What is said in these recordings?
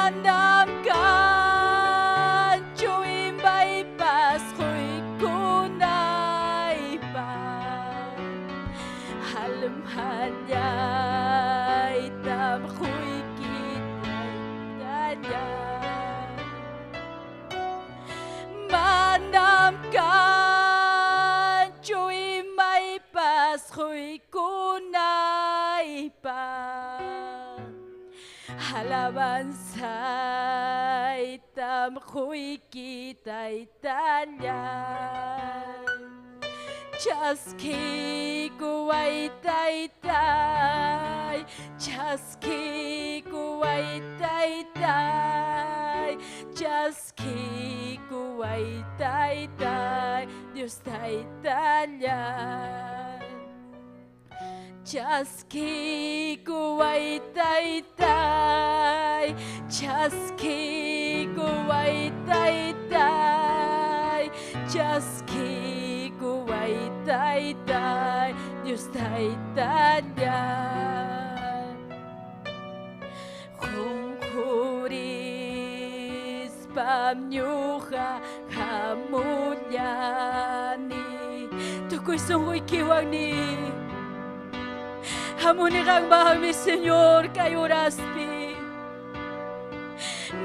Manam kanchu imaypas quykunaypaq. Almallaytam quyki taytallay. Manam kanchu imaypas quykunaypaq. Alabanzaytam quyki taytallay. Chaskiykuway taytay, chaskiykuway taytay, chaskiykuway taytay, Dios taytallay. Chaskiykuway taytay, chaskiykuway taytay, chaskiykuway taytay, Dios taytallay. Qunqurispam ñuqa hamullani, tukuy sunquykiwan ni. Hamuni qanman, mi Señor, kay horaspi.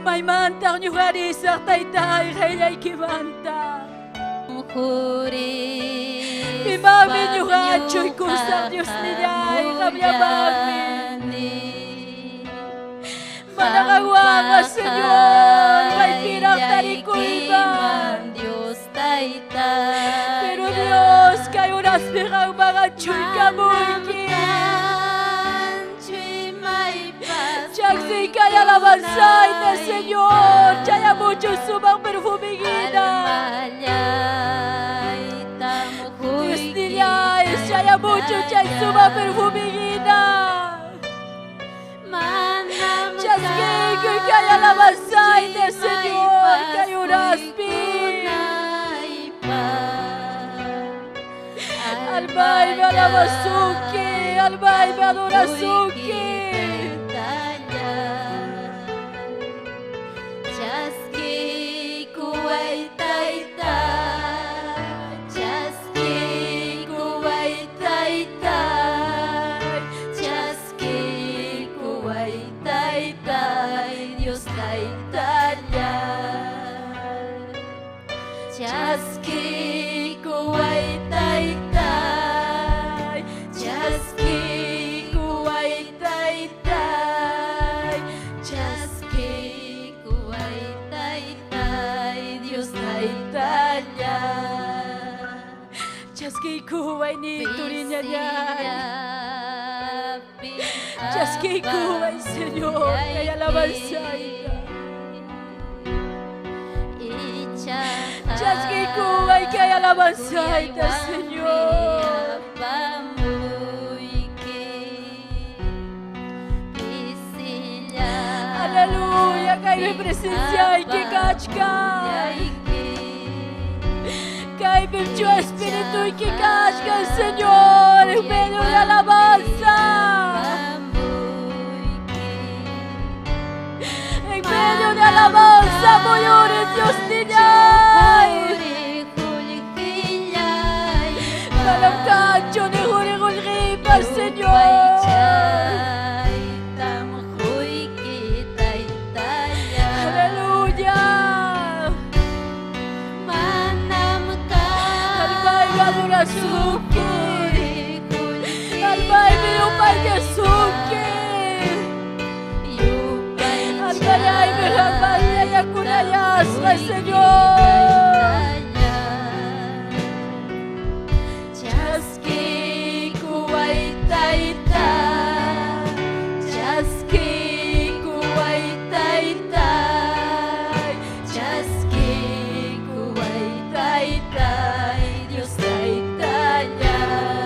Maymantaq ñuqarisaq taytay qayllaykimanta. Pimanmi ñuqachuykusaq Dios nillay, qamllamanmi. Mana qanwanqa, Señor, maypiraq tarikuyman. Pero Dios, kay horaspi qanman achuykamuyki. Chaksiykay alabanzayta, Señor, chayamuchu sumaq perfumigina. Dios nillay, chayamuchu chay sumaq perfumigina. Chaskiykuy kay alabanzayta, Señor, kay horaspi. Almaymi alabasuki, almaymi adorasuki. Chaskiykuway taytay, chaskiykuway taytay, chaskiykuway taytay, Dios taytallay. Chaskiykuway taytay, chaskiykuway taytay, chaskiykuway taytay, Dios taytallay. Chaskiykuway ni turiñallay. Chaskiykuway, Señor, kay alabanzayta. Chaskiykuway kay alabanzayta, Señor. Aleluya, kaymi presenciayki kachkan. Kaypim chu espirituyki kachkan, Señor, en medio de alabanza. En medio de alabanza, muyuri Dios nillay. Manam kanchu ni quri qullqipas, Señor. Aleluya. Almaymi adorasuki. Almaymi yupayllasuki. Almallaymi qanmanlla Señor. Chaskiykuway taytay, chaskiykuway taytay, chaskiykuway taytay, Dios taytallay.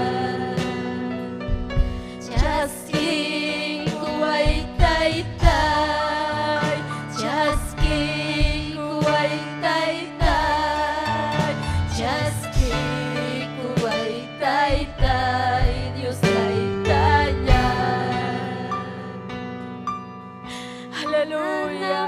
Chaskiykuway taytay, chaskiykuway taytay, chaskiykuway taytay, Dios taytallay. Aleluya.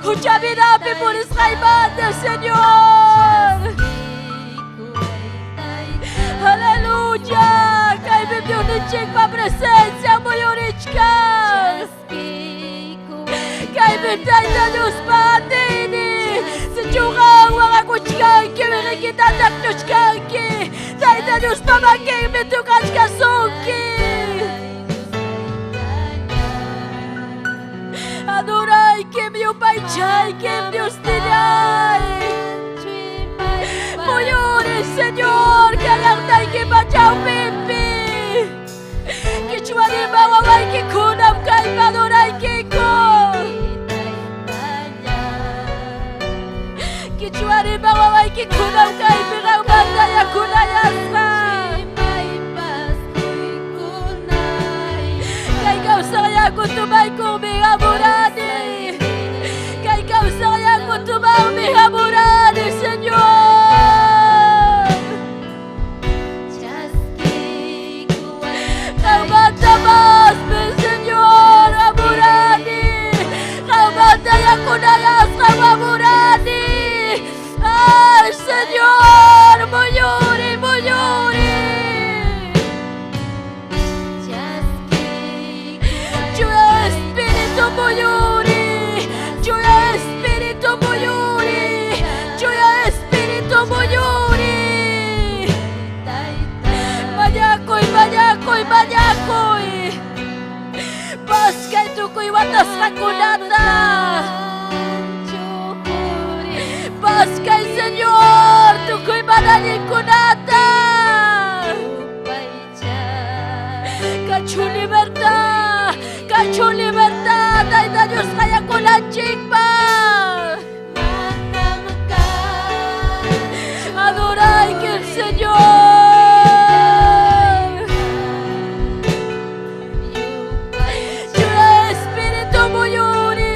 Hucha vidapi purisqaymanta, Señor. Aleluya. Kaypi Diosninchikpa presencia muyurichkan. Kaypi Tayta Diospa atiynin. Sichu qanwan akuchkanki, wiqikita taqchuchkanki. Tayta Diospa makinmi tukachkasunki. Adoraykim, yupaychaykim, Diosnillay. Muyuri, Señor, kallaqtaykipa chawpinpi. Kichwarima wawaykikunam kaypi adoraykiku. Kichwarima wawaykikunam kaypi qanmanta yakunayasqa. Kay kawsaq yaku tumaykuqmi hamurani. Kay kawsaq yaku tumaqmi hamurani, Señor. Qanmanta masmi, Señor, hamurani. Qanmanta yakunayasqa hamurani. Ay, Señor, muyuri, muyuri. Chuya Espíritu muyuri, Chuya Espíritu muyuri, Chuya Espíritu muyuri. Mañakuy, mañakuy, mañakuy. Paskay tukuy watasqakunata. Paskay, Señor, tukuy mana allinkunata. Kachu libertad, kachu libertad, Tayta Dios qayakunanchikpaq. Adorayki, Señor. Chuya Espíritu muyuri,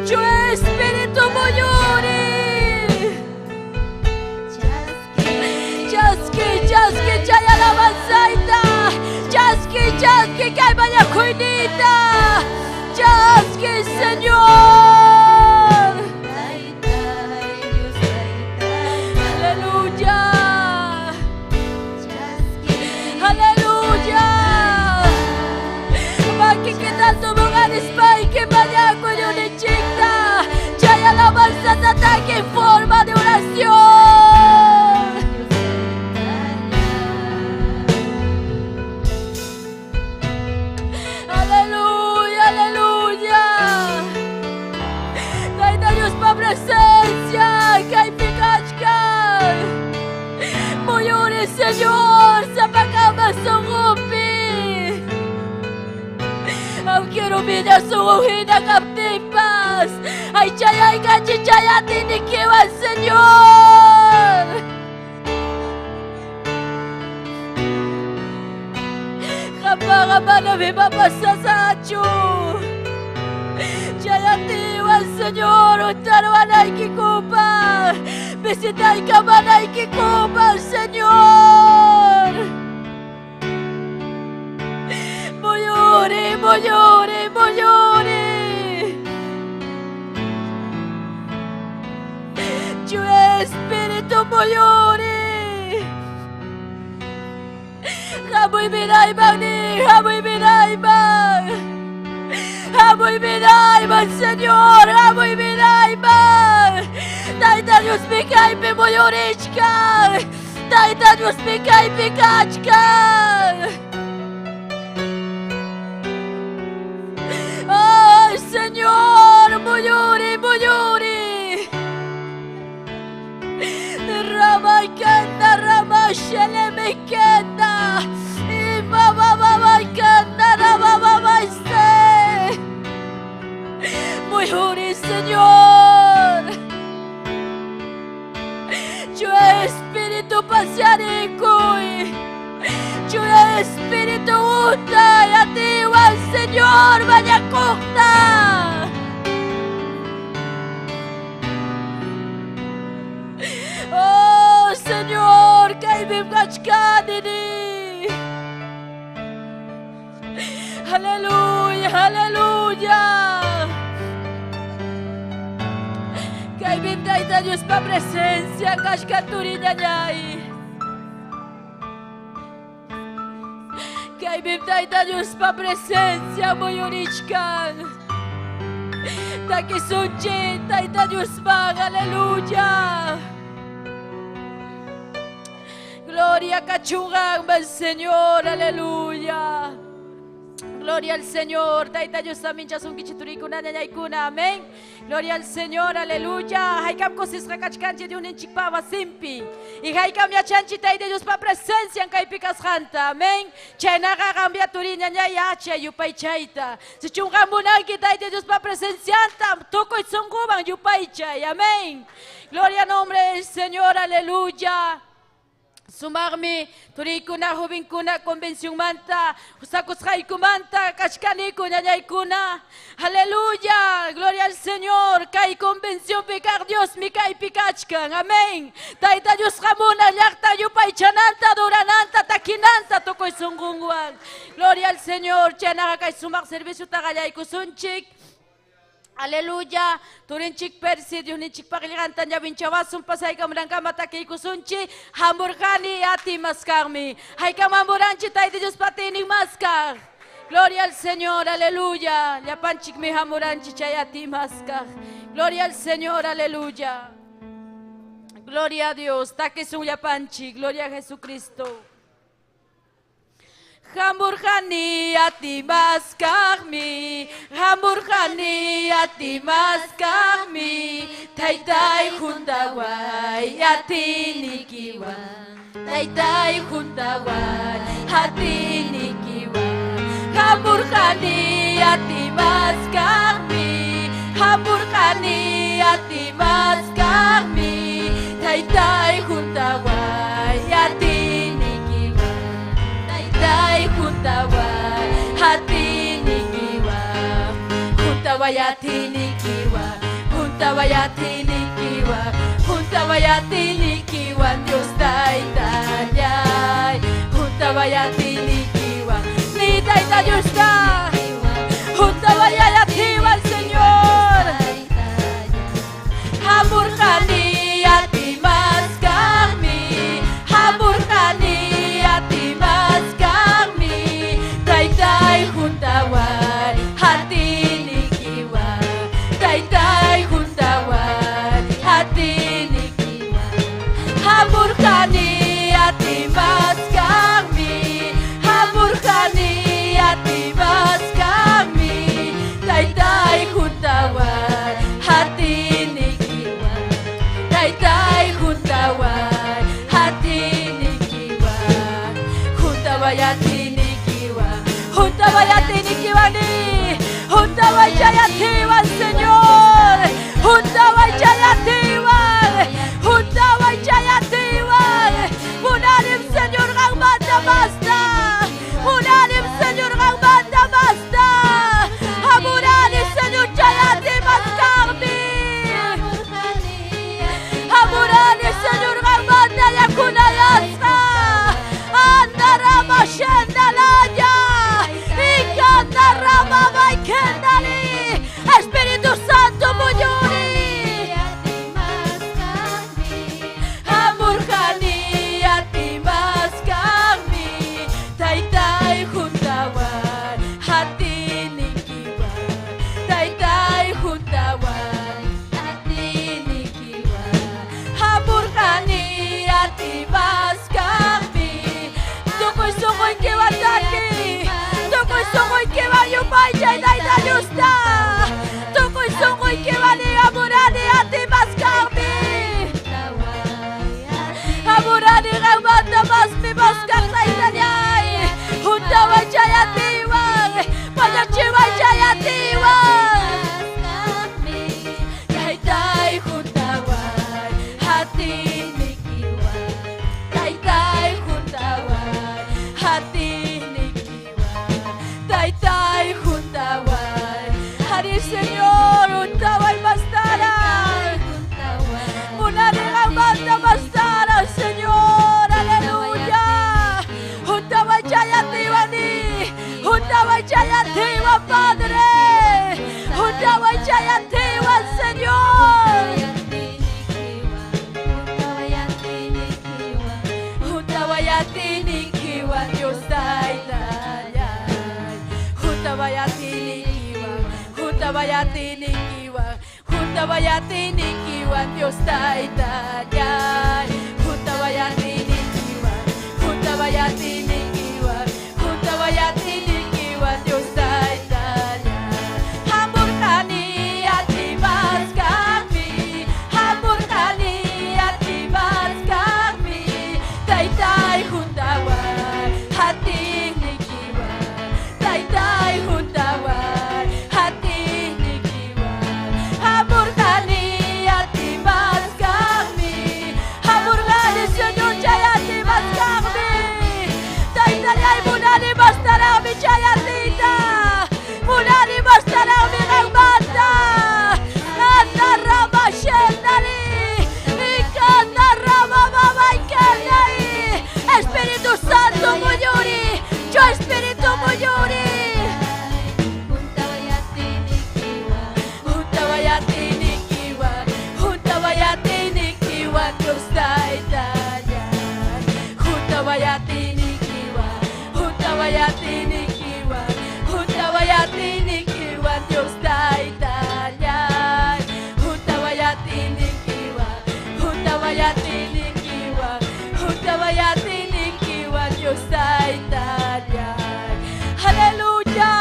Chuya Espíritu muyuri. Chaski, chaski, chay alabanzayta. Chaski, chaski, kay mañakuynita. Chaski, Señor. Aleluya. Aleluya. Makikita tumuganispayki mañakuyninchikta. Chay alabanza tataki en forma de oración. Aleluya, aleluya. Tayta Diospa presencia kaypi kachkan. Muyuri, Señor, sapakama sunqupi. Aunque rumilla sunqu hina kaptinpas, aychayaykanchik chay atiynikiwan, Señor. Qampaqa manam imapas sasachu. Chay atiywan, Señor, untarwanaykikupaq, visitaykamanaykikupaq, Señor. Muyuri, muyuri, muyuri. Chuya Espíritu muyuri. Hamuy mirayman ni, hamuy mirayman. Hamuy mirayman, Señor, hamuy mirayman. Tayta Diosmi kaypi muyurichkan. Tayta Diosmi kaypi kachkan. Ay, Señor, muyuri, muyuri. Ramakenda, ramashelemekenda. Imabababakenda, rabababaise. Muyuri, Señor. Chuya Espíritu pasyarikuy. Chuya Espíritu untay atiwan, Señor, mañakuqta. Oh, Señor, kaypim kachkani ni. Aleluya, aleluya. Kaypim Tayta Diospa presencia kachkan turiñañay. Kaypim Tayta Diospa presencia muyurichkan. Takisunchik Tayta Diosman, aleluya. Gloria kachunqanman, Señor, aleluya. Gloria al Señor. Tayta Dios saminchasunkichik turikuna ñañaykuna. Amén. Gloria al Señor. Aleluya. Haykam kusisqa kachkanchik Diosninchikpa wasinpi. Y haykam yachanchik Tayta Diospa presencia kaypi kasqanta. Amén. Chaynaqa qamya turi ñañay yachay yupaychayta. Sichum qam munanki Tayta Diospa presencianta tukuy sunquman yupaychay. Amén. Gloria al nombre del Señor. Aleluya. Sumaqmi turikuna jovenkuna convencionmanta sakusqaykumanta kachkaniku ñañaykuna. Aleluya, gloria al Señor. Kay convencionpi kaq Diosmi kaypi kachkan. Amén. Tayta Dios hamuna llaqta yupaychananta adorananta takinanta tukuy sunqunwan. Gloria al Señor. Chaynaqa kay sumaq serviciota qallaykusunchik. Aleluya. Turinchik persi Diosninchik paqillqanta ñawinchawasun pasaykamunankama takiykusunchik. Hamurqani ati maskaqmi. Haykam hamuranchik Tayta Diospa atiynin maskaq. Gloria al Señor, aleluya. Llapanchikmi hamuranchik chay ati maskaq. Gloria al Señor, aleluya. Gloria a Dios. Takisun llapanchik. Gloria a Jesucristo. Hamurqani ati maskaqmi, hamurqani ati maskaqmi, taytay huntaway atinikiwan, taytay huntaway atinikiwan. Hamurqani ati maskaqmi, hamurqani ati maskaqmi, taytay huntaway atinikiwan. Taytay huntaway atinikiwan, huntaway atinikiwan, huntaway atinikiwan, huntaway atinikiwan, Dios taytallay, huntaway atinikiwan, ni Tayta Dios ta, huntaway atiwan, Señor. Hamurqani ati maskaqmi, hamurqani ati maskaqmi, taytay huntaway atinikiwan, taytay huntaway atinikiwan. Hamurqani ati maskaqmi, hamurqani ati maskaqmi, taytay huntaway atinikiwan, taytay huntaway atinikiwan, huntaway atinikiwan, huntaway atinikiwan ni, huntaway chay atiwan, Señor, huntaway chay atiwan, huntaway chay atiwan, munanim Señor qanmanta masta, munanim Señor qanmanta masta, hamurani Señor chay ati maskaqmi. Hamurani Señor qanmanta yakunayasqa. Andarama shendalaya. Ikandarama baykendali. Espíritu Santo muyuri. Hamurqani ati maskaqmi, taytay huntaway atinikiwan, taytay huntaway atinikiwan. Hamurqani ati maskaqmi, tukuy sunquykiwan taki, tukuy sunquykiwan yupaychay Tayta Diosta, tukuy sunquykiwan hamurani ati maskaqmi. Hamurani qanmanta masmi maskaq taytallay, huntaway chay atiwan, pallachiway chay atiwan. Taytay huntaway atinikiwan, taytay huntaway atinikiwan, taytay huntaway Huntawayatinikiwan, huntawayatinikiwan, Dios taytallay. Huntawayatinikiwan, huntawayatinikiwan, huntawayatinikiwan, Dios taytallay. Hamurqani atimaskaqmi, hamurqani atimaskaqmi, taytay huntaway, atiynikiwan, taytay huntaway, atiynikiwan. Hamurqani atimaskaqmi, hamurqani Señor chay atimaskaqmi, taytallay munani mastaraqmi chay atiyta, munani mastaraqmi qanmanta. Andarrama shendali, ikandarrama mamaykallay. Espíritu Santo muyuri, yo Espíritu muyuri. Huntawayatinikiwan, huntawayatinikiwan, Dios taytallay. Huntawayatinikiwan, huntawayatinikiwan, huntawayatinikiwan, Dios taytallay. Huntawayatinikiwan, huntawayatinikiwan, huntawayatinikiwan, Dios taytallay. Aleluya.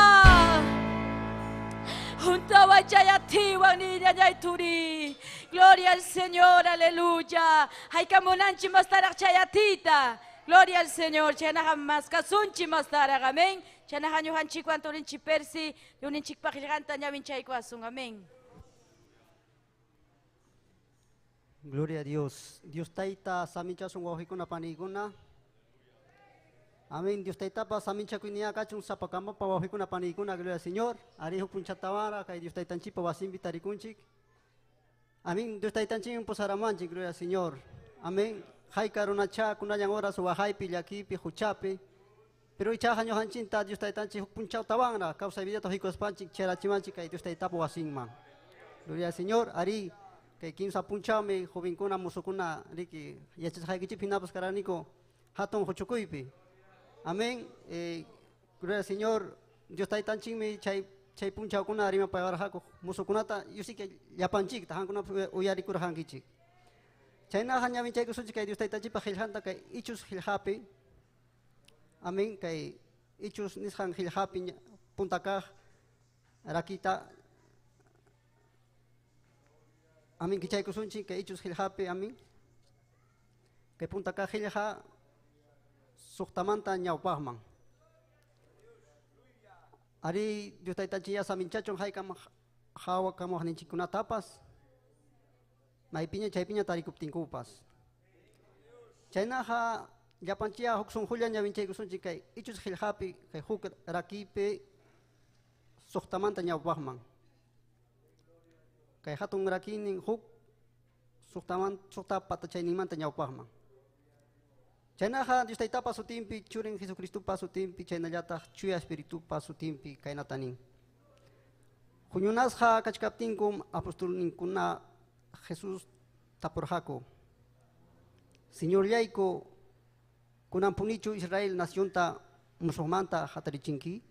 Huntawaychayatiwan niñañayturi. Gloria al Señor, aleluya. Haykamunanchi mastaraq chayatita. Gloria al Señor. Chaynaqa maskasunchi mastaraq, amén. Chaynaqa ñuqanchikwan turinchik Persi, yuninchikpaq qillqanta ñawinchaykuwasun, amén. Gloria a Dios. Dios tayta saminchasun wawqikuna paniykuna. Amén. Dios taytapa saminchakuyniya kachun sapakamapa wawqikuna paniykuna. Gloria al Señor. Ari huk punchatawan kay Dios taytanchikpa wasinpi tarikunchik. Amén. Dios taytanchik pusaramanchik. Gloria al Señor. Amén. Hayka runacha kunallan horas wahaypi llakipi huchapi. Pero ichaqa ñuqanchinta Dios taytanchik huk punchawtawanra kawsay vidata hikuaspanchik cherachimanchik kay Dios taytapa wasinman. Gloria al Señor. Ari kay kimsa punchawmi jovenkuna mosokuna riki yachasqaykichikpi hinapas karaniku hatun huchukuypi. Amén. Gloria al Señor. Dios taytanchikmi chay chay punchawkuna rimapawarqaku mosokunata yusika llapanchikta hankuna uyarikurqankichik. Chaynaqa ñawinchaykusunchik kay Dios taytanchikpa qillqanta kay Hechos qillqapi. Amén. Kay Hechos nisqan qillqapi punta kaq rakita. Amén. Kichaykusunchik kay Hechos qillqapi. Amén. Kay punta kaq qillqa suqtamanta ñawpaqman. Ari Dios taytanchik saminchachun haykam hawa kamuqninchikkunatapas maypiña chaypiña tarikuptinkupas. Chaynaqa llapanchikqa huk sunqulla ñawinchaykusunchik kay Hechos qillqapi kay huk rakipi suqtamanta ñawpaqman. Kay hatun rakinin huk suqta patachayninmanta ñawpaqman. Chaynaqa Dios taytapa sutinpi, churin Jesucristopa sutinpi, chaynallataq Chuya Espiritupa sutinpi kaynata nin. Huñunasqa kachkaptinkum apostolninkuna Jesús tapurqaku. Señorllayku, kunanpunichu Israel nacionta musuqmanta hatarichinki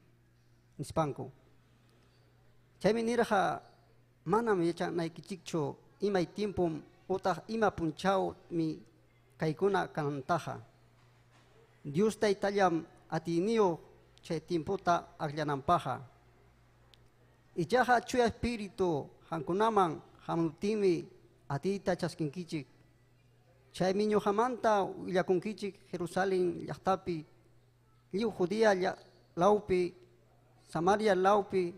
nispanku. Chaymi nirqa manam yachanaykichikchu imay tiempom utaq ima punchawmi kaykuna kanantaqa. Dios taytallam atiyniyuq chay tiempota akllananpaqqa. Ichaqa Chuya Espíritu hankunaman hamuptinmi atiyta chaskinkichik. Chaymi ñuqamanta willakunkichik Jerusalén llaqtapi, lliw Judea lawpi, Samaria lawpi,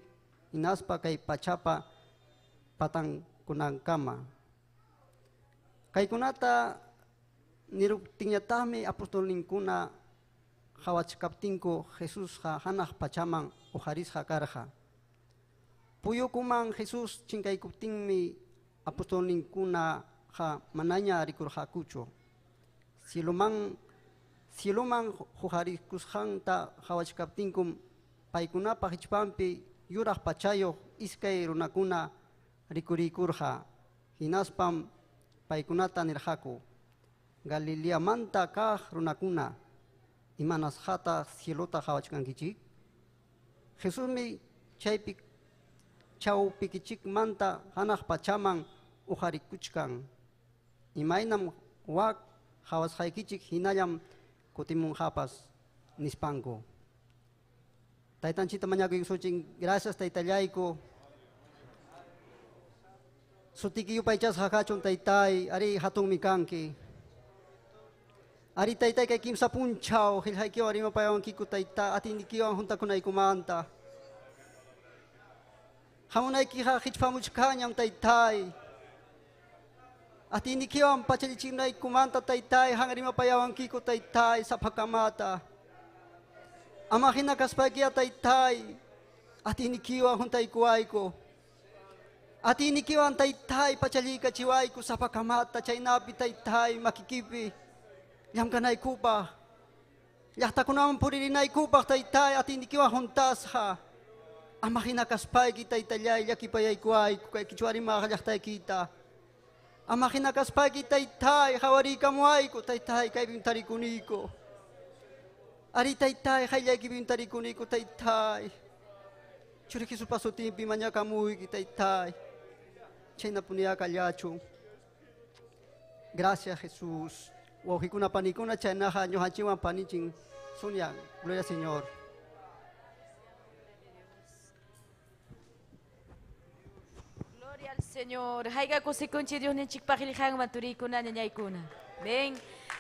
hinaspa kay pachapa patankunankama. Kaykunata niruptinñataqmi apostolninkuna qhawachkaptinku Jesusqa hanaq pachaman uqarisqa karqa. Puyukuman Jesús chinkaykuptinmi apostolninkunaqa manaña rikurqakuchu. Cieloman huqarikusqanta qhawachkaptinkum paykunapaq hichpanpi yuraq pachayuq iskay runakuna rikuriykurqa. Hinaspam paykunata nirqaku: Galileamanta kaq runakuna, imanasqataq cielota qhawachkankichik? Jesusmi chaypi Chawpikichikmanta hanaq pachaman uqarikuchkan. Imaynam wak qawasqaykichik hinallam kutimunqapas, nispanku. Taytanchikta mañakuykusunchik, gracias taytallayku. Sutiki yupaychasqa kachun taytay, ari hatunmi kanki. Ari taytay kay kimsa punchaw qillqaykiwan rimapayawankiku tayta atiynikiwan juntakunaykumanta. Hamunaykiqa qichpamuchkanñam taytay. Atiynikiwan pachallichinaykumanta taytay han rimapayawankiku taytay sapakamata. Ama hina kaspaykiya taytay atiynikiwan juntaykuwayku. Atiynikiwan taytay pachalliykachiwayku sapakamata chaynapi taytay makikipi llamkanaykupaq. Llaqtakunaman puririnaykupaq taytay atiynikiwan juntasqa. Ama hina kaspayki taytallay llakipayaykuwayku kay qichwarimaq llaqtaykita. Ama hina kaspayki taytay hawariykamuwayku taytay kaypim tarikuniku. Ari taytay qayllaykipim tarikuniku taytay. Churi Jesuspa sutinpi mañakamuyki taytay. Chaynapuniyá kallachun. Gracias Jesús. Wawqikuna panikuna chaynaqa ñuqanchikwan panichin Sonia. Gloria al Señor. Gloria al Señor. Hayka kusikunchik Diosninchikpaq qillqanman turikuna ñañaykuna. Ven,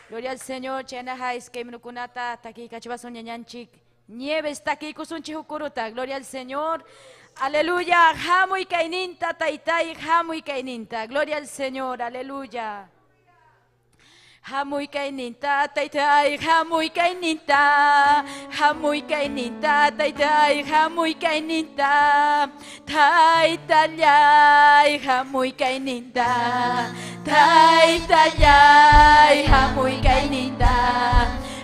gloria al Señor. Chaynaqa iskay minukunata takiykachiwasun ñañanchik. Nieves takiykusunchik hukuruta. Gloria al Señor. Aleluya. Hamuy kayninta taytay, hamuy kayninta. Gloria al Señor. Aleluya. Hamuy kayninta taytay, hamuy kayninta, hamuy kayninta taytay, hamuy kayninta, taytallay, hamuy kayninta, taytallay, hamuy kayninta,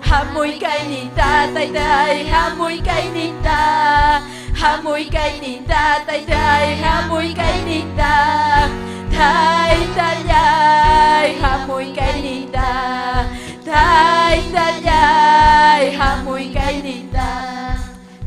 hamuy kayninta taytay, hamuy kayninta, hamuy kayninta taytay, hamuy kayninta, taytallay, hamuy kayninta, taytallay, hamuy kayninta.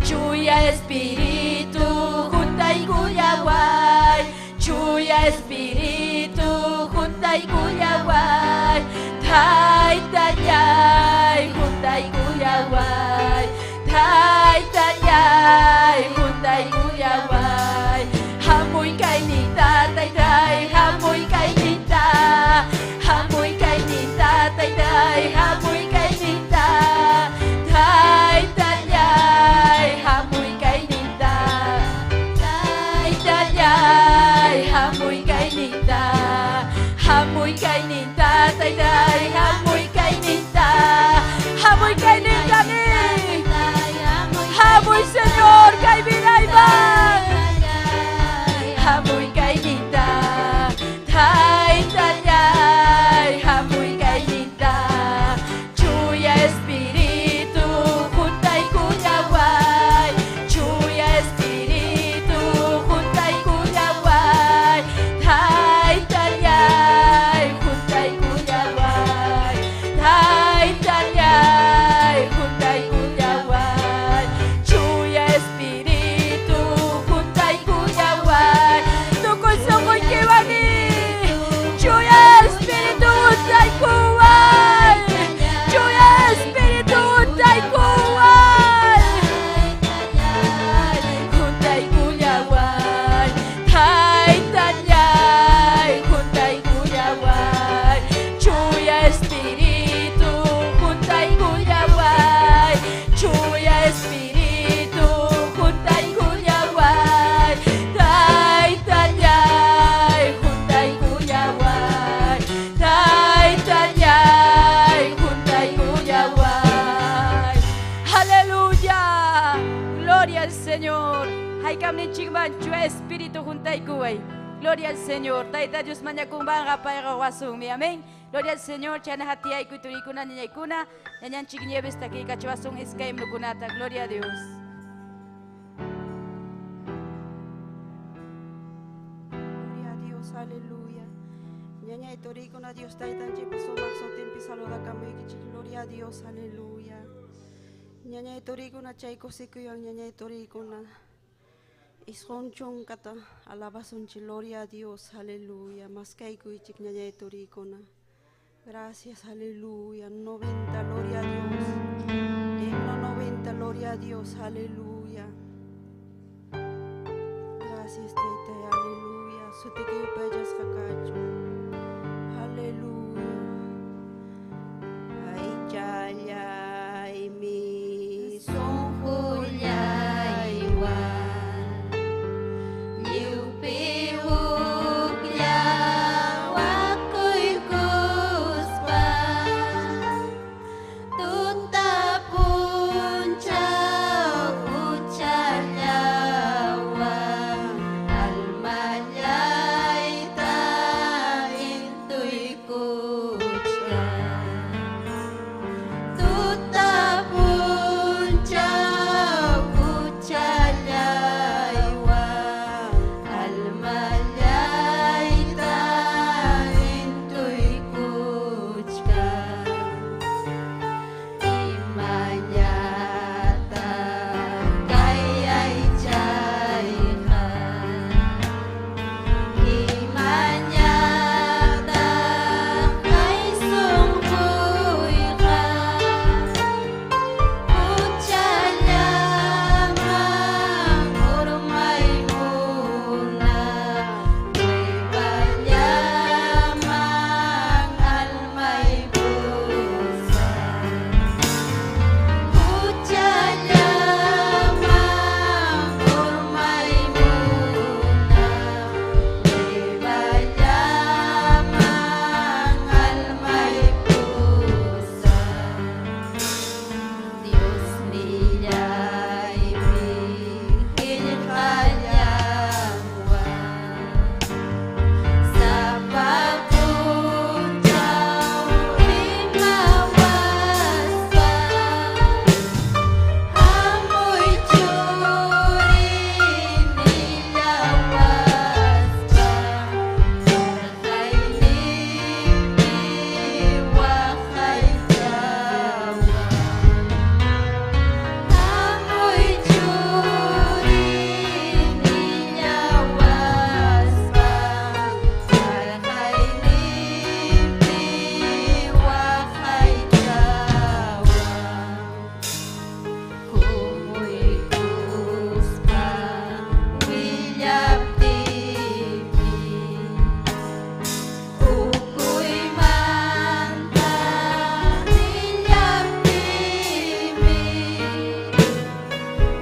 Chuya Espíritu juntaykullaway, Chuya Espíritu juntaykullaway, taytallay, juntaykullaway, taytallay, juntaykullaway. Hamuy kayninta taytay, hamuy kayninta, hamuy kayninta taytay, hamuy kayninta, taytallay, hamuy kayninta, taytallay, hamuy kayninta, hamuy kayninta taytay, hamuy kayninta, hamuy kayninta ni, hamuy Señor kaypirayman. Hamuy kayninta, taytallay, hamuy kayninta, Chuya Espíritu juntaykullaway, Chuya Espíritu juntaykullaway, taytallay, juntaykullaway, taytallay, juntaykullaway, Chuya Espíritu juntaykullaway, tukuy sunquykiwani, Chuya Espíritu juntaykuway, Chuya Espíritu juntaykuway, juntaykullaway, taytallay, juntaykullaway, Chuya Espíritu juntaykullaway, Chuya Espíritu juntaykullaway, taytallay, juntaykullaway, taytallay, juntaykullaway. Aleluya. Gloria al Señor. Haykamninchikman Chuya Espíritu juntaykuway. Gloria al Señor. Tayta Dios mañakunmanqa payqa wasunmi. Amén. Gloria al Señor. Chayna hatiyaykuy turikuna ñañaykuna. Ñañanchik Nieves takiykachiwasun iskay himnokunata. Gloria a Dios. Gloria a Dios, aleluya. Ñañay turikuna Dios taytanchikpa sumaq sutinpi saludakamuykichik. Gloria a Dios, aleluya. Ñañay turikuna chay kusikuywan ñañay turikuna. Isqun chunkata alabasunchik, gloria a Dios, aleluya. Maskaykuychik ñañay turikuna. Gracias, aleluya. 90, gloria a Dios. Himno 90, gloria a Dios, aleluya. Gracias, Taytay, aleluya. Sutiki yupaychasqa kachun. Aleluya. Aychallaymi Sunqullaywan lliwpi hukllawakuykuspa tuta punchaw huchallawan almallayta intuykuchkan. Tuta punchaw huchallaywan almallayta intuykuchkan. Imañataq kay aychayqa, imañataq kay sunquyqa, huchallaman urmaymuna, prueballaman almay pusan. Huchallaman urmaymuna, prueballaman almay pusan. Dios nillaymi qillqallawan sapa punchaw rimawaspa. Hamuy churi nillawaspa, yarqayniypi waqaychawan. Hamuy churi nillawaspa, yarqayniypi waqaychawan. Kumuykuspa willaptiymi ukuymanta nillaptiymi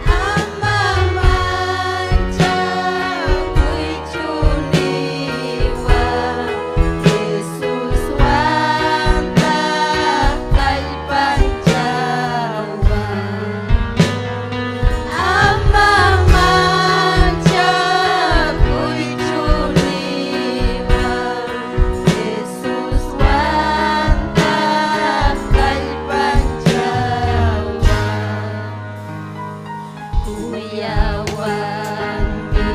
ama manchakuychu niwan Jesuswantaq kallpanchawan. Ama manchakuychu niwan Jesuswantaq kallpanchawan. Kuyawanmi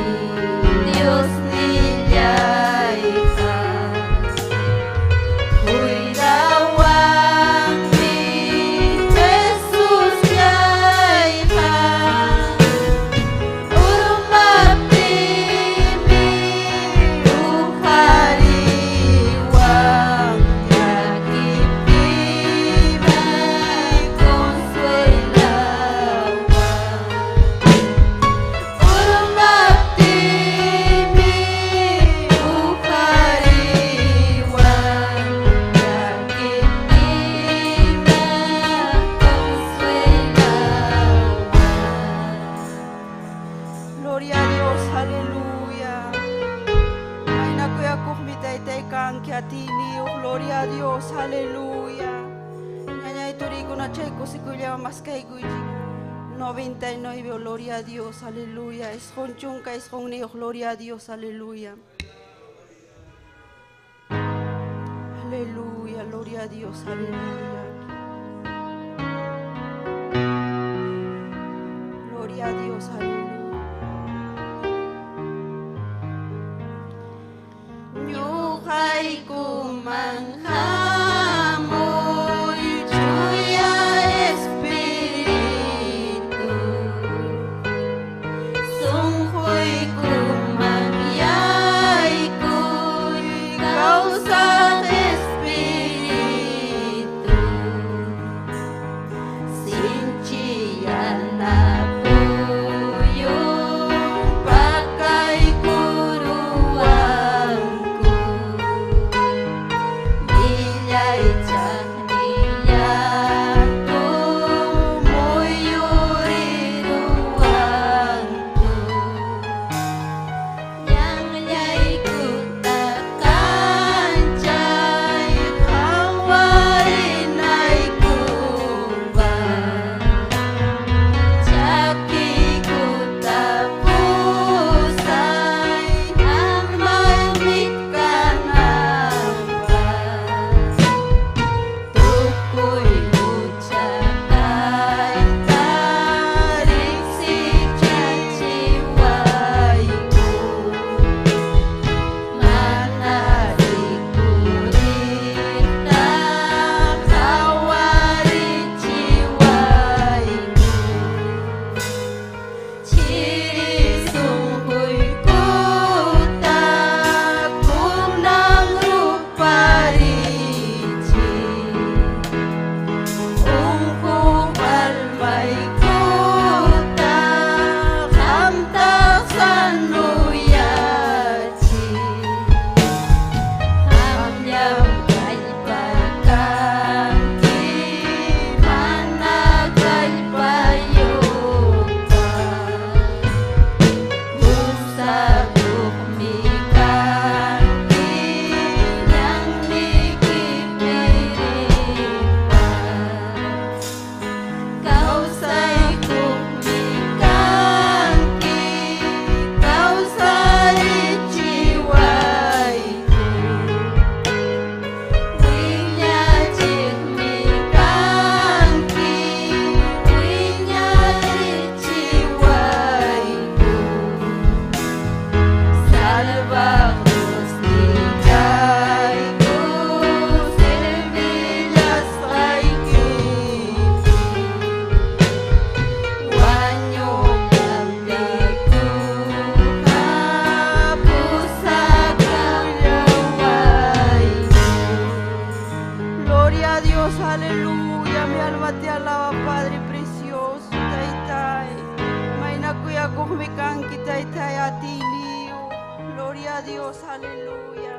Dios nillayqa, cuidawanmi Jesusllayqa, urmaptiymi huqariwan, llakipiymi consuelawan. Urmaptiymi huqariwan, llakipiymi consuelawan. Gloria a Dios, aleluya. Mayna kuyakuqmi taytay kanki atiyniyuq, gloria a Dios, aleluya. Ñañay turikuna chay kusikuyllawan maskaykuychik. 99, gloria a Dios, aleluya. 99, gloria a Dios, aleluya. Aleluya, gloria a Dios, aleluya. Gloria a Dios, aleluya. Ñuqaykuman hamuy chuya espíritu. Dios, aleluya. Mi alma te alaba, Padre precioso, taytay. Mayna kuyakuqmi kanki, taytay, atiyniyu. Gloria a Dios, aleluya.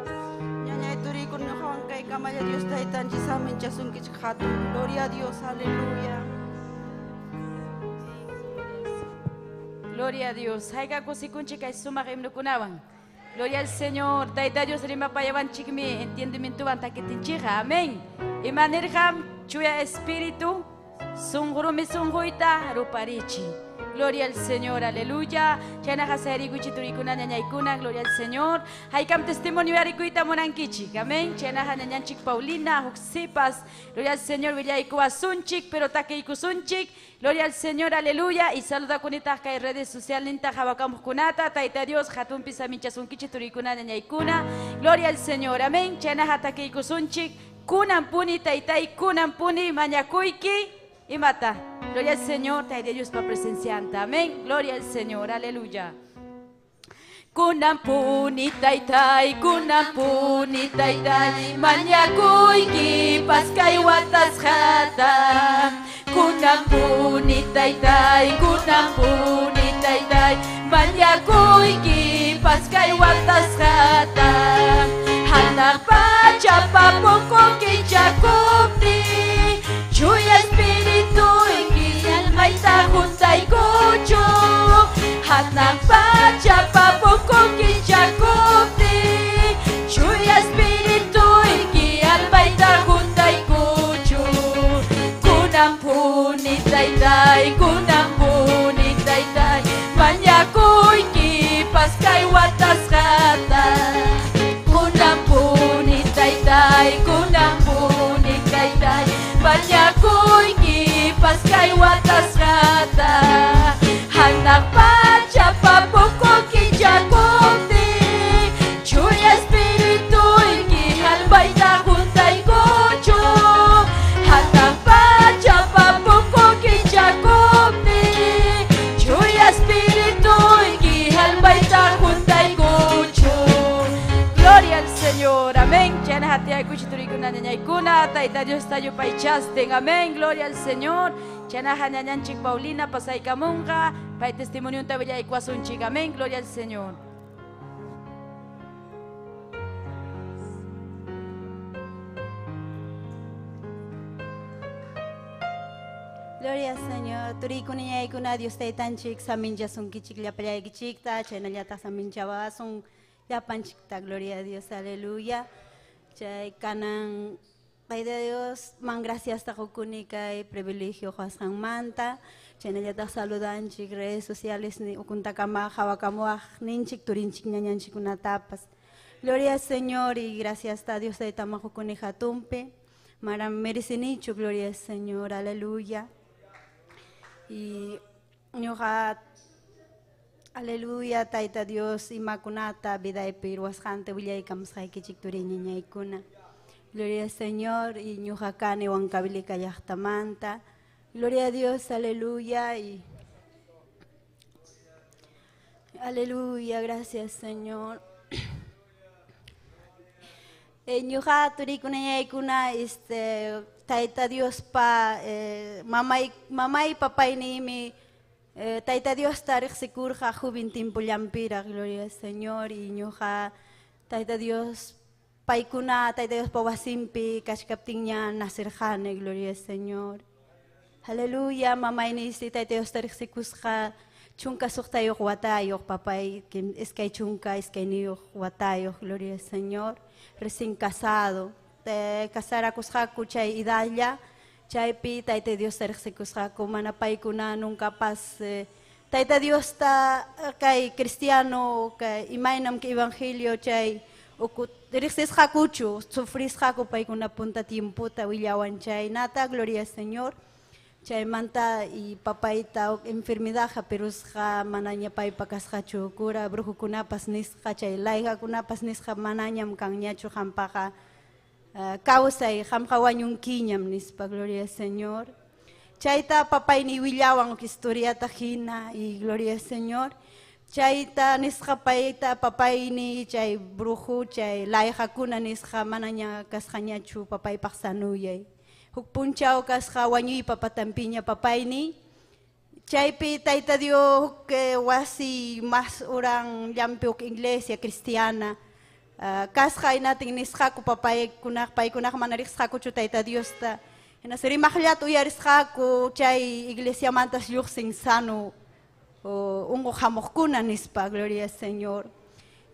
Ñañay turikuna ñuqawan kaykamalla Dios taytanchik saminchasunkichik hatun. Gloria a Dios, aleluya. Gloria a Dios. Hayka kusikunchik kay sumaq himnukunawan. Gloria al Señor. Tayta Dios rimapayawanchikmi entendimientowan takitinchikqa. Amén. Imanirqam chuya espíritu sunqurumi sunquyta ruparichi. Gloria al Señor, aleluya. Chaynaqa sayrikuchi turikuna ñañaykuna, gloria al Señor. Haykam testimonio yarikuyta munankichik. Amén. Chaynaqa ñañanchik Paulina, Juxipas. Gloria al Señor, willaykuwasunchik, pero takiykusunchik. Gloria al Señor, aleluya. Y saluda kunitaq kay redes sociales ninta hawakamuqkunata. Tayta Dios, hatunpi saminchasunkichik turikuna ñañaykuna. Gloria al Señor, amén. Chaynaqa takiykusunchik. Kunan puni taytay, kunan puni mañakuyki. Imata. Gloria al Señor, Tayta Dios pa presencianta. Amén. Gloria al Señor, aleluya. Kunan puni taytay, kunan puni taytay, mañakuyki paskay watasqata. Kunan puni taytay, kunan puni taytay, mañakuyki paskay watasqata. Hanaq pacha papuku kichakupti, chuya espirituyki almayta juntaykuchu. Hanaq pacha papuku kichakupti, chuya espirituyki almayta juntaykuchu. Kunan puni taytay, kunan puni taytay, mañakuyki paskay watasqata. Kunan puni taytay, kunan puni taytay, mañakuyki paskay watasqata. Hanaq pacha papuku kichakupti, chuya espirituyki almayta juntaykuchu. Hanaq pacha papuku kichakupti, chuya espirituyki almayta juntaykuchu. Gloria al Señor, amén. Chayna hatiyaykuchi turikuna ñañaykuna, Tayta Dios yupaychasten, amén. Gloria al Señor. Chaynaqa ñañanchik Paulina pasaykamunqa, pay testimonionta willaykuwasunchik, amén. Gloria al Señor. Gloria al Señor. Turikuna ñañaykuna Dios taytanchik saminchasunkichik llapallaykichikta, chaynallataq saminchawasun llapanchikta. Gloria a Dios, aleluya. Chay kanan Tayta Dios man gracias qukuni kay privilegio qasqanmanta. Chaynallataq saludanchik redes sociales ni ukuntakama hawakamuwaq ninchik turinchik ñañanchikkunatapas. Gloria al Señor y gracias a Dios taytaman qukuni hatunpi. Maram merecenichu, gloria al Señor, aleluya. Y ñuqa, aleluya, Tayta Dios, imakunata vidaypi ruwasqanta willaykamusqaykichik turi ñañaykuna. Gloria al Señor, y ñuqa kani Huancavelica llaqtamanta. Gloria a Dios, aleluya, y aleluya, gracias Señor. Ñuqa turikuna ñañaykuna, Tayta Dios pa, mamay, mamay papayniymi, Tayta Dios riqsikurqa joven tiempollampira, gloria al Señor, y ñuqa Tayta Dios paykuna, Tayta Dios pa wasinpi kachkaptinña nacerjani, gloria al Señor. Aleluya, mamayniysi Tayta Dios riqsikusqa chunka suqtayuq watayuq, papay iskay chunka iskayniyuq watayuq, gloria al Señor, recién casado. Casarakusqaku chay idalla, chaypi Tayta Dios riqsikusqaku, mana paykuna nunca pas, Tayta Dios ta kay cristiano, kay imaynam kay evangelio chay uku riqsisqakuchu, sufrisqaku paykuna punta tiempota willawan chaynata, gloria al Señor. Chaymanta y papayta enfermedad perusqa manaña paypa kasqachu cura brujukunapas nisqa chay layqakunapas nisqa manañam kanñachu hampaqa kawsay qamqa wañunkiñam nispa, gloria al Señor. Chayta papayni willawan historiata hina y gloria al Señor. Chayta nisqa payta papayni chay bruju chay layqakuna nisqa manaña kasqañachu papaypaq sanuyay. Huk punchaw kasqa wañuypa patanpiña papayni. Chaypi Tayta Dios huk wasi mas uran llampi huk iglesia cristiana. Kasqa hinatin nisqaku papaykunaq paykunaqa mana riqsqakuchu Tayta Diosta. Hinaspa rimaqllata uyarisqaku chay iglesiamantas lluqsin sano unquq hamuqkuna nispa, gloria al Señor.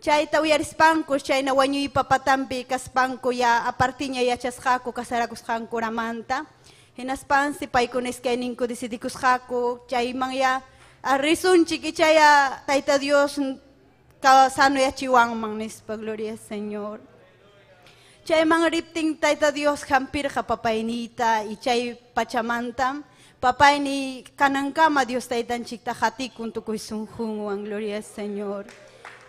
Chayta uyarispanku chayna wañuypa patanpi kaspanku ya apartiña yachasqaku casarakusqankuramanta. Hinaspansi paykuna iskayninku decidikusqaku chayman ya risunchik ichaya Tayta Dios sanoyachiwanman nispa, gloria al Señor. Chayman riptin Tayta Dios hampirqa papayniyta y chay pachamantam papayni kanankama Dios Taytanchikta qatikun tukuy sunqunwan, gloria al Señor.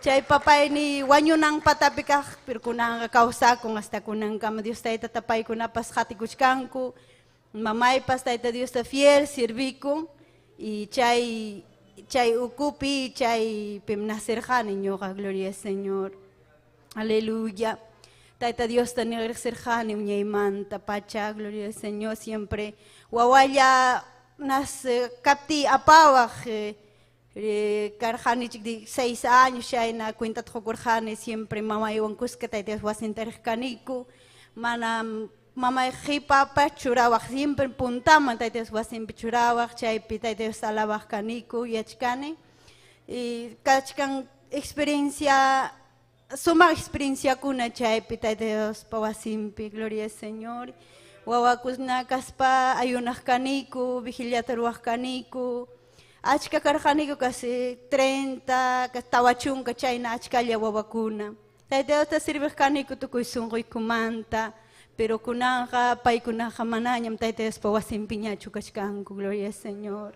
Chay papayni wañunan patapi kaq, pero kunanqa kawsakun hasta kunankama Dios Taytata paykunapas qatikuchkanku. Mamaypas Tayta Diosta fiel sirvikun y chay ukupi chaypim nacerqani ñuqa, gloria al Señor. Aleluya. Tayta Diosta riqsirqani uñaymanta pacha, gloria al Señor, siempre wawalla nas kapti apawaq karqani 6 años chayna cuentata qukurqani siempre mamaywan kuska Tayta Dios wasinta riqkaniku. Mana mamay qhipapas churawaq siempre puntaman Tayta Dios wasinpi churawaq chaypi Tayta Dios alabaq kaniku yachkani. Y kachkan experiencia sumaq experienciakuna chaypi Tayta Diospa wasinpi, gloria al Señor. Wawakuna kaspa ayunaq kaniku, vigiliata ruwaq kaniku. Achka karqaniku casi 30, tawa chunka chayna achkalla wawakuna. Tayta Diosta sirviq kaniku tukuy sunquykumanta, pero kunanqa paykunaqa manañam Tayta Diospa wasinpiñachu kachkanku, gloria al Señor.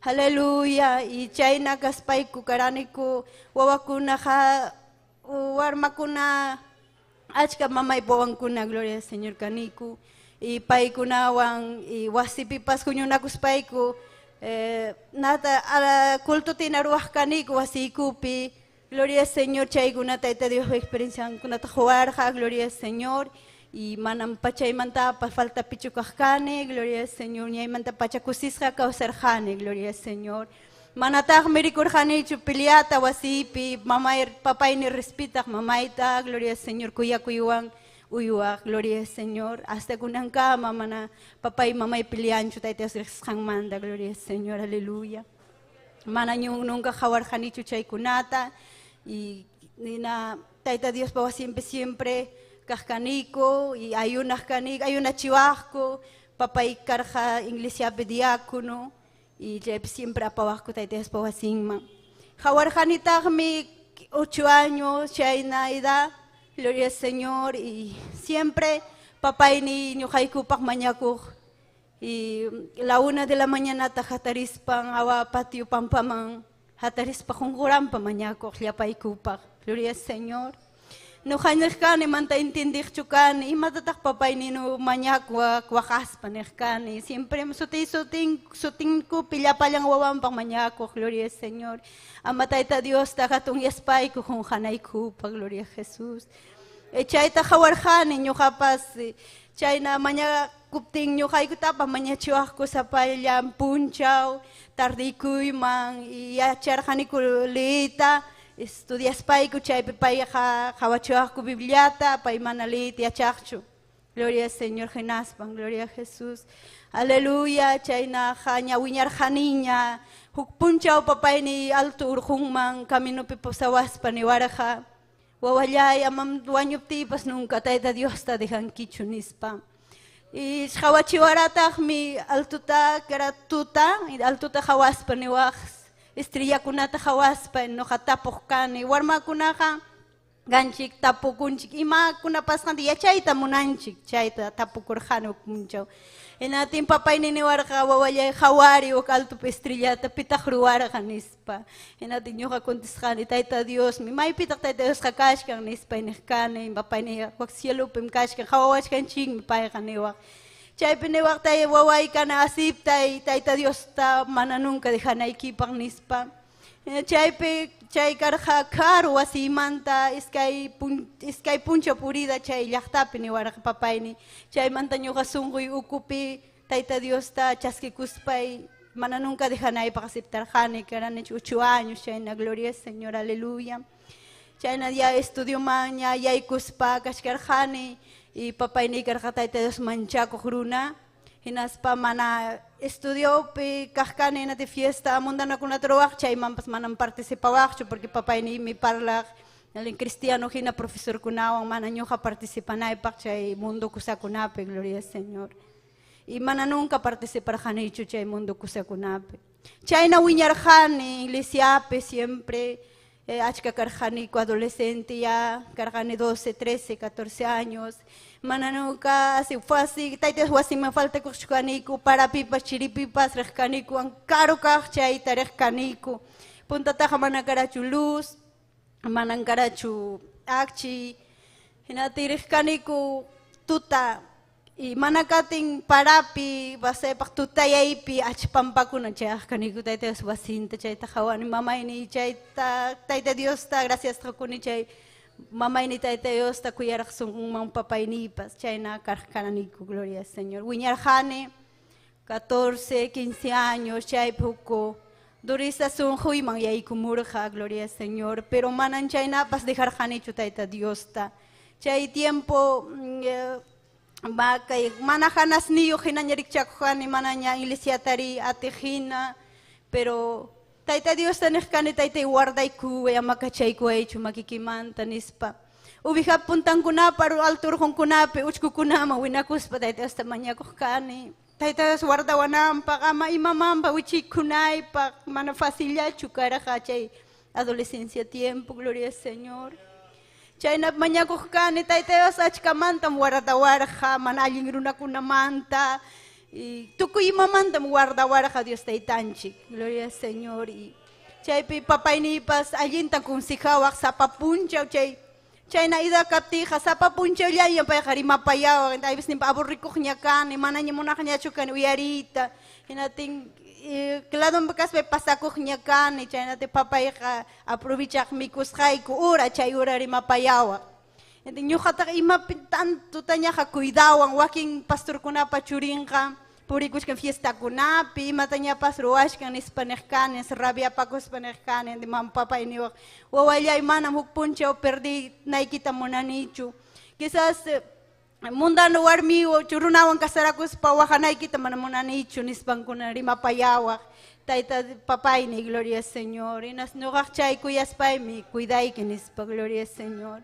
Aleluya. Y chayna kaspayku karaniku wawakunaqa warmakuna achka mamaypa wawankuna, gloria al Señor kaniku. Y paykunawan y wasipipas huñunakuspayku nata cultotina ruwaq kaniku wasiykupi, gloria al Señor. Chaykuna Tayta Diospa experienciankunata quwarqa, gloria al Señor. Y manam pachaymantapas faltapichu kaq kani, gloria al Señor. Ñaymanta pacha kusisqa kawsarqani, gloria al Señor. Manataqmi rikurqanichu peleata wasipi, mamay papayni respetaq mamayta, gloria al Señor, kuyakuywan uywaq, gloria al Señor. Hasta kunankama mana papay mamay peleanchu Tayta Dios riqsisqanmanta, gloria al Señor, aleluya. Mana nunca qawarqanichu chaykunata y nina Tayta Diospa wasinpi siempre kaq kaniku y ayunaq kaniku, ayunachiwaqku, papay karqa iglesiapi diácono y chaypi siempre apawaqku Tayta Diospa wasinman. Qawarqanitaqmi 8 años chayna edad, gloria al Señor, y siempre papayni ñuqaykupaq mañakuq. Y la 1 de la mañana hatarispan awa patio pampaman hatarispa qunquranpa mañakuq llapaykupaq, gloria al Señor. Ñuqa nirqani manta entendiqchu kani imatataq papayni mañakuwaq waqaspa nirqani, siempre suti sutinkupi llapallan wawanpaq mañakuq, gloria al Señor. Ama Tayta Diosta hatunyashpayku qunqanaykupaq, gloria a Jesús. Chayta qawarqani ñuqapas chayna mañakuptin ñuqaykutapas mañachiwaqku sapallan punchaw tardiykuyman y yacharqaniku liyta. Estudiaspayku chaypi payqa qawachiwaqku Bibliata, pay mana liyta yachaqchu. Gloria al Señor hinaspan, gloria a Jesús. Aleluya, chayna ña wiñarqaniña. Huk punchaw papayni alto urqunman caminopi posawaspa niwarqa. Wawallay amam wañuptiypas nunca Tayta Diosta dejankichu nispa. Y qawachiwarataqmi altuta kara tuta, altuta qawaspa niwaq. Estrella-kunata qawaspa ñuqa tapuq kani. Warmakunaqa ganchik tapukunchik imakuna pasqanta yachayta munanchik, chayta tapukurqani huk punchaw. Hinatin papayni niwarqa wawallay qhawari huk altupi estrellata pitaq ruwarqa nispa. Hinatin ñuqa contesqani Tayta Diosmi, maypitaq Tayta Diosqa kachkan nispa niq kani, papayni wak cielopim kachkan qhawawachkanchikmi payqa niwaq. Chaypi niwaq tay waway kana asiptay Tayta Diosta mana nunca dejanaykipaq nispa. Chaypi chay karqa karu wasiymanta iskay punchaw purida chay llaqtapi niwarqa papayni. Chaymanta ñuqa sunquy ukupi Tayta Diosta chaskikuspay mana nunca dejanaypaq aceptarqani, karani 8 años chayna, gloria al Señor, aleluya. Chayna ya estudioman ña yaykuspa kachkarqani y papayni karqa Tayta Dios manchakuq runa. Hinaspa mana estudiopi kaq kani de fiesta mundanakunata ruwaq, chaymanpas manam participawaqchu porque papayniymi parlaq cristiano hina profesorkunawan mana ñuqa participanaypaq chay mundo kusakunapi, gloria al Señor. Y mana nunca participarqanichu chay mundo kusakunapi. Chayna wiñarqani iglesiapi siempre, achka karqaniku adolescente ya, karqani 12, 13, 14 años. Mana nunca así fue así, tayta wasiman faltakuqchu kaniku, parapipas, chiripipas riq kaniku, karu kaq chayta riq kaniku. Puntataqa mana karachu luz, manan karachu akchi, hinati riq kaniku tuta. Y mana katin parapi, pasaypaq tutayaypi achpampakuna chayaq kaniku Tayta Dios wasinta chayta qhawani mamayni chayta Tayta Diosta gracias qukuni chay mamayni Tayta Diosta kuyaraq sunqunman papayniypas chayna karq karaniku, gloria al Señor. Wiñarqani 14, 15 años chaypi huk dureza sunquyman yaykumurqa, gloria al Señor, pero manan chaynapas dejarqanichu Tayta Diosta. Chay tiempo kay mana hanasniyuq hinaña rikchakuqani, manaña iglesiatari atiq hina, pero Tayta Diosta niq kani, Taytay guardaykuway, ama kachaykuwaychu makikimanta nispa. Uwiha puntankunapa, alto urqunkunapi, uchkukunaman winakuspa Tayta Diosta mañakuq kani. Tayta Dios guardawananpaq, ama imamanpa wichiykunaypaq, mana facillachu karqa chay adolescencia tiempo, gloria al Señor. Chayna mañakuq kani, Tayta Dios achkamantam guardawarqa, mana allin runakunamanta, y tukuy imamantam guardawarqa Dios Taytanchik, gloria al Señor. Y chaypi papayniypas allinta consejawaq sapa punchaw chay chayna ida kaptiyqa sapa punchawllañam payqa rimapayawaq, aypis nimpa aburrikuqña kani, manaña munaqñachu kani uyariyta, hinatin ladonpi kaspay pasakuqña kani, chaynati papayqa aprovechaq mikusqayku hora chay hora rimapayawaq. Ñuqataqa imapi tantutañaqa cuidawan, wakin pastorkunapa churinqa purikuchkan fiestakunapi, imatañapas ruwachkan nispa niq kani, rabiapakuspa niq kani, mam papay niwaq, wawallay manam huk punchaw perdinaykita munanichu. Quizás mundano warmiwan runawan casarakuspa waqanaykita mana munanichu nispankuna rimapayawaq. Tayta papayni, gloria al Señor. Hinas ñuqaq chay kuyaspaymi cuidayki nispa, gloria al Señor.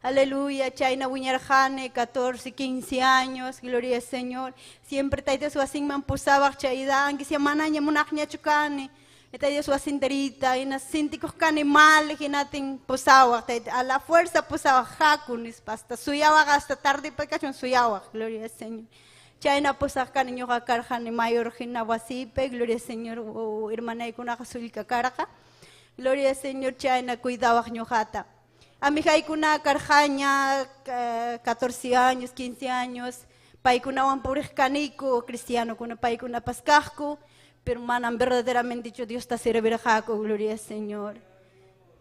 Aleluya, chayna wiñarqani, 14, 15 años, gloria al Señor. Siempre Tayta Dios wasinman pusawaq chayda, aunque sea manaña munaqñachu kani. Tayta Dios wasintarita, hinas sintikuq kani mal, hinatin pusawaq, Tayta, a la fuerza pusawaq haku nispa, hasta suyawaq, hasta tarde pa kachun suyawaq, gloria al Señor. Chayna pusaq kani ñuqa karqani mayor hina wasipi, gloria al Señor, hermanaykunaqa sullka karqa. Gloria al Señor, chayna cuidawaq ñuqata. Amigaykuna karqaña, 14 años, 15 años, paykunawan puriq kaniku, cristianokuna paykunapas kaqku, pero manam verdaderamente Diosta servirqaku, gloria al Señor.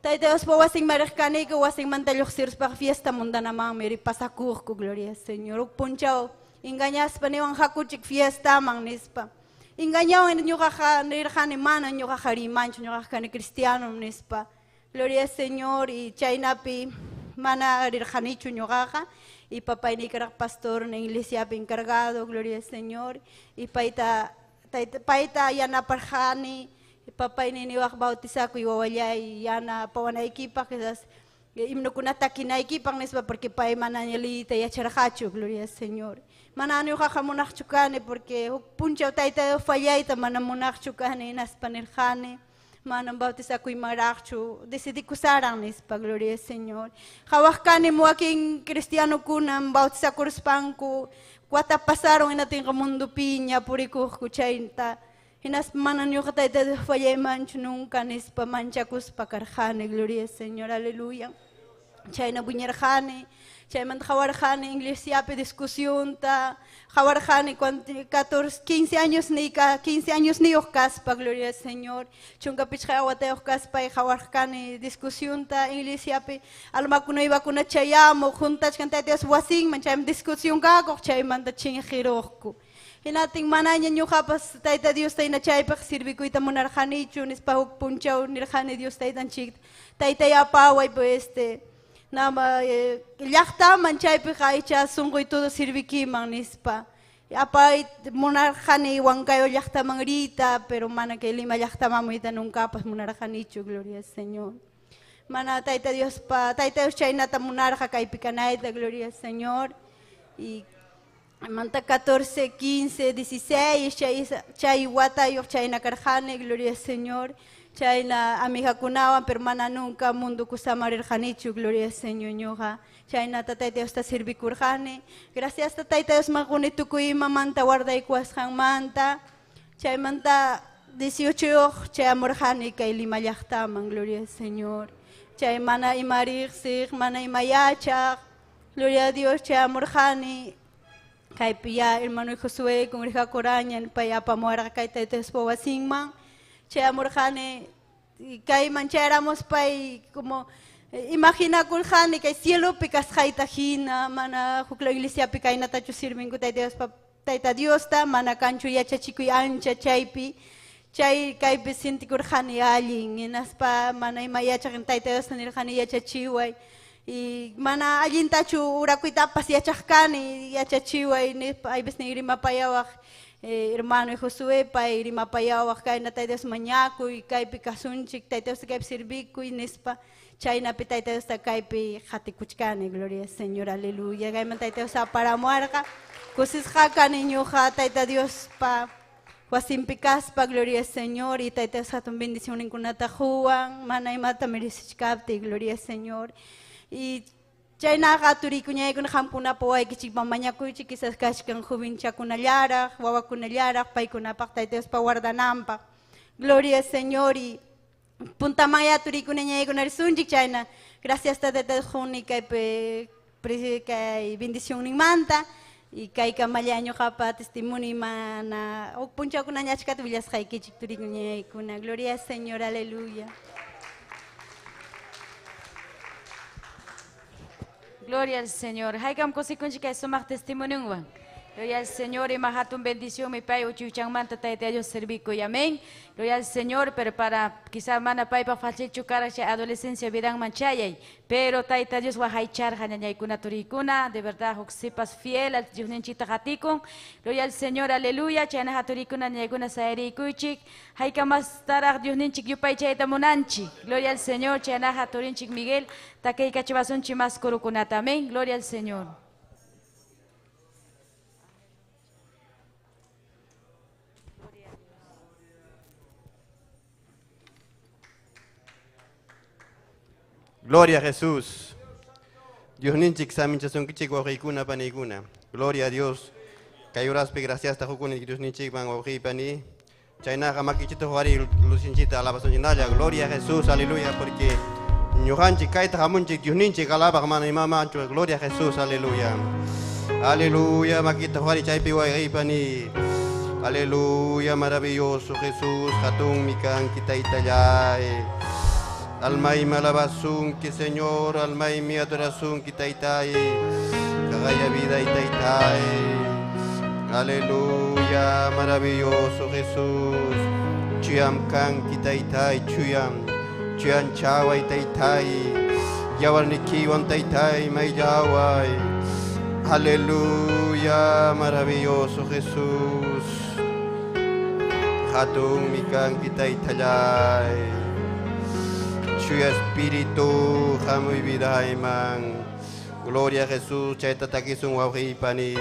Tayta Diospa wasinman riq kaniku, wasinmanta lluqsiruspaqa fiesta mundanamanmi ripasakuqku, gloria al Señor. Huk punchaw engañaspa niwan hakuchik fiestaman nispa. Engañawan ñuqaqa nirqani mana ñuqaqa rimanchu, ñuqaqa kani cristiano nispa. Gloria al Señor, y chaynapi mana rirqanichu ñuqaqa, y papayni karqa pastor en iglesiapi encargado, gloria al Señor, y payta tayta payta yanaparqani, y papayni niwaq bautizakuy wawallay yanapawanaykipaq, quizás himnokunata takinaykipaq nispa, porque pay manaña liyta yacharqachu, gloria al Señor. Mana ñuqaqa munaqchu kani, porque huk punchaw Tayta Dios fallayta mana munaqchu kani, hinaspa nirqani, manam bautizakuymanraqchu, decidikusaran nispa, gloria al Señor. Qhawaq kani wakin cristianokunam bautizakuruspanku, wata pasaron hinatinqa mundupiña purikuqku chayta. Hinaspa mana ñuqa Tayta Dios fallaymanchu nunca nispa manchakuspa karqani, gloria al Señor, aleluya. Chayna wiñarqani, chaymanta qhawarqani iglesiapi discusionta, qhawarqani cuando 14, 15 años nika, 15 años niyuq kaspa, gloria al Señor, 15 watayuq kaspay qhawarqani discusionta iglesiapi, almakuna ibakuna chayamuq, juntachkan Tayta Dios wasinman, chayman discusión kakuq, chaymanta chinqiruqku. Hinatin manaña ñuqapas Tayta Diosta hina chaypaq sirvikuyta munarqanichu, nispa huk punchaw nirqani Dios Taytanchikta, Taytay apaway, pues, este, nama llaqtaman chaypiqa icha sunquy todo sirvikiman nispa. Apay munarqani Huancayo llaqtaman riyta, pero mana kay Lima llaqtaman muyta nuncapas munarqanichu, gloria al Señor. Mana Tayta Diospa, Tayta Dios chaynata munarqa kaypi kanayta, gloria al Señor. Y manta 14, 15, 16, chay watayuq chayna karqani, gloria al Señor. Chayna amigakunawan, pero mana nunca mundo kusamarirqanichu, gloria al Señor ñuqa. Chaynata Tayta Diosta sirvikurqani. Gracias Tayta Dios maquni tukuy imamanta guardaykuwasqanmanta. Chaymanta 18 chayamurqani kay Lima llaqtaman, gloria al Señor. Chay mana ima riqsiq, mana ima yachaq, gloria a Dios chayamurqani. Kaypi ya hermano Josué congregakoraña pay apamuwarqa kay Tayta Diospa wasinman. Chayamurqani kayman chayaramos pay como imaginakurqani kay cielopi kasqayta hina, mana huk la iglesiapi kaynatachu sirvinku Tayta Diospa, Tayta Diosta, mana kanchu yachachikuy ancha chaypi. Chay kaypi sintikurqani allin, hinaspa mana ima yachaq Tayta Diosta nirqani yachachiway. Y mana allintachu urakuytapas yachaq kani, yachachiway nispa, aypis nin rimapayawaq, hermano Josué, pay rimapayawaq kayna Tayta Dios mañakuy, kaypi kasunchik, Tayta Diosta kaypi sirvikuy nispa, chaynapi Tayta Diosta kaypi qatikuchkani, gloria al Señor, aleluya. Kayman Tayta Dios aparamuarqa, kusisqa kani ñuqa Tayta Diospa wasinpi kaspa, gloria al Señor, y Tayta Dios hatun bendicionninkunata quwan, mana imata merecichkaptiy, gloria al Señor. Y chaynaqa turikuñaykuna qamkunapa waykichikman mañakuychik, quizás kachkan jovenchakunallaraq, wawakunallaraq, paykunapaq Tayta Diospa guardananpaq. Gloria al Señor. Y puntamanya turikuñaykuna risunchik chayna. Gracias Tayta Dios quni kaypi kay bendicionninmanta. Y kay kamalla ñuqapa testimonio mana huk punchawkunaña achkata willasqaykichik turikuñaykuna. Gloria al Señor, aleluya. Gloria al Señor. Haykam kusikunchik kay sumaq testimonionwan. Gloria al Señor, ima hatun bendición mi pay uchuychanmanta Tayta Dios servikuy, amén. Gloria al Señor, pero para quizá mana paypa facilchu kara chay adolescencia vidanman chayay, pero Tayta Dios waqaycharqa ñañaykuna turikuna, de verdad huk sipas fiel al Dios ninchita qatikun. Gloria al Señor, aleluya, chayna haturikuna ñañaykuna sayarikuychik. Haykamas taraq Dios ninchik yupaychayta munanchik. Gloria al Señor, chayna haturinchik Miguel, takaykachiwasunchik mas kurukunata, amén. Gloria al Señor. Gloria a Jesús. Dios ninchik saminchasunkichik wawqiykuna paniykuna. Gloria a Dios. Kay horaspi gracias ta hukuni Dios ninchik man wawqiypani. Chaynaqa makichita huari lusinchita alabasunchintalla. Gloria a Jesús, aleluya, porque ñuqanchik kayta hamunchik Dios ninchik alabaq mana imamanchu. Gloria a Jesús, aleluya. Aleluya, makita huari chaypi wawqiypani. Aleluya, maravilloso Jesús, hatun mikanki taytallay. Almay malabasunki, Señor, almay mi adorasunki, taytay. Kagaya vida y taytay. Aleluya, maravilloso Jesús. Chuyam kanki, taytay, chuyam. Chuyan chaway, taytay. Yawarnikiwan, taytay, mayllaway. Aleluya, maravilloso Jesús. Hatun mikanki, taytallay. Chuya Espíritu, hamuy vidayman. Gloria a Jesús, chayta takisun wawqiypani.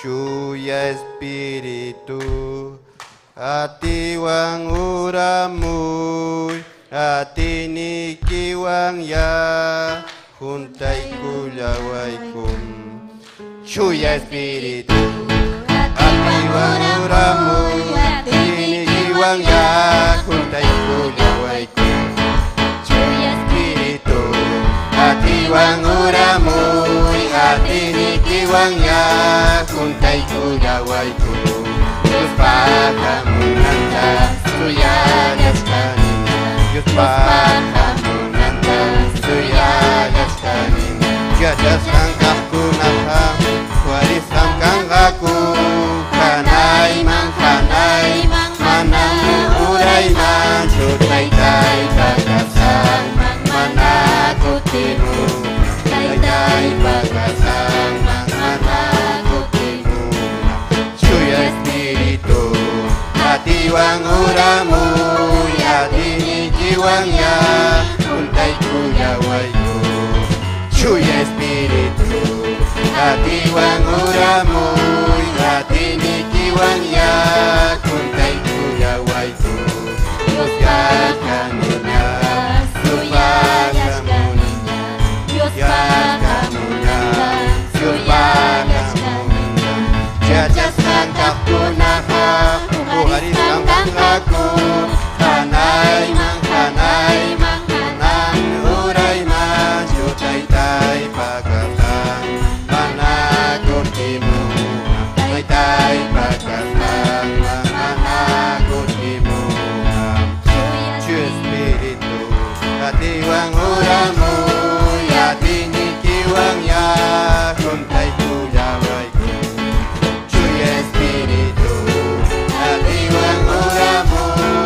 Chuya Espíritu, atiwan uramuy, atinikiwan ya, juntaykullawaykum. Chuya Espíritu, atiwan uramuy, atinikiwan ya, juntaykullawaykum. Chuya Espíritu, Atiwan uramuy, atinikiwan ya, juntaykullawayku. Diospa hamunanta suyallachkaniña. Diospa hamunanta suyallachkaniña. Yachasqan kaqkunaqa warisqam kanqaku. Hanayman, hanayman, manam uraymanchu taytaypa kasqanman mana kutimun. Taytaypa kasqanman mana kutimun. Chuya Espíritu, atiwan uramuy, atinikiwan ya, juntaykullawayku. Chuya Espíritu, atiwan uramuy, atinikiwan ya, juntaykullawayku. Dios yachkaniña, Dios hamunanta, Dios yachkaniña, Dios hamunanta. Yachasqan kaqkunaqa uqarisqam kanqaku. Hanayman, hanayman, hanan urayman, chu taytaypa kasqan mana kutimunqa. Taytaypa kasqanman mana kutimunqa. Chu Espíritu, atiwan uramuy, atinikiwan ya, juntaykullawayku. Chuya Espíritu, atiwan uramuy,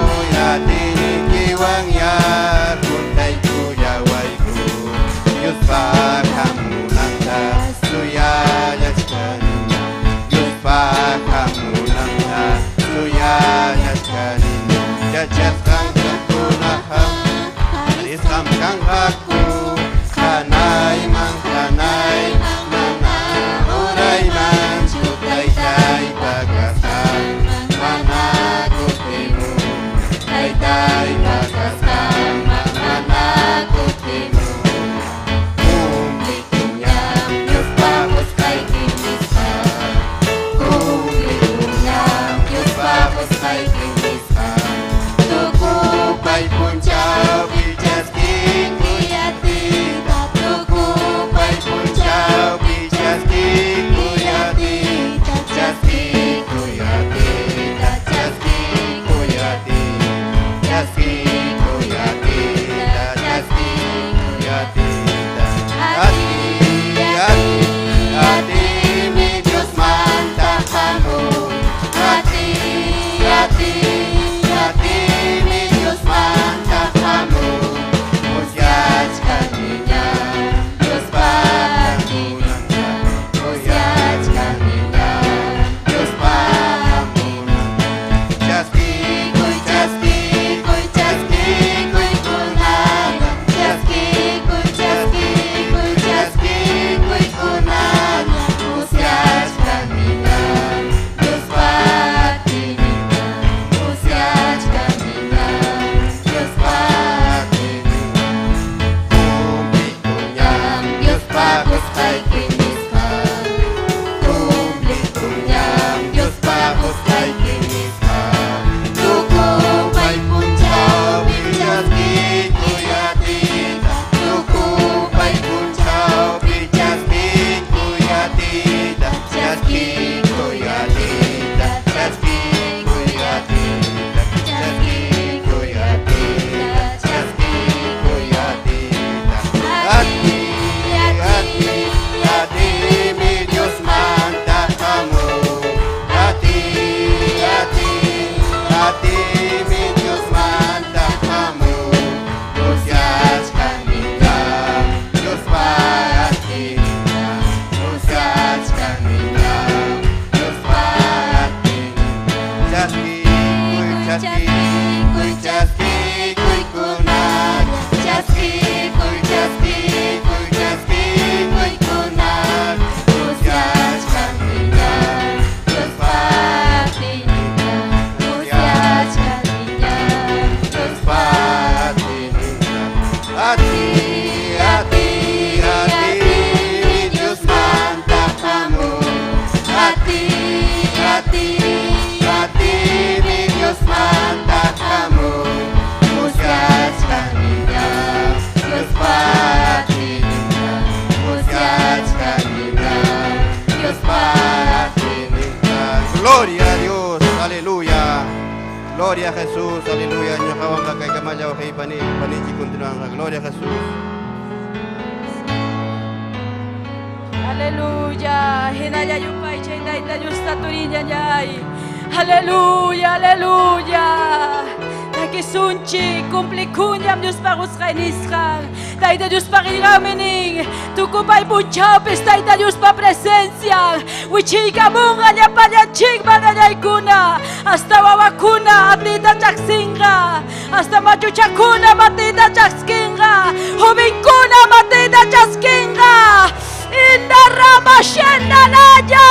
Gloria a Jesús, aleluya. Ñuqawanqa kaykamalla wawqiypani, paninchik continuanqa. Gloria a Jesús. Aleluya. Hinalla yupaychay Tayta Diosta turiñañay. Aleluya, aleluya. Takisunchik cumplikuñam Diospa qusqaynisqan. Tayta Diospa qillqaminin. Tukupay punchawpis Tayta Diospa presencia. Wichiykamunqa llapallanchikman ñañaykuna. Hasta wawakuna atiyta chaqsinqa. Hasta machuchakuna matiyta chaskinqa. Jovenkuna matiyta chaskinqa. Indarramashendanaya.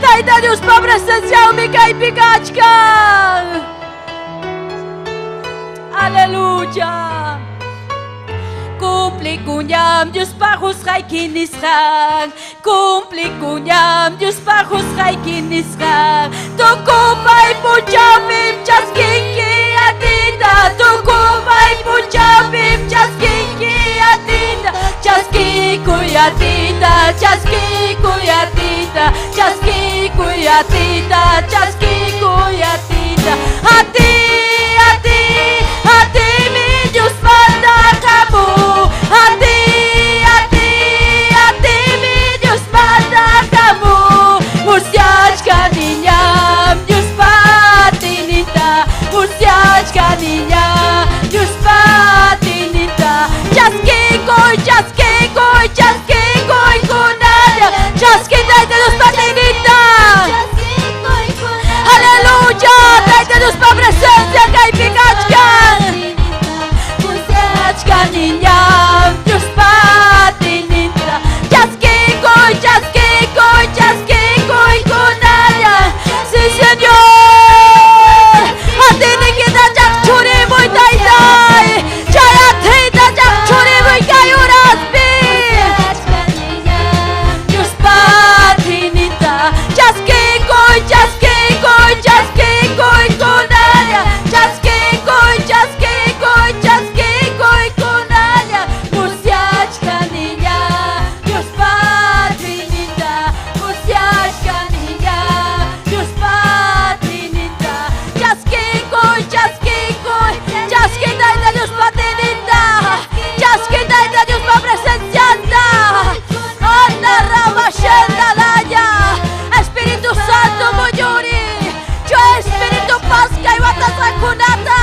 Tayta Diospa presencia kaypi kachkan. Aleluya. Cumplikuñam Diospa qusqayki nisqan. Cumplikuñam Diospa qusqayki nisqan. Tukupay punchawpim chaskinki atiyta. Tukupay punchawpim chaskinki atiyta. Chaskikuy atiyta, chaskikuy atiyta, chaskikuy atiyta, chaskikuy atiyta. Ati, ati, ati mi Diosmanta hamun. Ati, ati, ati mi Diosmanta hamun. Musyachkaniñam Diospa atiyninta, musyachkaniñam Diospa atiyninta. Chaskikuy, chaskikuy, chaskikuy kunalla. Chaski Tayta Diospa atiyninta. Aleluya, Tayta Diospa presencia kaypi kachkan. Musyachkaniñam Diospa atiyninta. Chaskikuy, chaskikuy, chaskikuy kunalla. Sí, Señor. Atiyniykita chaqchurimuy Taytay. Chay atiyta chaqchurimuy kay uraspi. Diospa atiyninta. Chaskikuy, chaskikuy, chaskikuy kunalla. Chaskikuy, chaskikuy, chaskikuy kunalla. Musyachkaniña Diospa atiyninta. Musyachkaniña Diospa atiyninta. Chaskikuy, chaskikuy, chaski Tayta Diospa atiyninta. Chaski Tayta Diospa presencianta. Anda ramashenda laya. Espíritu Santo muyuri. Yo Espíritu Pasca y batasakunata.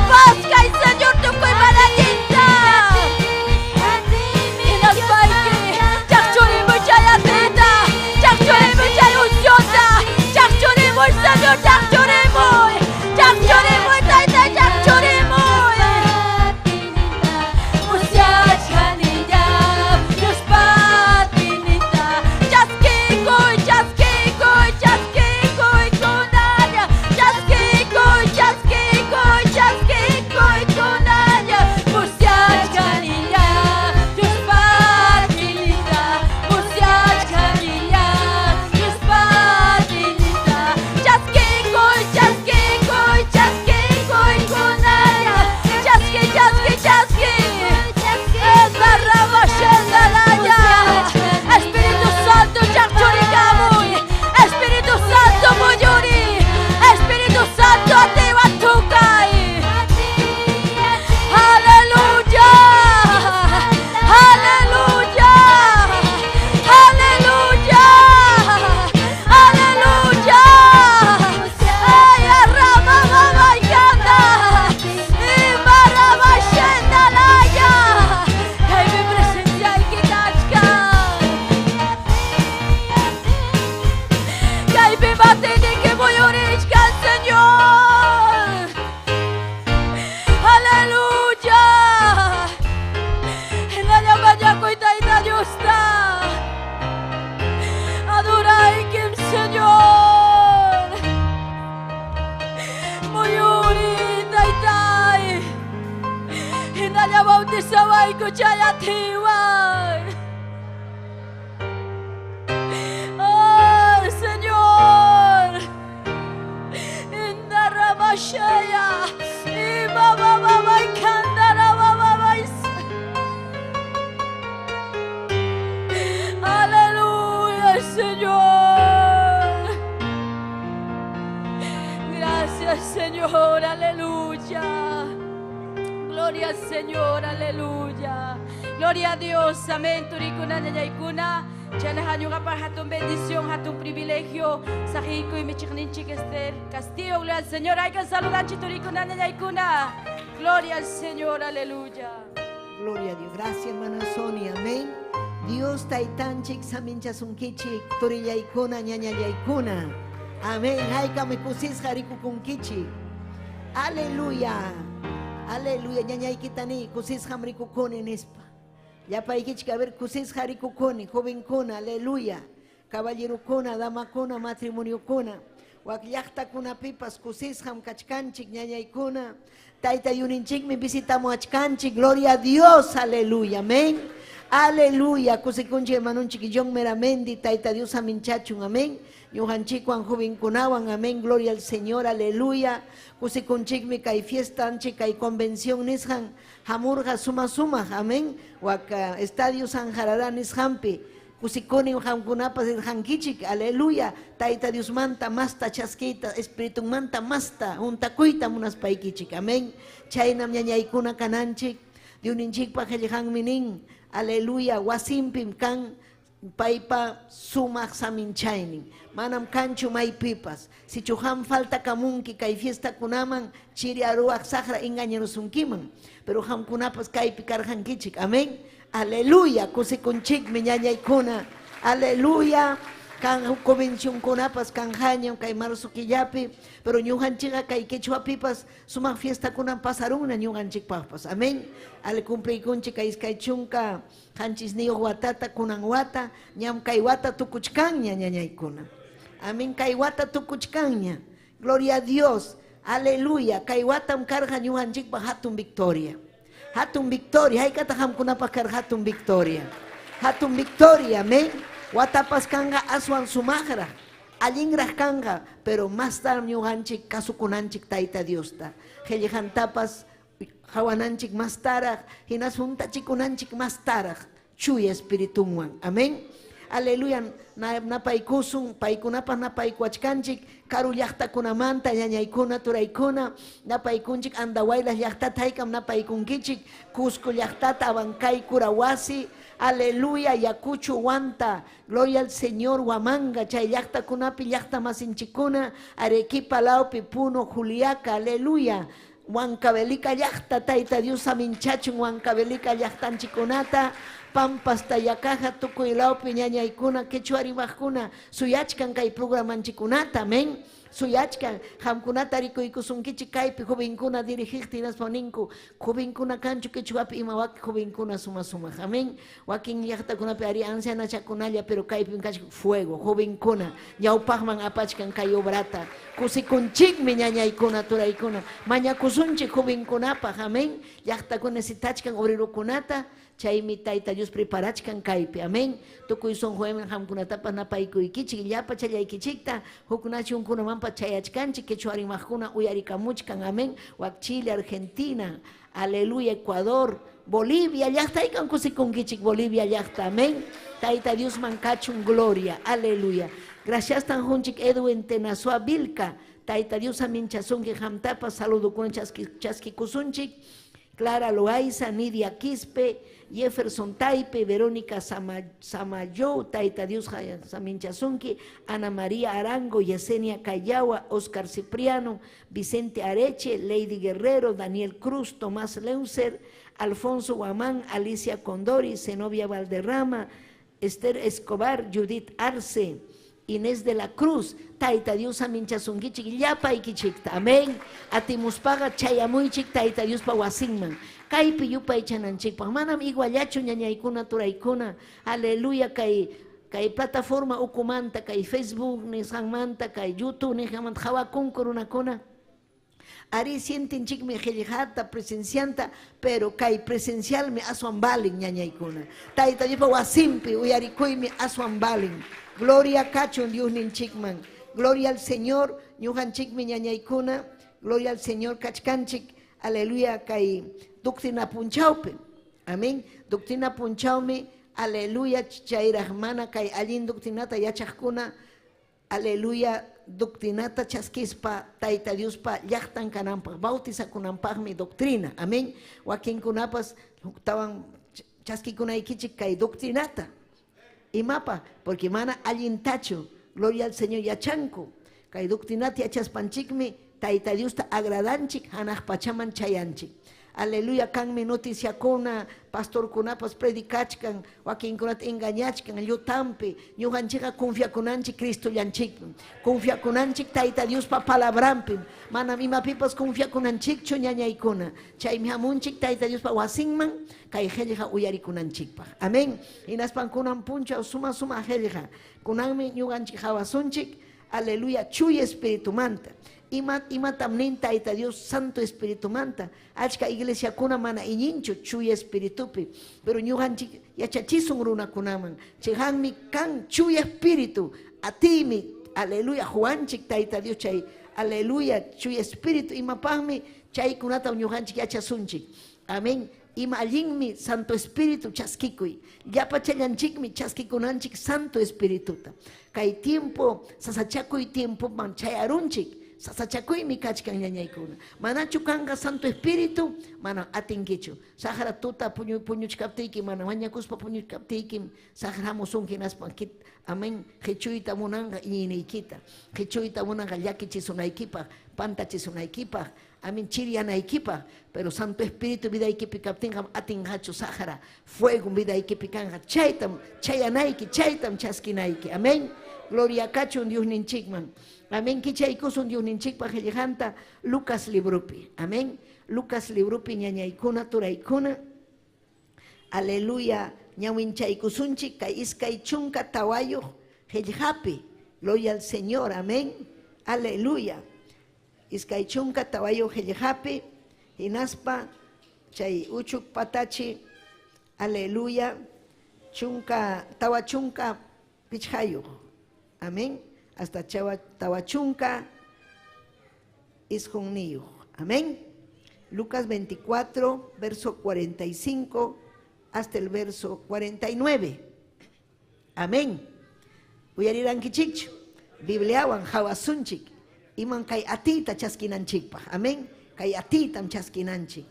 Pasca y Señor tukuy manallinta. Hinaspayki, chaqchurimuy chay atiyta, chaqchurimuy chay uncionta, chaqchurimuy Señor, chaqchurimuy, chaqchurimuy Tayta, chaqchurimuy. Musyachkaniñam Diospa atiyninta. Chaskikuy, chaskikuy, chaskikuy kunalla. Chaskikuy, chaskikuy, chaskikuy kunalla. Musyachkaniña Diospa atiyninta. Musyachkaniña Diospa atiyninta. Chaskikuy, chaskikuy, chaskikuy kunalla. Chaski, chaski, chaski. Esbarramashendalaya. Espíritu Santo chaqchurikamuy. Espíritu Santo muyuri. Espíritu Santo atiywan tukay. Aleluya. Aleluya. Aleluya. Aleluya. Ay, arrama, mama, y canta. Imarabashendalaya. Ay, mi presencia y kachkan. Kaypi atiyniki muyurichkan, Señor. Aleluya. Hinalla mañakuy Tayta Diosta. Adoraykim, Señor. Muyuri, Taytay. Hinalla bautizawayku chay atiywan. Oh, Señor. Indarramashaya. Ima baba kandara baba. Aleluya, Señor. Gracias, Señor. Señor, aleluya. Gloria al Señor, aleluya. Gloria a Dios, amén. Turikuna, ñañaykuna. Chaynaqa ñuqapaq hatun bendición, hatun privilegio. Saqiykuy michiqninchik Esther Castillo, gloria al Señor. Hay que saludanchik turikuna, ñañaykuna. Gloria al Señor, aleluya. Gloria a Dios. Gracias, hermana Sonia. Amén. Dios taytanchik saminchasunkichik turillaykuna ñañallaykuna. Amén. Haykami kusisqa rikukunkichik. Aleluya. Aleluya. Ñañaykita ni kusisqam rikukuni nispa. Llapaykichik a ver kusisqa rikukuni, jovenkuna, aleluya. Caballerokuna, damakuna, matrimoniokuna. Wak llaqtakunapipas kusisqam kachkanchik ñañaykuna. Tayta Yuninchikmi visitamuachkanchik. Gloria a Dios, aleluya. Amén. Aleluya. Kusikunchik hermanunchik John Meramendi, Tayta Dios aminchachun, amén. Ñuqanchikwan jovenkunawan, amén. Gloria al Señor, aleluya. Kusikunchikmi kay fiestanchik, kay convención nisqan hamurqa suma sumaq, amén. Wak Estadio San Jarará nisqanpi. Kusikuni qamkunapas rirqankichik, aleluya. Tayta Diosmanta masta chaskiyta, Espiritunmanta masta juntakuyta munaspaykichik, amén. Chaynam ñañaykuna kananchik, Diosninchikpa qillqanmi nin, aleluya, wasinpim kan paypa sumaq saminchaynin. Manam kanchu maypipas. Sichu qam faltakamunki kay fiestakunaman chiri aruwaq saqra engañarusunkiman. Pero qamkunapas kaypi karqankichik, amén. Aleluya, kusikunchikmi ñañaykuna. Aleluya. Kan convencionkunapas kanqañam kay marzo killapi, pero ñuqanchikqa kay quechuapipas sumaq fiestakunam pasarunna ñuqanchikpaqpas. Amén. Al cumpliykunchik kay iskay chunka qanchisniyuq watata kunan wata, ñam kay wata tukuchkanña ñañaykuna. Amén, kay wata tukuchkanña. Gloria a Dios. Aleluya. Kay watam karqa ñuqanchikpaq hatun victoria. Hatun victoria, haykataq qamkunapaq karqa hatun victoria. Hatun victoria, amén. Watapas kanqa aswan sumaqraq, allinraq kanqa, pero mastam ñuqanchik kasukunanchik Tayta Diosta. Qillqantapas qawananchik mastaraq, hinaspa huntachikunanchik mastaraq, chuya espiritunwan. Amén. Aleluya, napaykusun, paykunapas napaykuachkanchik, karu llaqtakunamanta, ñañaykuna, turaykuna, napaykunchik, Andahuaylas llaqtata haykam napaykunkichik, Cusco llaqtata, Abancay, Curahuasi, aleluya, Ayacucho, Huanta, gloria al Señor, Huamanga, chay llaqtakunapi, llaqta masinchikuna, Arequipa, Laupi, Puno, Juliaca, aleluya, Huancavelica llaqta, Tayta Dios aminchachun, Huancavelica llaqtanchikunata, Pampas, Tayacaja, tukuy lawpi ñañaykuna, quechua rimaqkuna, suyachkan kay programanchikunata, amén. Suyachkan, qamkunata rikuykusunkichik kaypi jovenkuna dirigiqta hinaspa ninku, jovenkuna kanchu quechuapi ima waki jovenkuna suma sumaq, amén. Wakin llaqtakunapi ari ancianachakunalla, pero kaypim kachkan fuego, jovenkuna, ñawpaqman apachkan kay obrata. Kusikunchikmi ñañaykuna, turaykuna, mañakusunchik jovenkunapaq, amén. Llaqtakuna necesitachkan obrerokunata, chaymi Tayta Dios preparachkan kaypi, amén. Tukuy sunquwan qamkunatapas napaykuykichik, llapa challaykichikta, huk nacionkunamanpas chayachkanchik, quechua rimaqkuna uyarikamuchkan, amén. Wak Chile, Argentina, aleluya, Ecuador, Bolivia, llaqtaykan kusikunkichik, Bolivia llaqta, amén. Tayta Diosman kachun gloria, aleluya. Gracias tan junchik Edwin Tenazua Vilca, Tayta Dios aminchasunki qamtapas saludukuna chaskikusunchik. Clara Loaiza, Nidia Quispe, Jefferson Taipe, Verónica Samayo, Tayta Dios Saminchasunki, Ana María Arango, Yesenia Cayawa, Oscar Cipriano, Vicente Areche, Lady Guerrero, Daniel Cruz, Tomás Leuser, Alfonso Guamán, Alicia Condori, Zenobia Valderrama, Esther Escobar, Judith Arce, Inés de la Cruz, Tayta Dios aminchasunkichik, llapaykichikta, amén. Atimuspaqa chayamuychik Tayta Diospa wasinman. Kaypi yupaychananchikpaq, manam iguallachu ñañaykuna, turaykuna, aleluya, kay plataforma ukumanta, kay Facebook nisqanmanta, kay YouTube nisqanmanta, hawakunku runakuna. Ari sientinchikmi qillqata, presencianta, pero kay presencialmi aswan valin ñañaykuna. Tayta Diospa wasinpi uyarikuymi aswan valin. Gloria kachun Diosninchikman. Gloria al Señor, ñuqanchikmi ñañaykuna. Gloria al Señor kachkanchik. Aleluya, kay doctrina punchawpi. Amén. Doctrina punchawmi, aleluya, chayraq mana kay allin doctrinata yachaqkuna. Aleluya, doctrinata chaskispa Tayta Diospa llaqtan kananpaq, bautizakunanpaqmi doctrina. Amén. Wakinkunapas huktawan chaskikunaykichik kay doctrinata. Imapa, porque mana allintachu, gloria al Señor yachanku. Kay doctrinata yachaspanchikmi Tayta Diosta agradanchik, hanaq pachaman chayanchik. Aleluya, kanmi noticiakuna, pastorkunapas predicachkan, wakinkunata engañachkan, llutampi, ñuqanchikqa confiakunanchik Cristollanchikpim, confiakunanchik Tayta Diospa palabranpim, manam imapipas confiakunanchikchu ñañaykuna, chaymi hamunchik Tayta Diospa wasinman, kay qillqa uyarikunanchikpaq. Amén. Hinaspan kunan punchaw suma suma qillqa, kunanmi ñuqanchik hawasunchik, aleluya, chuya espiritumanta. Ima, imatam nin Tayta Dios Santo Espiritumanta. Achka iglesiakuna mana iñinchu chuya espiritupi, pero ñuqanchik yachachisun runakunaman. Chihanmi kan chuya espíritu, atiymi, aleluya, Juanchik Tayta Dios chay, aleluya, chuya espíritu imapaqmi chaykunata ñuqanchik yachasunchik. Amén. Ima allinmi Santo Espíritu chaskikuy. Llapachallanchikmi chaskikunanchik Santo Espirituta. Kay tiempo, sasachakuy tiempoman chayarunchik. Sasachakuymi kachkan ñañaykuna. Manachu kanqa Santo Espíritu, mana atinkichu. Saqra tuta puñuchkaptiyki, mana mañakuspa puñuchkaptiyki, saqra hamusunki hinaspa amén, qichuyta munanqa iñiyniykita. Qichuyta munanqa llakichisunaykipaq, pantachisunaykipaq, amén, chirianaykipaq. Pero Santo Espíritu vidaykipi kaptinqa atinqachu saqra, fuego vidaykipi kanqa. Chaytam chayanayki, chaytam chaskinayki. Amén. Gloria kachun Diosninchikman. Amén. Kichaykusun Diosninchikpa qillqanta Lucas libropi. Amén. Lucas libropi ñañaykuna, turaykuna. Aleluya. Ñawinchaykusunchik kay iskay chunka tawayuq qillqapi. Gloria al Señor. Amén. Aleluya. Iskay chunka tawayuq qillqapi. Hinaspa chay uchuk patachi. Aleluya. Chunka tawa chunka pichqayuq. Amén. Hasta tawachunka isqunniyuq. Amén. Lucas 24, verso 45 hasta el verso 49. Amén. Uyarirankichikchu. Bibliawan hawasunchik. Iman kay atiyta chaskinanchikpaq. Amén. Kay atiytam chaskinanchik.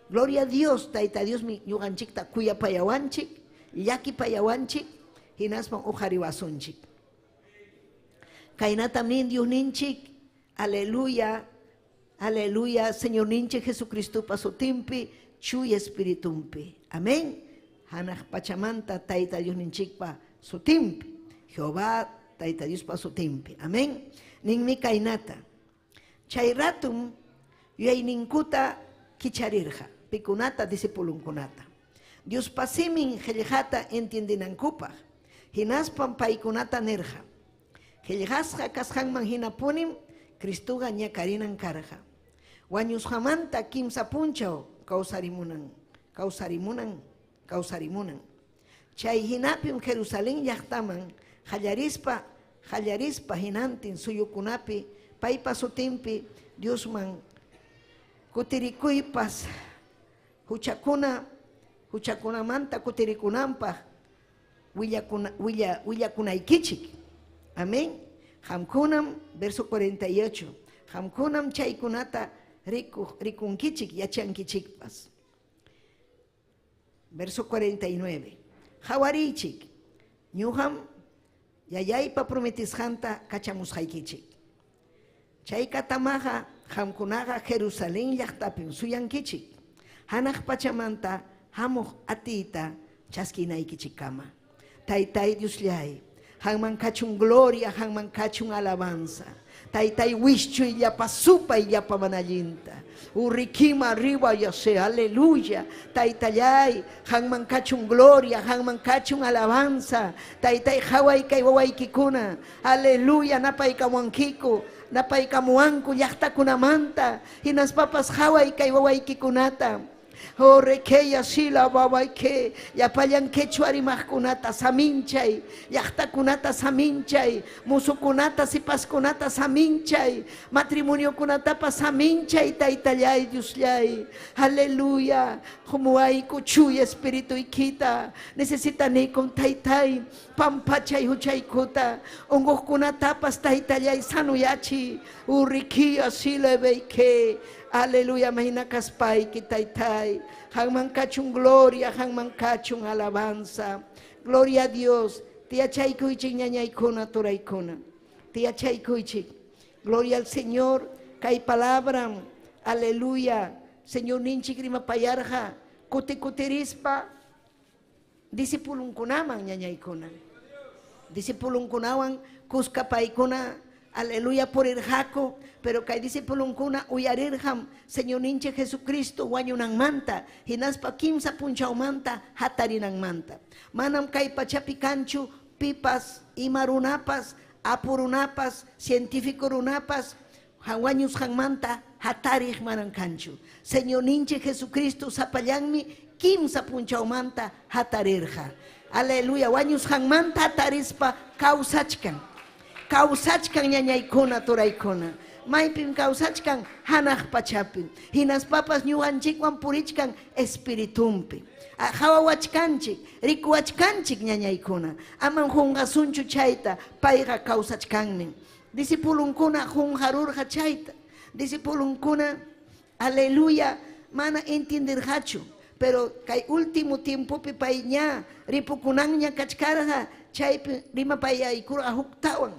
Gloria a Dios, Tayta Dios mi ñuqanchikta kuyapayawanchik, llakipayawanchik, hinaspan uqariwasunchik. Kaynatam nin Dios ninchik, aleluya, aleluya, Señor ninchik Jesucristopa sutinpi, chuya espiritumpi. Amén. Hanaq pachamanta Tayta Dios ninchikpa sutinpi, Jehová Tayta Diospa sutinpi. Amén. Ninmi kaynata. Chay ratum yuyayninkuta kicharirqa, pikunata discipulunkunata. Diospa simin qillqata entiendinankupaq, hinaspam paykunata nirqa. Qillqasqa kasqanman hinapunim Cristoqa ñakarinan karqa. Wañusqamanta kimsa punchaw kawsarimunan, kawsarimunan, kawsarimunan. Chay hinapim Jerusalén llaqtaman qallarispa, qallarispa hinantin suyukunapi paypa sutinpi Diosman kutirikuypas huchakuna, huchakunamanta kutirikunanpaq willakunaykichik. Amén. Qamkunam, verso 48. Qamkunam chaykunata rikunkichik, yachankichikpas. Verso 49. Hawariychik, ñuqam yayaypa prometisqanta kachamusqaykichik. Chay katamaqa qamkunaqa Jerusalén llaqtapim suyankichik. Hanaq pachamanta hamuq atiyta chaskinaykichikkama. Taytay Diosllay, hanman kachun gloria, hanman kachun alabanza. Taytay wischuy llapa supay llapa manallinta. Urrikima arriba ya sea, aleluya. Taytallay, hanman kachun gloria, hanman kachun alabanza. Taytay haway kay wawaykikuna. Aleluya, napaykamuankiku, napaykamuanku llaqtakunamanta. Hinaspapas haway kay wawaykikunata. Oh, rekeya sila babayke, llapallan quechua rimaqkunata saminchay, llaqtakunata saminchay, musukunata sipaskunata saminchay, matrimoniokunatapas saminchay, taytallay Diosllay. Aleluya, humuayku chuya espirituykita, necesitanikum taytay, Pampachay huchaykuta. Unquqkunatapas taytallay sanuyachi. Urrikia silebeike. Aleluya, mahina kaspayki taytay. Hanman kachun gloria, hanman kachun alabanza. Gloria a Dios. Tiyachaykuychik ñañaykuna turaykuna. Tiyachaykuychik. Gloria al Señor. Kay palabra. Aleluya. Señor ninchik rimapayarqa. Kuti kutirispa discipulunkunaman ñañaykuna. Discipulunkunawan kuska paykuna aleluya purirqaku, pero kay discipulunkuna uyarirqam Señor ninchik Jesucristo wañunanmanta, hinaspa kimsa punchawmanta hatarinanmanta. Manam kay pachapi kanchu pipas, ima runapas, apu runapas, científico runapas, wañusqanmanta hatariq manam kanchu. Señor ninchik Jesucristo sapallanmi kimsa punchawmanta hatarirqa. Aleluya, wañusqanmanta hatarispa kawsachkan. Kawsachkan ñañaykuna turaykuna. Maypim kawsachkan hanaq pachapi. Hinaspapas ñuqanchikwan purichkan espiritumpi. Qhawawachkanchik, rikuwachkanchik ñañaykuna. Aman qunqasunchu chayta, payqa kawsachkanmi. Discipulunkuna qunqarurqa chayta. Discipulunkuna, aleluya, mana entenderqachu. Pero kay último tiempopi pay ña ripukunanña kachkarqa, chaypi rimapayaykurqa huktawan.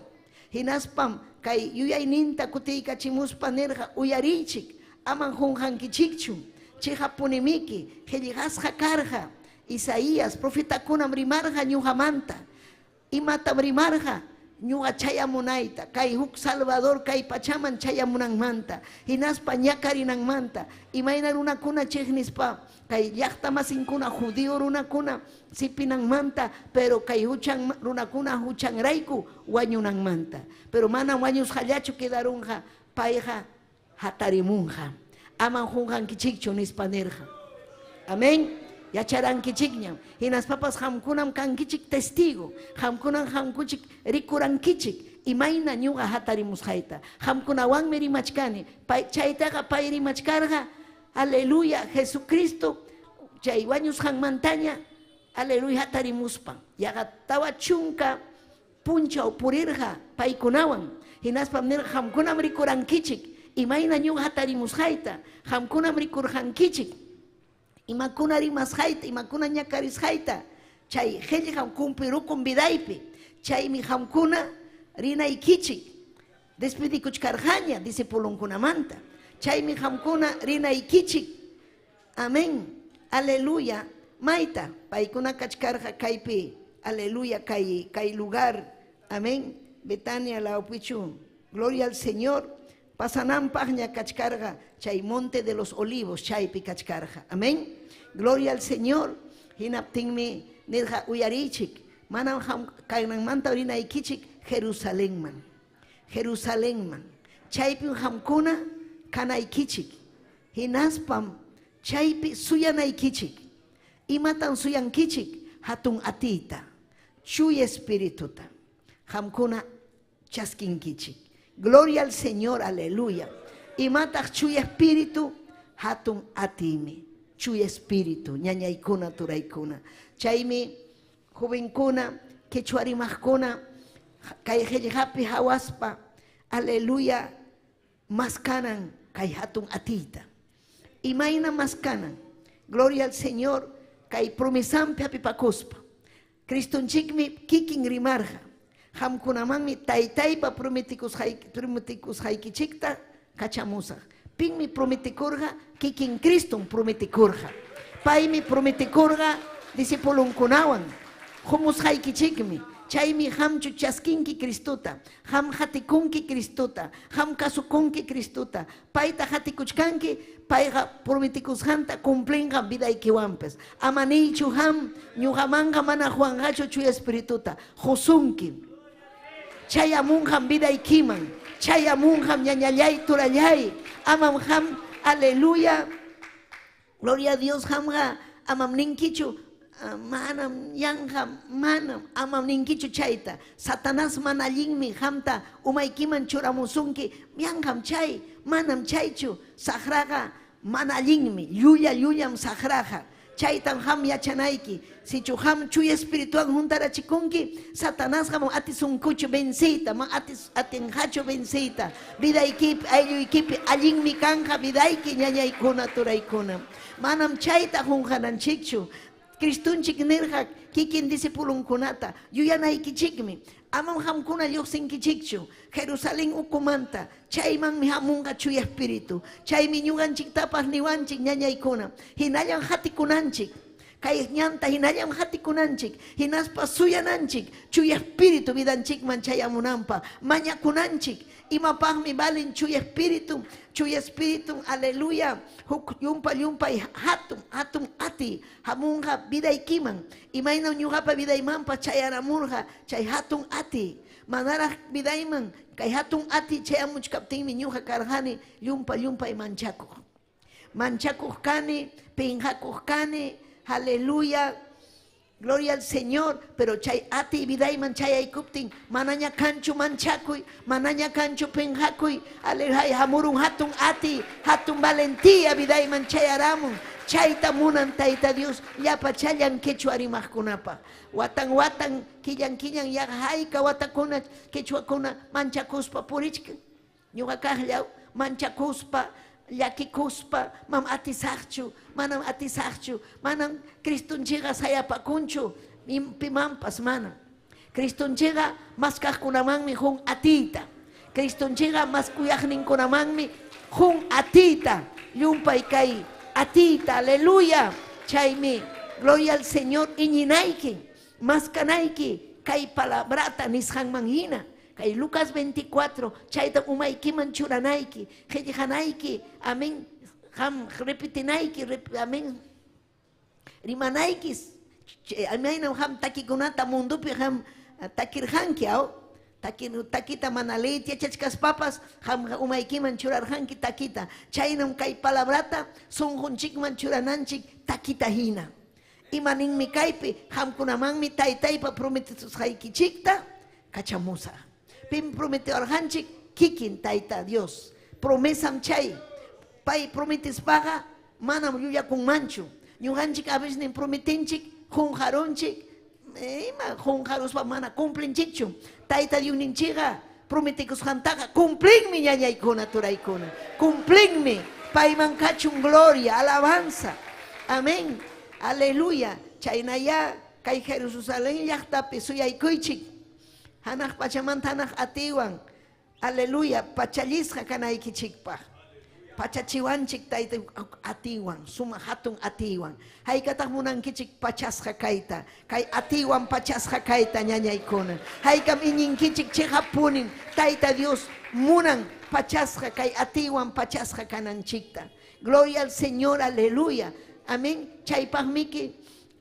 Hinaspam kay yuyayninta kutiykachimuspa nirqa uyariychik, aman qunqankichikchu. Chiqapunimiki qillqasqa karqa. Isaías profetakunam rimarqa ñuqamanta. Imatam rimarqa? Ñuqa chayamunayta, kay huk Salvador kay pachaman chayamunanmanta, hinaspa ñakarinanmanta, imayna runakuna chiqnispa kay llaqta masinkuna judío runakuna sipinanmanta, pero kay huchan runakuna huchanrayku wañunanmanta. Pero manam wañusqallachu quedarunqa, payqa hatarimunqa. Aman qunqankichikchu nispa nirqa. Amén. Yacharankichikñam. Hinaspapas qamkunam kankichik testigo. Qamkunam qamkuchik rikurankichik imayna ñuqa hatarimusqayta. Qamkunawanmi rimachkani. Pay chaytaqa pay rimachkarqa. Aleluya, Jesucristo chay wañusqanmantaña aleluya hatarimuspan. Yaqa tawa chunka punchaw purirqa paykunawan. Hinaspam nirqa qamkunam rikurankichik imayna ñuqa hatarimusqayta. Qamkunam rikurqankichik imakuna rimasqayta, imakuna ñakarisqayta. Chay qillqam cumplirukun vidaypi. Chaymi qamkuna rinaykichik. Despedikuchkarqaña discipulunkunamanta. Chaymi qamkuna rinaykichik. Amén. Aleluya. Mayta paykuna kachkarqa kaypi. Aleluya, kay kay lugar. Amén. Betania lawpichu. Gloria al Señor. Pasananpaqña kachkarqa chay monte de los olivos chaypi kachkarqa. Amén. Gloria al Señor. Hinaptinmi nirqa uyariychik. Manam kaynanmanta rinaykichik Jerusalenman. Jerusalenman. Chaypim qamkuna kanaykichik. Hinaspam chaypi suyanaykichik. Imatam suyankichik? Hatun atiyta, chuya espirituta. Qamkuna chaskinkichik. Gloria al Señor, aleluya. Imataq chuya espíritu, hatun atiymi. Chuya espíritu, ñañaykuna, turaykuna. Chaymi jovenkuna, quechua rimaqkuna, kay qillqapi hawaspa, aleluya, maskanan kay hatun atiyta. Imayna maskanan? Gloria al Señor, kay promesampi hapipakuspa. Cristonchikmi kikin rimarqa. Qamkunamanmi taytaypa prometikusqaykichikta kachamusaq. Pinmi prometikurqa? Kikin Cristom prometikurqa. Paymi prometikurqa discipulunkunawan. Humusqaykichikmi. Chaymi qamchu chaskinki Cristota, qam qatikunki Cristota, qam kasukunki Cristota. Payta qatikuchkanki, payqa prometikusqanta cumplinqa vidaykiwanpas. Ama niychu qam ñuqamanqa mana Juanqachu chuya espirituta. Qusunki. Chayamunqam vidaykiman. Chayamunqam ñañallay turallay. Amam qam, aleluya. Gloria a Dios, qamqa amam ninkichu manam yanqa manam amam ninkichu chayta. Satanás mana allinmi qamta umaykiman churamusunki. Yanqam chay, manam chaychu. Saqraqa mana allinmi, llulla llullam saqraqa. Chaytam ham yachanayki. Sichu ham chuya espirituwan juntarachikunki, Satanasqa man atisunkuchu venceyta, man atis atinqachu venceyta. Vidaykipi, aylluykipi allinmi kanja vidayki ñañaykuna turaykuna. Manam chayta qunqananchikchu. Cristunchik nirqa kikin discipulunkunata yuyanaykichikmi. Amam hamkuna lluqsinkichikchu Jerusalén ukumanta chaymanmi hamunqa chuya espíritu. Chaymi ñuqanchiktapas niwanchik ñañaykuna. Hinallam hatikunanchik. Kay ñanta hinallam hatikunanchik. Hinaspa suyananchik chuya espíritu vidanchikman chayamunanpaq. Mañakunanchik. Imapaqmi valen chuya espíritu, chuya espíritu, aleluya. Huk yumpa yumpay hatun hatun ati hamunqa vidaykiman. Imaynam ñuqapa vidaymanpas chayaramurqa chay hatun ati. Manaraq vidayman kay hatun ati chayamuchkaptinmi ñuqa karqani llumpa llumpay manchakuq. Manchakuq kani, pinqakuq kani, aleluya. Gloria al Señor, pero chay ati vidayman chayaykuptin manaña kanchu manchakuy, manaña kanchu pinqakuy, aleluya, hamurun hatun ati, hatun valentía vidayman chayaramun. Chayta munan Tayta Dios, llapa challan quechua rimaqkunapaq. Watan watan, killan killan yaqa hayka watakuna quechuakuna manchakuspa purichkan. Ñuqa kaqllaw manchakuspa, llakikuspa, mam atisaqchu, manam atisaqchu, manam Cristunchikqa sayapakunchu, pimanpas manam. Cristunchikqa maskaqkunamanmi hun atiyta. Cristunchikqa maskuyaqninkunamanmi hun atiyta. Llumpay kay atiyta, aleluya. Chaymi, gloria al Señor, iñinayki, maskanayki, kay palabrata nisqanman hina. Kay Lucas 24, chayta umaykiman churanayki, qillqanayki, amén, qam repitinayki, amén, rimanayki, amaynam qam takikunata mundupi qam takirqanki, aw, takita mana leyta yachachkaspapas, qam umaykiman churarqanki takita. Chaynam kay palabrata sunqunchikman churananchik takita hina. Ima ninmi kaypi, qamkunamanmi taytaypa prometesusqaykichikta kachamusaq. Pim prometiwarqanchik kikin Tayta Dios. Promesam chay. Pay prometispaqa manam llullakunmanchu. Ñuqanchik a veces prometinchik, qunqarunchik, ima qunqaruspa mana cumplinchikchu. Tayta Diosninchikqa prometikusqantaqa cumplinmi ñañaykuna turaykuna. Cumplinmi. Payman kachun gloria, alabanza. Amén. Aleluya. Chaynaya kay Jerusalén llaqtapi suyaykuychik. Hanaq pachamanta hanaq atiwan. Aleluya. Pachallisqa kanaykichikpaq. Pachachiwanchik tayta atiwan, suma hatun atiwan. Haykataq munankichik pachasqa kayta. Kay atiwan pachasqa kayta ñañaykuna. Haykam iñinkichik chiqapunin Tayta Dios munan pachasqa kay atiwan pachasqa kananchikta. Gloria al Señor, aleluya. Amén. Chaypaqmiki,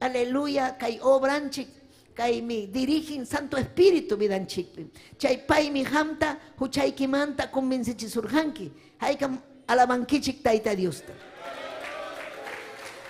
aleluya, kay obranchik. Kaymi dirigen Santo Espíritu vidanchikpi. Chay paymi hamta huchaykimanta convencechisurqanki. Haykam alabankichik Tayta Diosta.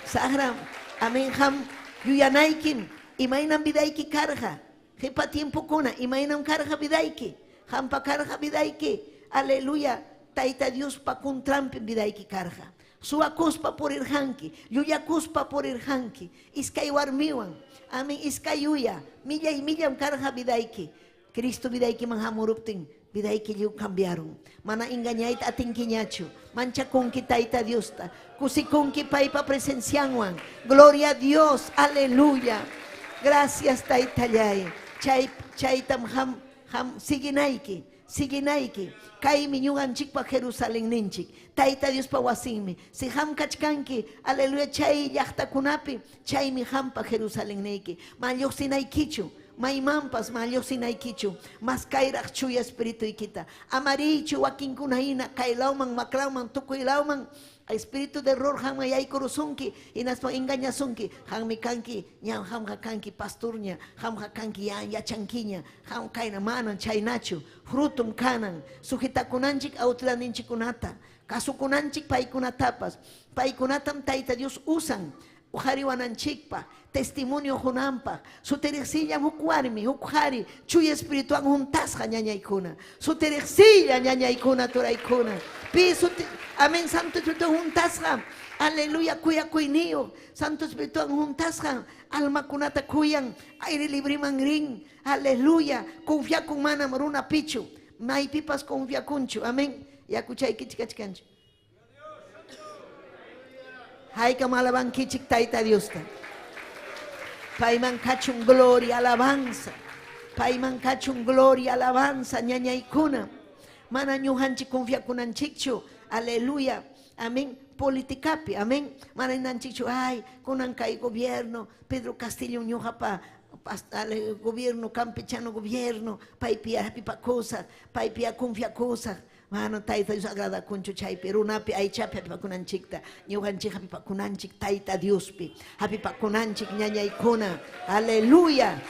Sahra, amén ham yuyanaykim imaynam vidayki karqa. Qipa tiempokuna imaynam karqa vidayki. Hampa karqa vidayki. Aleluya. Tayta Diospa contranpi vidayki karqa. Suwakuspa purirqanki, llullakuspa purirqanki, iskay warmiwan, amén, iskay uya, millay millam karqa vidayki. Cristo vidaykiman hamuruptin, vidayki lliw cambiaron. Mana engañayta atinkiñachu, manchakunki Tayta Diosta, kusikunki paypa presencianwan. Gloria a Dios, aleluya. Gracias Taytallay. Chay chaytam ham ham siginayki. Siginayki, kaymi ñuqanchikpa Jerusalén ninchik, Tayta Diospa wasinmi. Si ham kachkanki, aleluya, chay llaqtakunapi, chaymi hampa Jerusalén niyki. Man lluqsinaykichu, maymanpas man lluqsinaykichu, mas kayraq chuya espirituykita. Amariychu wakinkuna hina kaylawman, maklawman, tukuylawman, espíritu de error hamma yaykurusunki, hinaspa engañasunki, hammi kanki, ñam hamqa kanki pastorña, hamqa kanki ya yachankiña, ham kayna manan chaynachu, frutum kanan, sujetakunanchik autoridadninchikkunata, kasukunanchik paykunatapas, paykunatam Tayta Dios usan, Uqariwananchikpaq, testimonio qunanpaq. Sutiriqsillam huk warmi, huk qhari, Chuya Espirituwan huntasqa ñañaykuna. Sutiriqsilla ñañaykuna, turaykuna. Pi suti, amén, Santo Espirituwan huntasqa. Aleluya, kuyakuyniyuq. Santo Espirituwan huntasqa almakunata kuyan, aire libriman rin. Aleluya, confiakun manam runapichu, maypipas confiakunchu. Amén. Yakuchaykichik kachkanchu. Haykam alabankichik Tayta Diosta. Payman kachun gloria, alabanza. Payman kachun gloria, alabanza, ñañaykuna. Mana ñuqanchik confiakunanchikchu. Aleluya. Amén. Politicapi, amén. Mana ninanchikchu, ay, kunan kay gobierno, Pedro Castillo ñuqapa gobierno, campechano gobierno, paypi hapipakusaq, paypi confiakusaq. Mana Tayta Dios agradakunchu chaypi, runapi aychapi hapipakunanchikta, ñuqanchik hapipakunanchik Tayta Diospi, hapipakunanchik ñañaykuna. Aleluya.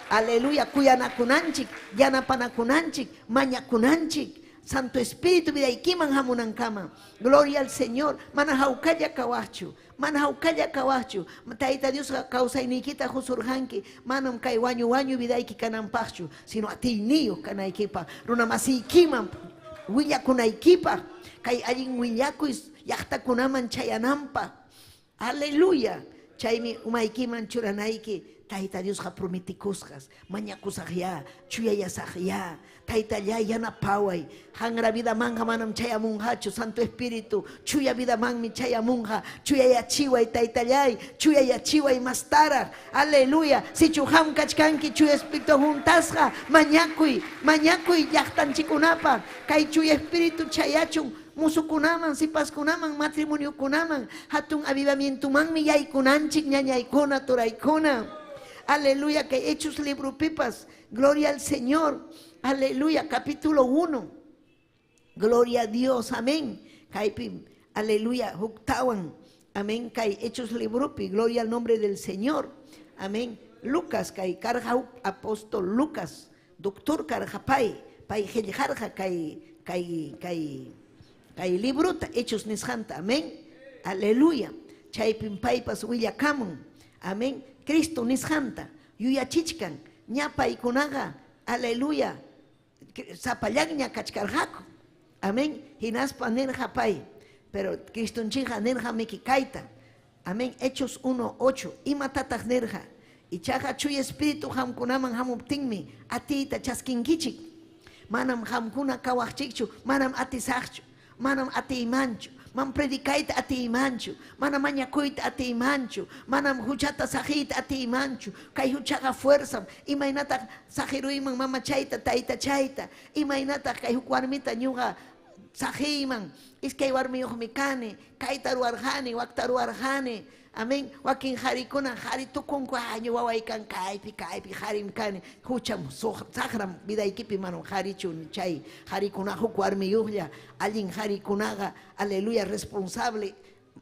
Aleluya, kuyanakunanchik, yanapanakunanchik, mañakunanchik. Santo Espíritu vidaykiman hamunankama. Gloria al Señor. Mana hawkalla kawaqchu. Mana hawkalla kawaqchu. Tayta Dios kawsayniykita husurqanki. Manam kay wañu wañu vidayki kananpaqchu, sino atiyniyuq kanaykipaq. Runa masiykiman willakunaykipaq. Kay allin willakuy llaqtakunaman chayananpaq. Aleluya. Chaymi umaykiman churanayki. Tayta Diosqa prometikusqas, mañakusaq ya, chuyayasaq ya, Taytallay yanapaway, hanra vidamanqa manam chayamunqachu, Santo Espíritu, chuya vidamanmi chayamunqa, chuyayachiway Taytallay, chuyayachiway mastaraq, aleluya, sichu ham kachkanki chuya Espíritu juntasqa, mañakuy, mañakuy llaqtanchikunapaq, kay chuya Espíritu chayachun, musukunaman, sipaskunaman, matrimoniokunaman, hatun avivamientomanmi yaykunanchik, ñañaykuna, turaykuna. Aleluya, que Hechos libro pipas, gloria al Señor, aleluya, capítulo 1, gloria a Dios, amén. Kaypi, aleluya, huktawan, amén, kay Hechos libro pi, gloria al nombre del Señor, amén. Lucas, kay karja apóstol Lucas, doctor karjapay, pay qillqarqa kay, kay, kay, kay libruta, Hechos nisqanta, amén, aleluya. Chaypim paypas willakamun, amén. Cristo nisqanta yuyachichkan, ña paykunaqa, aleluya, sapallanña kachkarqaku, amén. Hinaspa nirqa pay, pero Cristonchikqa nirqa miki kayta, amén. Hechos 1:8, imatataq nirqa? Ichaqa Chuya Espíritu qamkunaman hamuptinmi atiyta chaskinkichik. Manam qamkuna kawaqchikchu, manam atisaqchu, manam atiymanchu, manam predicayta atiymanchu, manam mañakuyta atiymanchu, manam huchata saqiyta atiymanchu. Kay huchaqa fuerzam, imaynataq saqiruyman mamachayta, taytachayta, imaynataq kay huk warmita ñuqa saqiyman, iskay warmiyuqmi kani, kayta ruwarqani, wakta ruwarqani. Amén. Wakin qarikuna qhari tukunku, ay, wawaykan kaypi, kaypi, qarim kani. Hucham, saqram vidaykipi manam qharichu chay qarikuna huk warmiyuqlla, allin qarikunaqa, aleluya, responsable,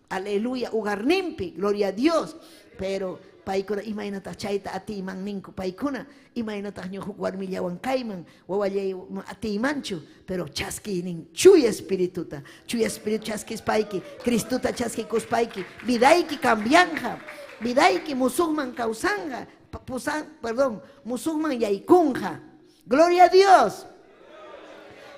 aleluya, hogarninpi, gloria a Dios. Pero paykuna imaynataq chayta atiyman ninku, paykuna imaynataq ñuqa huk warmillawan kayman, wawallay atiymanchu, pero chaskiynin Chuya Espirituta, Chuya Espíritu chaskispayki, Cristuta chaskikuspayki, vidayki cambianja, vidayki musuqman kawsanja, pusan, perdón, musuqman yaykunja. Gloria a Dios.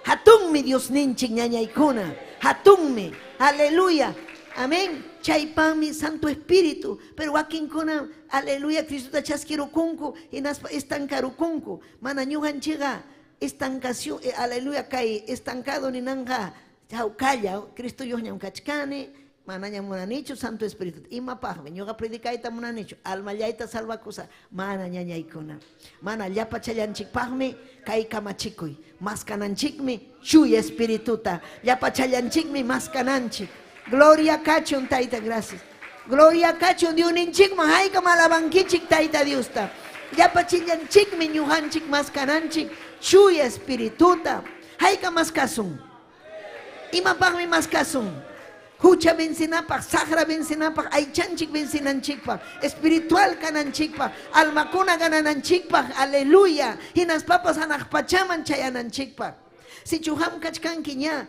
Hatunmi Dios ninchik ñañaykuna, hatunmi, aleluya. Amén. Chaypami Santo Espíritu. Pero wakinkuna, aleluya, Cristuta chaskirukunku, hinaspa estankarukunku. Mana ñuqanchikqa estancación, aleluya, kay estancado ninanja, hawkalla, Cristo yuqñam kachkani, manañam munanichu Santo Espíritu. Imapaqmi ñuqa predicayta munanichu, almallayta salvakusa, mana ñañaykuna. Mana llapachallanchikpaqmi kay kamachikuy. Maskananchikmi Chuya Espirituta. Llapachallanchikmi maskananchik. Gloria kachun Tayta, gracias. Gloria kachun Diosninchikman, haykam alabankichik Tayta Diosta. Llapachillanchikmi ñuqanchik maskananchik Chuya Espirituta. Haykam maskasun. Imapaqmi maskasun. Hucha vencinapaq, saqra vencinapaq, aychanchik vencinanchikpaq, espiritual kananchikpaq, almakuna ganananchikpaq, aleluya. Hinaspapas hanaq pachaman chayananchikpaq. Sichu ham kachkanki ña,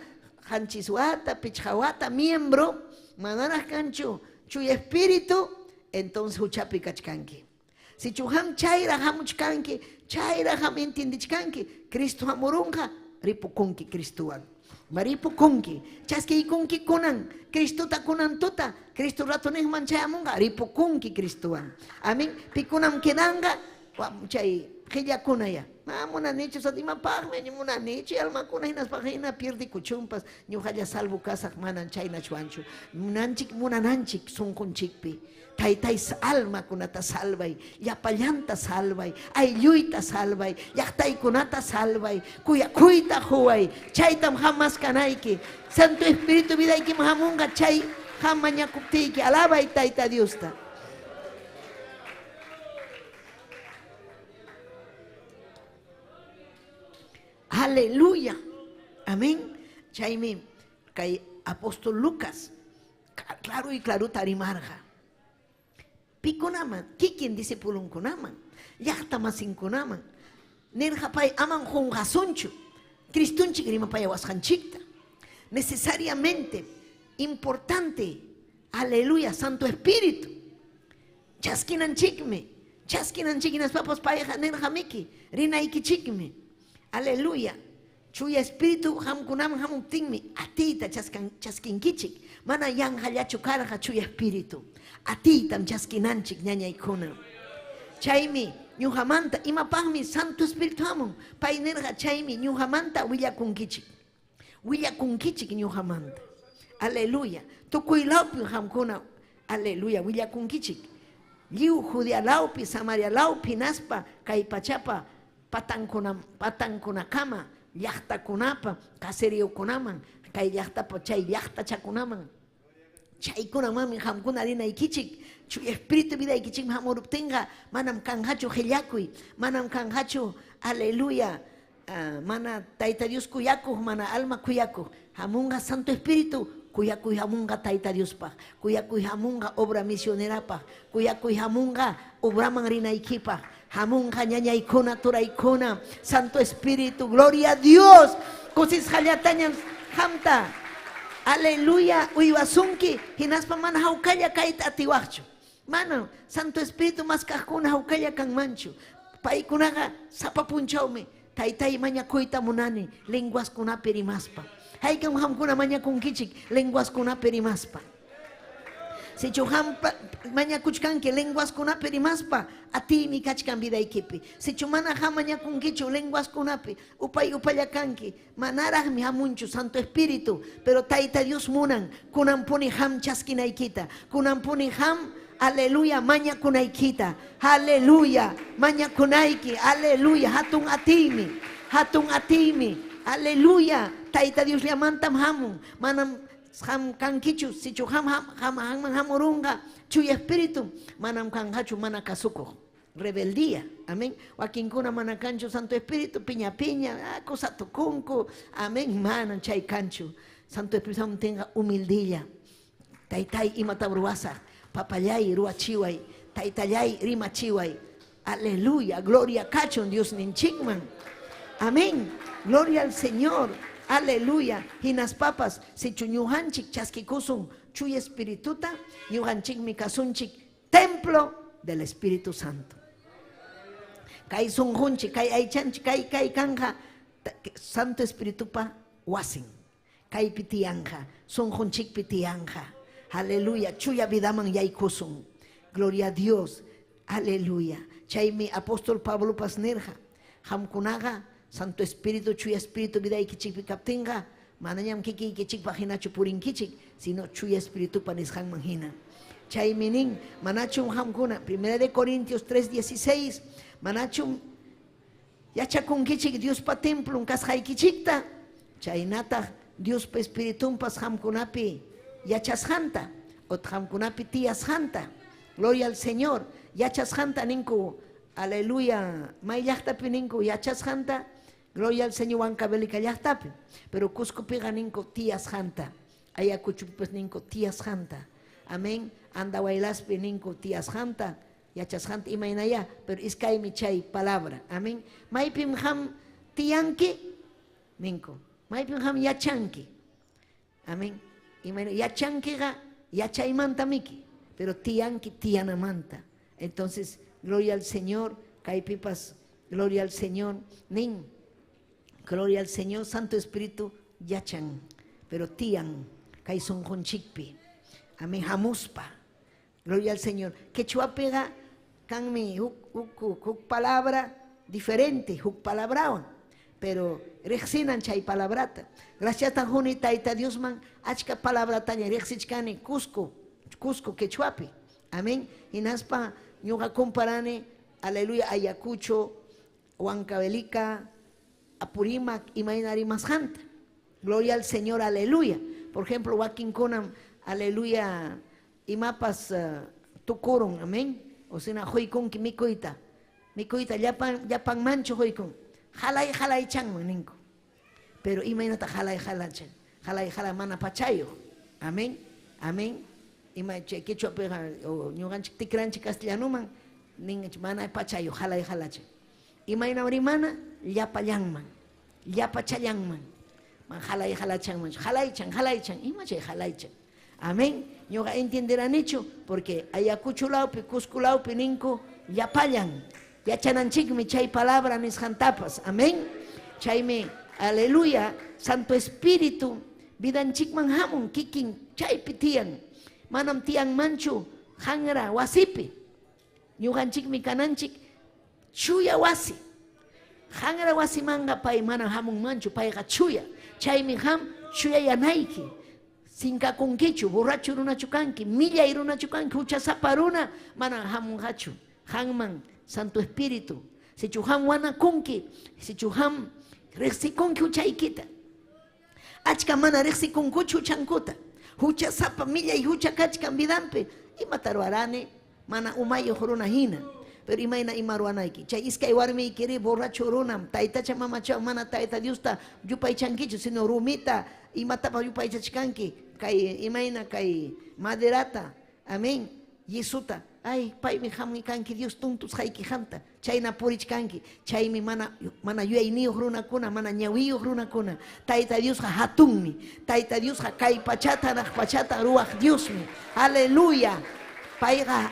qanchis wata, pichqa wata, miembro, manaraq kanchu, Chuya Espíritu, entonces huchapi kachkanki. Sichu ham chayra hamuchkanki, chayra ham entiendichkanki, Cristo hamurunqa, ripukunki Cristowan. Maripukunki, chaskiykunki kunan, Cristota kunan tuta, Cristo ratunejman chayamunqa, ripukunki Cristowan. Amén. Pikunam quedanqa, chay qillakuna ya. Munanichu, imapaqmi munanichu, almakuna hinaspaq hina pierdikuchunpas, ñuqalla salvo kasaq manan chaynachuanchu. Munanchik munananchik sunqunchikpi. Taytay almakunata salvay, llapallanta salvay, aylluyta salvay, llaqtaykunata salvay, kuyakuyta huway, chaytam hamas kanayki. Santo Espíritu vidaykiman hamunqa chay ham mañakuptiyki, alabay Tayta Diosta. Aleluya. Amén. Chaymi kay apóstol Lucas claro y claro tarimarqa. Pikunaman, kikin discipulunkunaman, llaqtamasinkunaman, nirqa pay aman qunqasunchu, Cristunchik rimapayawasqanchikta. Necesariamente, importante, aleluya, Santo Espíritu. Chaskinanchikmi, chaskinanchik hinaspapas payqa nirqa miki, rinaykichikmi. Aleluya. Chuya Espíritu hamkunaman hamuptinmi atiyta chaskinkichik. Mana yanqallachu karqa Chuya Espíritu. Atiytam chaskinanchik ñañaykuna. Chaymi ñuqamanta imapaqmi Santo Espíritu hamun. Pay nirqa chaymi ñuqamanta willakunkichik. Willakunkichik ñuqamanta. Aleluya. Tukuy lawpi hamkuna, aleluya, willakunkichik. Lliw Judea lawpi, Samaria lawpi hinaspa kay pachapa patankunakama llaqtakunapa caseriokunaman kay llaqtapa chay llaqtachakunaman chaykunamanmi qamkuna rinaykichik. Chuya Espíritu vidaykichikman hamuruptinqa manam kanqachu qillakuy, manam kanqachu, aleluya, mana Tayta Dios kuyakuq, mana alma kuyakuq. Hamunqa Santo Espíritu, kuyakuy hamunqa Tayta Diospaq, kuyakuy hamunqa obra misionerapaq, kuyakuy hamunqa obraman rinaykipaq, hamunqa ñañaykuna, turaykuna, Santo Espíritu, gloria a Dios, kusisqallatañam hamta, aleluya, uywasunki, hinaspa mana hawkalla kayta atiwaqchu. Mana Santo Espíritu maskaqkuna hawkalla kanmanchu. Paykunaqa sapa punchawmi taytay mañakuyta munani lenguaskunapi rimaspa. Haykam hamkuna mañakunkichik lenguaskunapi rimaspa. Sichu hampa mañakuchkanki lenguaskunapi rimaspa, atiymi kachkan vidaykipi. Sichu mana ham mañakunkichu lenguaskunapi, upay upallakanki, manaraqmi hamunchu Santo Espíritu, pero Tayta Dios munan, kunanpuni ham chaskinaykita, kunanpuni ham, aleluya, mañakunaykita, aleluya, mañakunayki, aleluya, hatun atiymi, aleluya, Tayta Dios llamantam hamun, manam ham kankichu, sichu ham ham hamman hamurunqa, Chuya Espíritu, manam kanqachu mana kasukuq, rebeldía, amén. Wakinkuna mana kanchu Santo Espíritu, piña piña, cosa tukunku, amén, manam chay kanchu. Santo Espíritu tenga humildilla, taytay imata ruwasaq, papallay ruwachiway, taytallay rimachiway, aleluya, gloria kachun Dios ninchikman, amén, gloria al Señor. Aleluya. Hinaspapas, sichu ñuqanchik chaskikusun Chuya Espirituta, ñuqanchikmi kasunchik templo del Espíritu Santo. Kay sunqunchik, kay aychanchik, kay kay kanja Santo Espiritupa wasin. Kaypi tiyanqa, sunqunchikpi tiyanqa. Aleluya, chuya vidaman yaykusun. Gloria a Dios. Aleluya. Chaymi apóstol Pablopas nirqa, qamkunaqa Santo Espíritu, Chuya Espíritu vidaykichikpi kaptinqa, manañam kikiykichikpaq hinachu purinkichik, sino Chuya Espiritupa nisqanman hina. Chaymi nin, manachum qamkuna, 1 de Corintios 3:16, manachum yachakunkichik Diospa templon kasqaykichikta, chaynataq Diospa Espiritunpas qamkunapi yachasqanta, otaq qamkunapi tiyasqanta. Gloria al Señor, yachasqanta ninku, aleluya, may llaqtapi ninku yachasqanta, gloria al Señor Huancavelica llaqtapi, pero Cuscopiqa ninku tiyasqanta, Ayacuchopipas ninku tiyasqanta, amén, Andahuaylaspi ninku tiyasqanta, yachasqanta imaynaya, pero iskaymi chay palabra, amén. Maypim ham tiyanki ninku, maypim ham yachanki, amén, imayna yachankiqa yachaymantamiki. Pero tiyanki tiyanamanta. Entonces, gloria al Señor, kaypipas, gloria al Señor, nin, gloria al Señor, Santo Espíritu, yachan, pero tiyan, kay sunqunchikpi. Amén, hamuspa. Gloria al Señor. Quechuapiqa kanmi huk, huk, huk, huk palabra diferente, huk palabrawan. Pero riqsinan chay palabrata. Gracias quni Tayta Diosman achka palabrataña riqsichkani Cusco, Cusco quechuapi. Amén. Hinaspa ñuqa comparani, aleluya, Ayacucho, Huancavelica, Apurímac, imayna rimasqanta. Gloria al Señor, aleluya. Por ejemplo, wakinkunam, aleluya, imapas tukurun, amén. O sea, huykunki mikuyta. Mikuyta llapan, llapan manchu huykun. Halay, halay chanman ninku. Pero imaynata halay, halachan. Halay, halay mana pachayuq. Amén, amén. Ima chay quechuapiqa o ñuqanchik tikranchik castellanuman nin mana pachayuq, halay, halachan. Imayna rimana llapallanman, llapachallanman. Man halay, halachanman. Halaychan, halaychan, ima chay halaychan. Amén. Ñuqa entenderanichu porque Ayacucho lawpi, Cusco lawpi ninku llapallan. Yachananchikmi chay palabra nisqantapas. Amén. Chaymi, aleluya, Santo Espíritu vidanchikman hamun kikin chaypi tiyan. Manam tiyanmanchu hanra wasipi. Ñuqanchikmi kananchik chuya wasi. Hanra wasimanqa pay mana hamunmanchu, payqa chuya. Chaymi ham chuyayanayki. Sinkakunkichu, borracho runachu kanki, millay runachu kanki, huchasapa runa, mana hamunqachu. Hanman Santo Espíritu. Sichu ham wanakunki, sichu ham riqsikunki huchaykita. Achka mana riqsikunkuchu huchankuta. Huchasapa millay hucha kachkan vidanpi. Imata ruwarani, mana umayuq runa hina. Pero imayna ima ruwanayki. Chay iskay warmiykiri borracho runam, taytacha mamacha mana tayta Diosta yupaychankichu, sino rumita imatapas yupaychachkanki, kay imayna kay maderata, amén, Yesuta. Ay, paymi hamuy kanki Dios tuntusqayki qamta, chayna purichkanki, chaymi mana, mana yuyayniyuq runakuna, mana ñawiyuq runakuna. Tayta Diosqa hatunmi, Tayta Diosqa kay pachata hanaq pachata ruwaq Diosmi. Aleluya. Payqa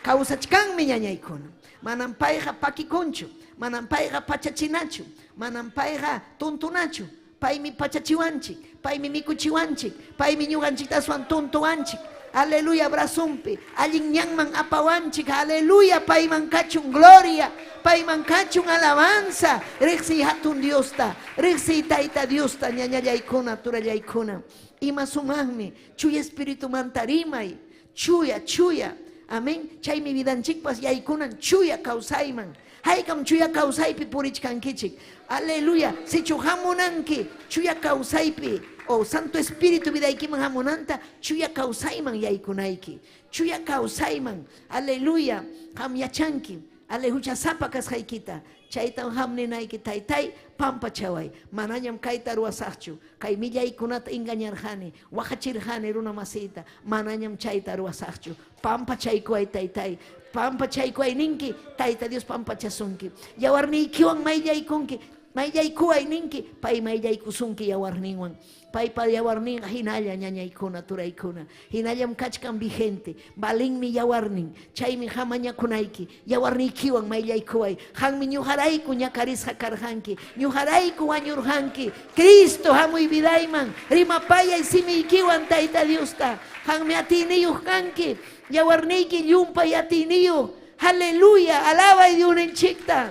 kawsachkanmi ñañaykuna. Manam payqa pakikunchu, manam payqa pachachinachu, manam payqa tuntunachu. Paymi pachachiwanchik, paymi mikuchiwanchik, paymi ñuqanchikta aswan tuntuwanchik. Aleluya, brazumpi, allin ñanman apawanchik, aleluya, payman kachun gloria, payman kachun alabanza, riqsiy hatun Diosta, riqsiy Tayta Diosta, ñañallaykuna, turallaykuna. Ima sumaqmi, chuya espiritumanta rimay, chuya, chuya, amén. Chaymi vidanchikpas yaykunan chuya kawsayman. Haykam chuya kawsaypi purichkankichik. Aleluya, sichu hamunanki chuya kawsaypi, o Santo Espíritu vidaykiman hamunanta, chuya kawsayman yaykunayki. Chuya kawsayman, aleluya, ham yachanki, ale huchasapa kasqaykita. Chaytam ham ninayki, taytay, pampachaway. Manañam kayta ruwasaqchu. Kay millaykunata engañarqani, waqachirqani runa masiyta. Manañam chayta ruwasaqchu. Pampachaykuway, taytay. Pampachaykuway ninki, Tayta Dios pampachasunki. Yawarniykiwan mayllaykunki, mayllaykuway ninki, pay mayllaykusunki yawarninwan. Paypa yawarninqa hinalla ñañaykuna, turaykuna. Hinallam kachkan vigente, valinmi yawarnin, chaymi hamañakunayki, yawarniykiwan mayllaykuway. Hanmi ñuqarayku ñakarisqa karqanki, ñuqarayku wañurqanki. Cristo hamuy vidayman, rimapayay simiykiwan Tayta Diosta. Hanmi atiyniyuq kanki, yawarniyki llumpay atiyniyuq. Aleluya, alabay Diosninchikta.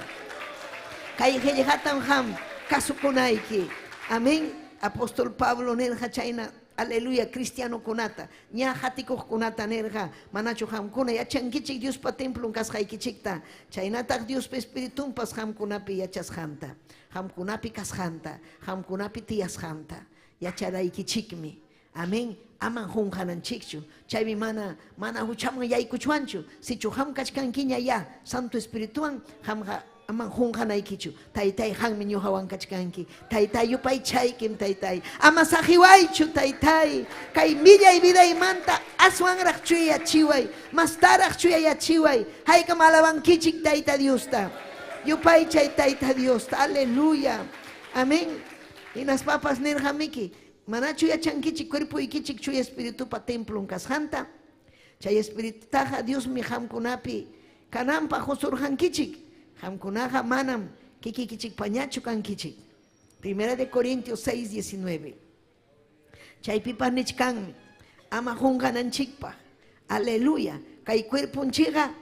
Kay qillqatam ham kasukunayki. Amén. Apóstol Pablo nirqa chayna, aleluya, cristianokunata, ña hatikuqkunata nirqa, manachu qamkuna yachankichik Diospa templon kasqaykichikta, chaynataq Diospa espiritunpas qamkunapi yachasqanta, qamkunapi kasqanta, qamkunapi tiyasqanta, yacharaykichikmi. Amén. Aman qunqananchikchu. Chaymi mana, mana huchaman yaykuchwanchu. Sichu qam kachkankiña ya, Santo Espirituwan qamqa aman qunqanaykichu. Taytay qanmi ñuqawan kachkanki. Taytay yupaychaykim, taytay. Ama saqiwaychu, taytay. Kay millay vidaymanta aswanraq chuyachiway, mastaraq chuyayachiway. Haykam alabankichik Tayta Diosta. Yupaychay Tayta Diosta. Aleluya. Amén. Hinaspapas nirqamiki, manachu yachankichik cuerpoykichik chuya espiritupa templon kasqanta? Chay Espiritutaqa Diosmi qamkunapi kananpaq qusurqankichik. Qamkunaqa manam kikikichikpañachu kankichik. Primera de Corintios 6, 19. Chaypipas nichkanmi, ama qunqananchikpaq. Aleluya. Kay cuerponchikqa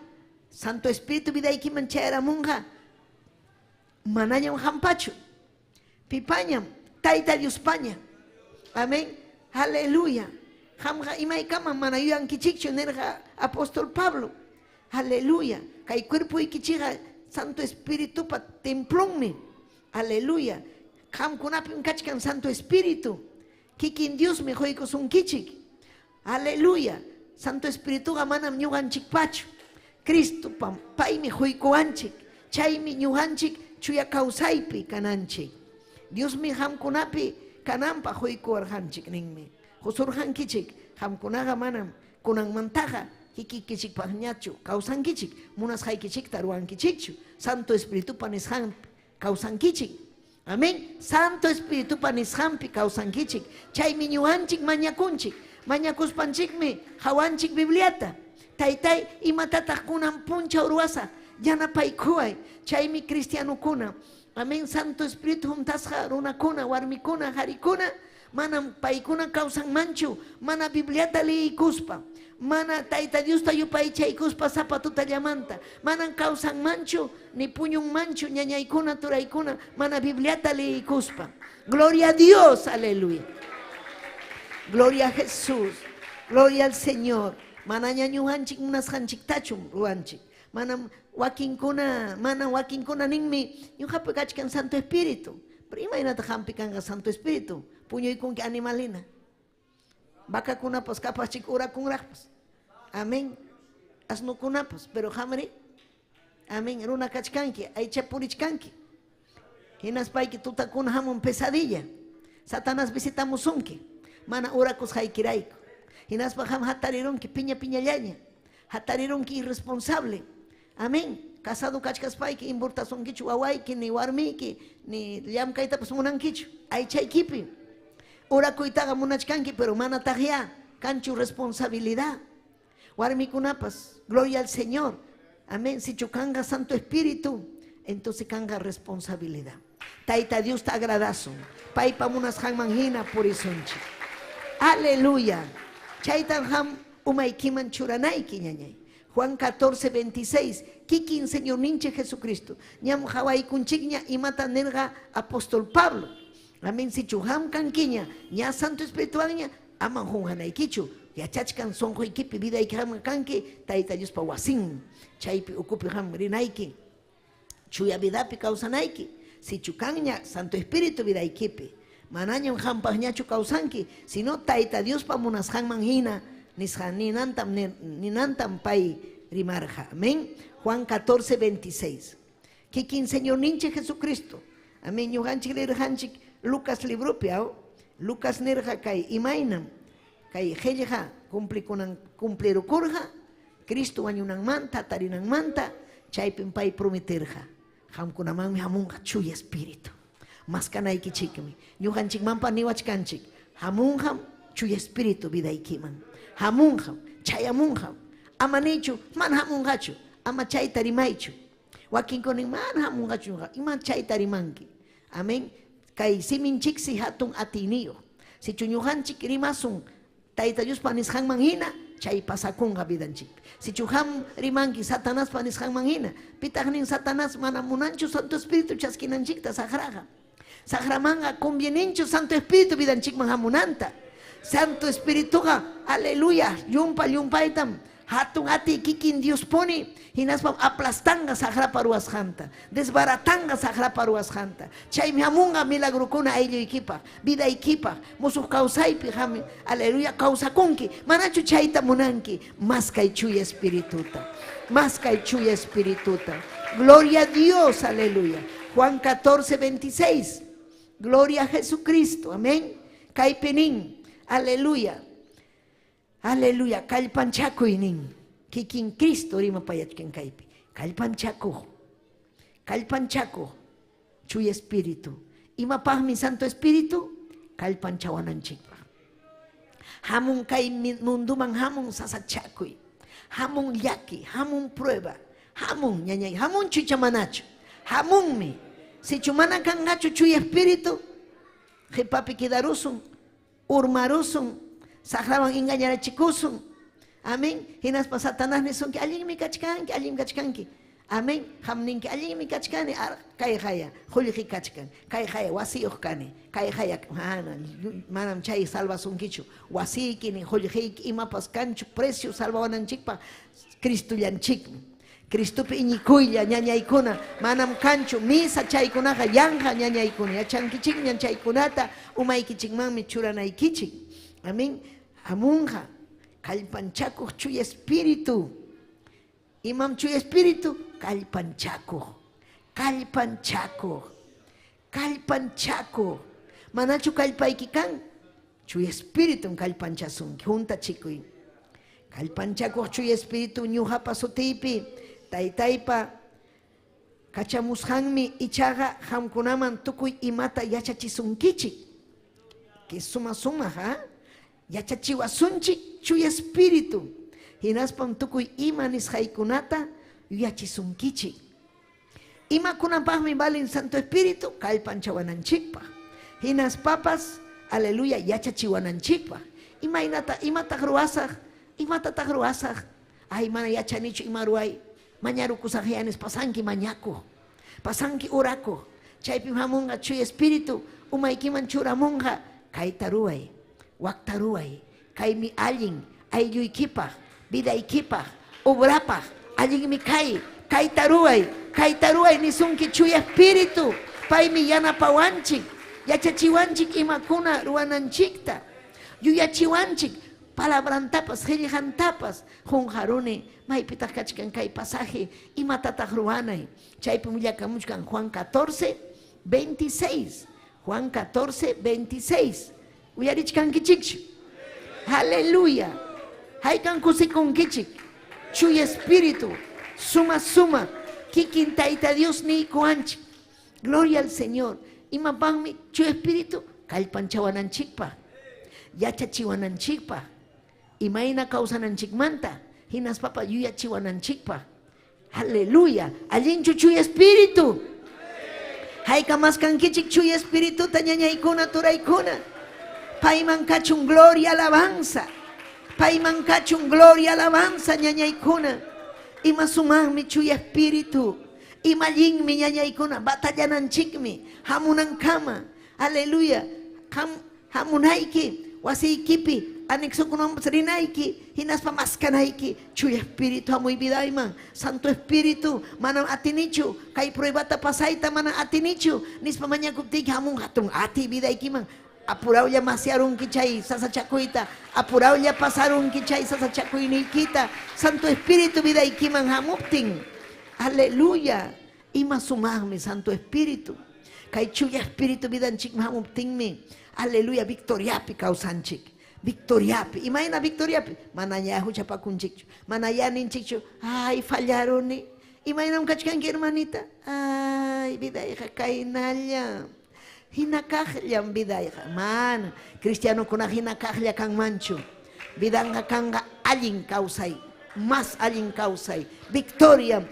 Santo Espíritu vidaykiman chayaramunqa manañam hampachu. Pipañam, Tayta Diospaña. Amén. Aleluya. Qamqa imaykamam mana yuyankichikchu nirqa apóstol Pablo. Aleluya. Kay cuerpoykichikqa Santo Espiritupa templonmi. Aleluya. Qamkunapim kachkan Santo Espíritu. Kikin Diosmi quykusunkichik. Aleluya. Santo Espirituqa manam ñuqanchikpachu. Cristopam, paymi quykuwanchik. Chaymi ñuqanchik chuya kawsaypi kananchik. Diosmi qamkunapi kananpaq quykuwarqanchik ninmi. Qusurqankichik, qamkunaqa manam kunanmantaqa kikikichikpaqñachu kawsankichik, munasqaykichikta ruwankichikchu. Santo Espiritupa nisqanpi kawsankichik. Amén. Santo Espiritupa nisqanpi kawsankichik. Chaymi ñuqanchik mañakunchik. Mañakuspanchikmi qawanchik Bibliata. Taytay, imatataq kunan punchaw ruwasaq? Yanapaykuway. Chaymi cristianokuna, amén, Santo Espíritu juntasqa runakuna, warmikuna, qarikuna, manam paykuna kawsanmanchu, mana Bibliata liykuspa, mana Tayta Diosta yupaychaykuspa sapa tutallamanta, manam kawsanmanchu ni puñunmanchu ñañaykuna, turaykuna, mana Bibliata liykuspa. Gloria a Dios, aleluya. Gloria a Jesús, gloria al Señor. Manaña ñuqanchik munasqanchiktachum ruwanchik. Manam wakinkuna, mana wakinkuna ninmi, ñuqapi kachkan Santo Espíritu. Pero imaynataq qampi kanqa Santo Espíritu? Puñuykunki animalina. Vacakunapas kapachik urakunraqpas. Amén. Asnukunapas, pero qamri, amén, runa kachkanki, aycha purichkanki. Hinaspayki tutakuna hamun pesadilla. Satanás visitamusunki. Mana urakusqaykirayku. Hinaspa qam hatarirunki piña piñallaña. Hatarirunki irresponsable. Amén. Casado kachkaspayki importasunkichu wawayki, ni warmiyki, ni llamkaytapas munankichu. Aychaykipi. Urakuytaqa munachkanki, pero manataq ya kanchu responsabilidad. Warmikunapas, gloria al Señor. Amén. Sichu kanqa Santo Espíritu, entonces kanqa responsabilidad. Tayta Dios te agradasun. Paypa munasqanman hina purisunchik. Aleluya. Chaytan ham umaykiman churanayki ñañay. Juan 14, 26. Kikin Señor ninchik Jesucristo. Ñam hawaykunchikña imata nirqa apóstol Pablo. Amén. Sichu ham kankiña, ña Santo Espiritualña, aman qunqanaykichu. Yachachkan sunquykipi vidayki ham kanki, Tayta Diospa wasin. Chaypi ukupi ham rinayki. Chuya vidapi kawsanayki. Sichu kanña Santo Espíritu vidaykipi. Manañam hampaqñachu kawsanki, sino Tayta Diospa munasqanman hina nisqa ninantam ninantam pay rimarqa. Amén. Juan 14, 26. Kikin Señor ninchik Jesucristo. Amén. Ñuqanchik rirqanchik Lucas libropi, aw? Lucas nirqa kay imaynam kay qillqa cumplikunan cumplirukurqa Cristo wañunanmanta tarinanmanta chaypim pay prometerqa qamkunamanmi hamunqa chuya espíritu. Maskanaykichikmi. Ñuqanchikmanpa niwachkanchik. Hamunqam chuya espíritu vidaykiman. Hamunqam, chayamunqam. Ama nichu, mana hamunqachu. Ama chayta rimaychu. Wakinkuna mana hamunqachu ñuqa. Ima chayta rimanki. Amén. Kay siminchiksi hatun atiyniyuq. Sichu ñuqanchik rimasun Tayta Diospa nisqanman hina, chay pasakunqa vidanchikpi. Sichu ham rimanki Satanaspa nisqanman hina, pitaq nin Satanás mana munanchu Santo Espíritu chaskinanchikta saqraqa. Saqramanqa convieninchu Santo Espíritu vidanchikman hamunanta. Santo Espirituqa, aleluya, llumpa llumpaytam hatun atiy kikin Dios puni, hinaspam aplastanqa saqrapa ruwasqanta, desbaratanqa saqrapa ruwasqanta. Chaymi hamunqa milagrokuna aylluykipaq, vidaykipaq, musuq kawsaypi ham, aleluya, kawsakunki. Manachu chayta munanki? Maskay chuya espirituta. Maskay chuya espirituta. Gloria a Dios, aleluya. Juan 14, 26. Gloria a Jesucristo, amén. Kaypi nin, aleluya. Aleluya, kallpanchakuy nin. Kikin Cristo rimapayachkan kaypi. Kallpanchakuq. Kallpanchakuq. Chuya espíritu. Imapaqmi Santo Espíritu? Kallpanchawananchikpaq. Hamun kay munduman hamun sasachakuy. Hamun llaki, hamun prueba, hamun ñañay, hamunchu icha manachu? Hamunmi. Sichu mana kanqachu Chuya Espíritu, qipapi quedarusun, urmarusun, saqrawan engañarachikusun. Amén. Hinaspa Satanás nisunki, allinmi kachkanki, allinmi kachkanki. Amén. Qam ninki, allinmi kachkani, kayqaya qullqi kachkan, kayqaya wasiyuq kani, kayqaya mana, manam chay salvasunkichu. Wasiyki ni qullqiyki imapas kanchu precio salvawananchikpaq Cristollanchikmi. Cristopi iñikuylla ñañaykuna, manam kanchu misa chaykunaqa yanqa ñañaykuna, yachankichikñam chaykunata umaykichikmanmi churanaykichik. Amén. Hamunqa kallpanchakuq Chuya Espíritu. Imam Chuya Espíritu? Kallpanchakuq, kallpanchakuq, kallpanchakuq. Manachu kallpayki kan? Chuya Espíritum kallpanchasunki, juntachikuy. Kallpanchakuq Chuya Espíritu ñuqapa sutiypi, Taytaypa kachamusqanmi ichaqa qamkunaman tukuy imata yachachisunkichik. Que suma sumaq, ha? Yachachiwasunchik Chuya Espíritu. Hinaspam tukuy ima nisqaykunata yuyachisunkichik. Imakunapaqmi valen Santo Espíritu? Kallpanchawananchikpaq. Hinaspapas, aleluya, yachachiwananchikpaq. Imaynata, imataq ruwasaq? Imatataq ruwasaq? Ay, mana yachanichu ima ruway. Mañarukusaqya nispa pasanki mañakuq, pasanki orakuq. Chaypim hamunqa Chuya Espíritu, umaykiman churamunqa, kayta ruway, wakta ruway, kaymi allin aylluykipaq, vidaykipaq, obrapaq, allinmi kay, kayta ruway, kayta ruway nisunki Chuya Espíritu. Paymi yanapawanchik, yachachiwanchik imakuna ruwananchikta, yuyachiwanchik palabrantapas, qillqantapas. Qunqaruni, maypitaq kachkan kay pasaje, imatataq ruwanay. Chaypim willakamuchkan Juan 14, 26. Juan 14, 26. Uyarichkankichikchu? Aleluya. Haykan kusikunkichik. Chuya Espíritu, suma suma, kikin Tayta Dios niykuwanchik. Gloria al Señor. Imapaqmi Chuya Espíritu? Kallpanchawananchikpaq, yachachiwananchikpaq, imayna kawsananchikmanta, hinaspapa yuyachiwananchikpaq. Aleluya. Allinchu Chuya Espíritu? Hayka maskankichik Chuya Espirituta ñañaykuna, turaykuna. Payman kachun gloria, alabanza. Payman kachun gloria, alabanza, ñañaykuna. Ima sumaqmi Chuya Espíritu. Ima allinmi ñañaykuna, batallananchikmi, hamunankama. Aleluya. Hamunayki, wasiykipi, anexokunamanpas rinayki, hinaspa maskanayki, Chuya Espíritu hamuy vidayman, Santo Espíritu, manam atinichu, kay pruebata pasayta mana atinichu, nispa mañakuptiyki hamun hatun atiy vidaykiman. Apurawlla masyarunki chay sasachakuyta, apurawlla pasarunki chay sasachakuyniykita, Santo Espíritu vidaykiman hamuptin. Aleluya. Ima sumaqmi Santo Espíritu. Kay Chuya Espíritu vidanchikman hamuptinmi, aleluya, victoriapi kawsanchik. Victoriapi. Imayna victoriapi? Mana ya huchapakunchikchu. Mana ya ninchikchu, ay, fallaruni. Imaynam kachkanki, hermanita? Ay, vidayqa kaynalla. Hina kaqllam vidayqa. Mana cristianokuna hina kaqlla kanmanchu. Vidanqa kanqa allin kawsay, más allin kawsay. Victoria.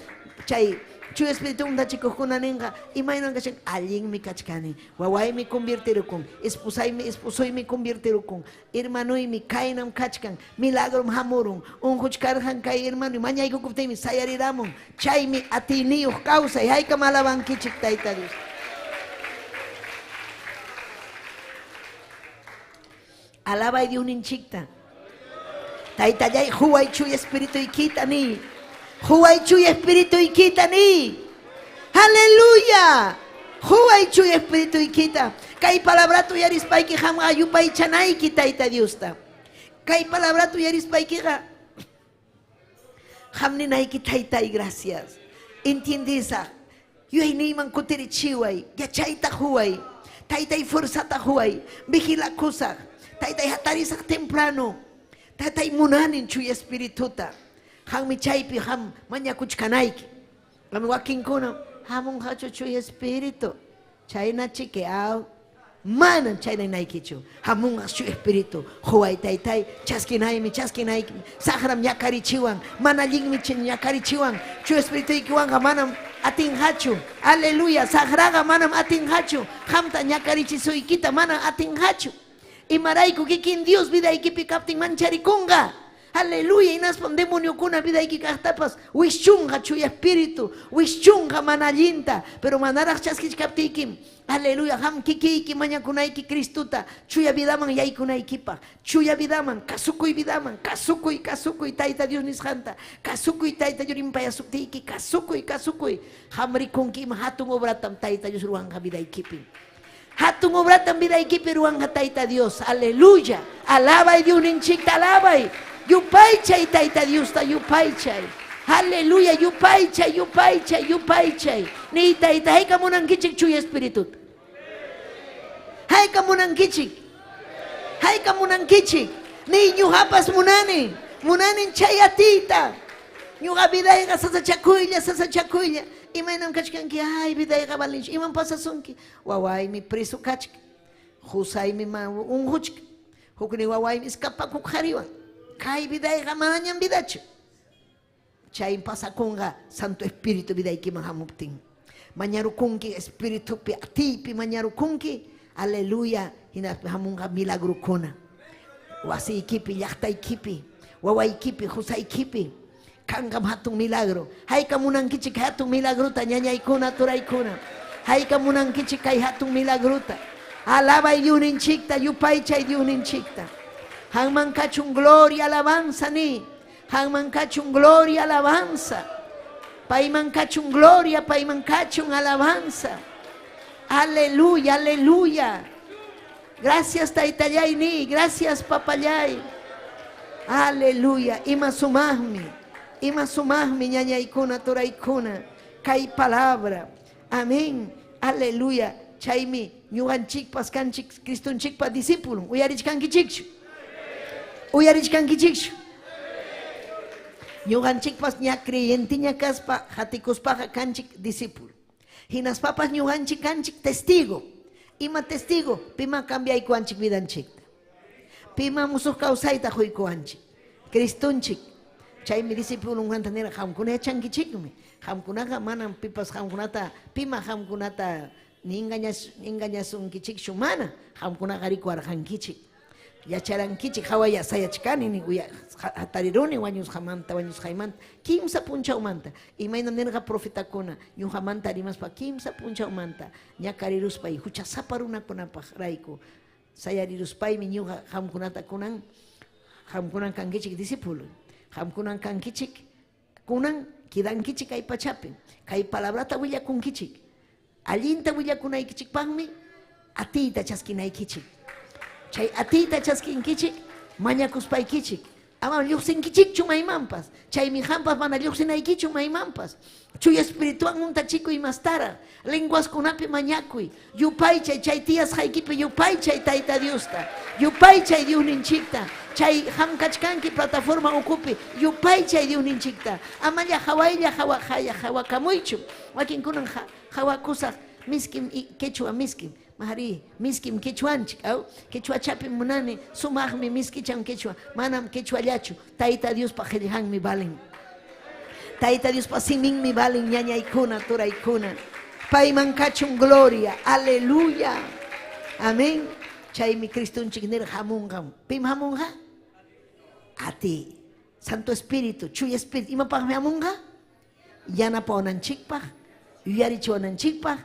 Chay Chuya Espíritu untachikuqkuna ninqa, imaynam kachkan? Allinmi kachkani. Wawaymi convertirukun, esposaymi, esposoymi convertirukun, hermanoymi kaynam kachkan, milagrom hamurun, unquchkarqan kay hermano, mañaykukuptinmi sayariramun. Chaymi atiyniyuq kawsay. Haykam alabankichik Tayta Dios. Alabay Diosninchikta. Taytallay, huway Chuya Espirituykita ni. Huway Chuya Espirituykita ni. Aleluya. Huway Chuya Espirituykita. Kay palabrata uyarispayki qam yupaychanayki Tayta Diosta. Kay palabrata uyarispaykiqa qam ninayki, Taytay, gracias. Entiendisaq. Yuyayniyman kutirichiway, yachayta huway. Taytay, fuerzata huway, vigilakusaq. Taytay, hatarisaq temprano. Taytay, munanin Chuya Espirituta. Qammi chaypi qam mañakuchkanayki. Qam wakinkuna hamunqachu Chuya Espíritu. Chaynachiki aw. Manam chayna ninaykichu. Hamunqa Chuya Espíritu. Quway taytay, chaskinaymi, chaskinaykim. Saqram ñakarichiwan, mana allinmi ñakarichiwan. Chuya Espirituykiwanqa manam atinqachu. Aleluya, saqraqa manam atinqachu. Qamta ñakarichisuyykita manam atinqachu. Imarayku kikin Dios vidaykipi kaptin mancharikunqa. Aleluya, hinaspam demoniokuna vidayki kaqtapas wischunqa Chuya Espíritu, wischunqa mana allinta, pero manaraq chaskichkaptiykim, aleluya, qam kikiyki mañakunayki Cristuta chuya vidaman yaykunaykipaq, chuya vidaman, kasukuy vidaman, kasukuy, kasukuy Tayta Dios nisqanta, kasukuy Tayta Dios rimpayasuptiyki, kasukuy, kasukuy, qam rikunki ima hatun obratam Tayta Dios ruwanqa vidaykipi. Hatun obratam vidaykipi ruwanqa Tayta Dios. Aleluya. Alabay Diosninchikta alabay. Yupaychay Tayta Diosta yupaychay. Aleluya. Yupaychay, yupaychay, yupaychay. Niy Tayta, hayka munankichik Chuya Espirituta? Hayka munankichik? Hayka munankichik? Niy ñuqapas munani. Munanin chay atiyta. Ñuqa vidayqa sasachakuylla, sasachakuylla. Imaynam kachkanki? Ay, vidayqa valinchu. Imam pasasunki? Wawaymi preso kachkan. Qusaymi unquchkan. Huknin wawaymi escapakuq qhariwan. Kay vidayqa manañam vidachu. Chaymi pasakunqa Santo Espíritu vidaykiman hamuptin. Mañarukunki Espiritupi atiypi mañarukunki. Aleluya. Hinaspa hamunqa milagrokuna. Wasiykipi, llaqtaykipi, wawaykipi, qusaykipi. Kanqam hatun milagro. Hayka munankichik hatun milagrota ñañaykuna, turaykuna. Hayka munankichik kay hatun milagrota. Alabay Diosninchikta, yupaychay Diosninchikta. Qanman kachun gloria, alabanza ni. Qanman kachun gloria, alabanza. Payman kachun gloria, payman kachun alabanza. Aleluya, aleluya. Gracias taytallay ni, gracias papallay. Aleluya, ima sumaqmi, ima sumaqmi ñañaykuna, turaykuna, kay palabra. Amén, aleluya. Chaymi ñuqanchikpas kanchik Cristonchikpa discípulon. Uyarichkankichikchu? Uyarichkankichikchu? Ñuqanchikpas ña creyentiña kaspa hatikuspaqa kanchik discípulo. Hinaspapas ñuqanchik kanchik testigo. Ima testigo? Pima cambiaykuwanchik vidanchikta. Pima musuq kawsayta quykuwanchik. Cristonchik. Chaymi discipulonkunata nirqa, qamkuna yachankichikmi. Qamkunaqa manam pipas qamkunata, pima qamkunata ni engañasunkichikchu mana. Qamkunaqa rikuwarqankichik. Yacharankichik hawaya sayachkani ni hatariruni wañusqamanta, wañusqaymanta, kimsa punchawmanta. Imaynam nirqa profetakuna, ñuqamanta rimaspa kimsa punchawmanta ñakariruspay huchasapa runakunapaq rayku sayariruspaymi ñuqa qamkunata kunan, qamkunan kankichik discípulo, qamkunan kankichik, kunan kidankichik kay pachapi, kay palabrata willakunkichik. Allinta willakunaykichikpaqmi atiyta chaskinaykichik. Chay atiyta chaskinkichik mañakuspaykichik. Ama lluqsinkichikchu maymanpas. Chaymi qampas mana lluqsinaykichu maymanpas. Chuya Espirituwan huntachikuy mastaraq. Lenguaskunapi mañakuy. Yupaychay chay tiyasqaykipi yupaychay Tayta Diosta. Yupaychay Diosninchikta. Chay qam kachkanki plataforma ukupi yupaychay Diosninchikta. Amalla hawaylla hawakamuychu. Wakinkunan hawakusaq miskim quechua miskim. Mari, miskim quechuanchik, aw? Quechuachapim munani, sumaqmi miskichan quechua, manam quechuallachu, Tayta Diospa qillqanmi valen. Tayta Diospa siminmi valen ñañaykuna, turaykuna. Payman kachun gloria, aleluya. Amén. Chaymi Cristonchik nirqa hamunqam. Pim hamunqa? Ati. Santo Espíritu, Chuya Espíritu, imapaqmi hamunqa? Yanapawananchikpaq, yuyarichiwananchikpaq,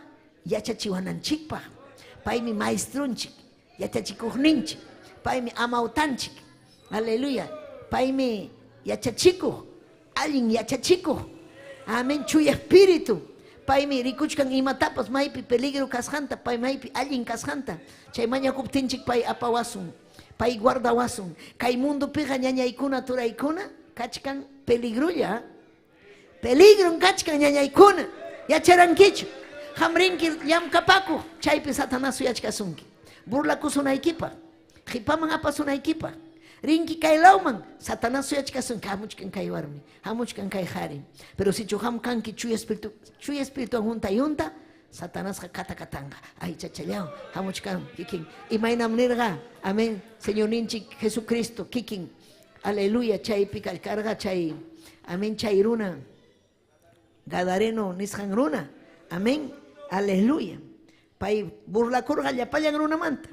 yachachiwananchikpaq. Paymi maestrunchik, yachachikuqninchik, paymi amawtanchik. Aleluya. Paymi yachachikuq, allin yachachikuq. Amén. Chuya Espíritu. Paymi rikuchkan imatapas maypi peligro kasqanta, pay maypi allin kasqanta. Chay mañakuptinchik pay apawasun, pay guardawasun. Kay mundopiqa ñañaykuna, turaykuna kachkan peligrolla. Peligro kachkan ñañaykuna. Yacharankichu. Qamrinki llamkapakuq, chaypi Satanás suyachkasunki. Burlakusunaykipaq, qipaman apasunaykipaq. Rinki kay lawman, Satanás suyachkasunki, hamuchkan kay warmi, hamuchkan kay qhari. Pero sichu qam kanki Chuya Espíritu, Chuya Espírituwan huntayunta, Satanasqa katakatanqa. Aychachallaw hamuchkan kikin. Imaynam nirqa? Amén. Señorninchik Jesucristo kikin. Aleluya. Chaypi kallkarqa chay. Amén. Chay runa. Gadareno nisqan runa. Amén. Aleluya. Pay burlakurqa llapallan runamanta.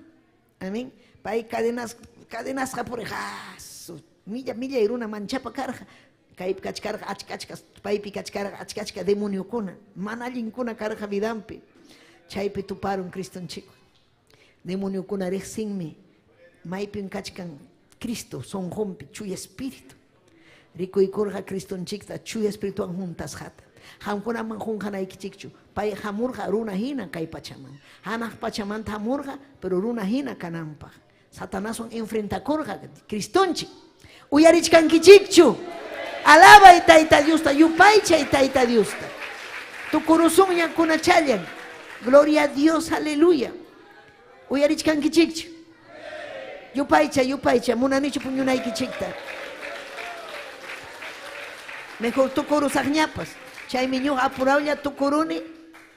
Amén. Pay cadenas cadenasqa puriq. Milla millay runa manchapa karqa. Kaypi kachkarqa achka achka paypi kachkarqa achka achka demoniokuna, mana allinkuna karqa vidanpi. Chaypi tuparun Cristonchikwan. Demoniokuna riqsinmi maypim kachkan Cristo sunqunpi Chuya Espíritu. Rikuykurqa Cristonchikta Chuya Espirituwan juntasqata. Qamkunaman qunqanaykichikchu. Pay hamurqa runa hina kay pachaman. Hanaq pachamanta hamurqa, pero runa hina kananpaq. Satanaswan enfrentakurqa Cristonchik. Uyarichkankichikchu. Alabay Tayta Diosta, yupaychay Tayta Diosta. Tukurusunña kunachallan. Gloria a Dios, aleluya. Uyarichkankichikchu. Yupaychay, yupaychay, munanichu puñunaykichikta. Mejor tukurusaqñapas. Chaymi ñuqa apurawlla tukuruni,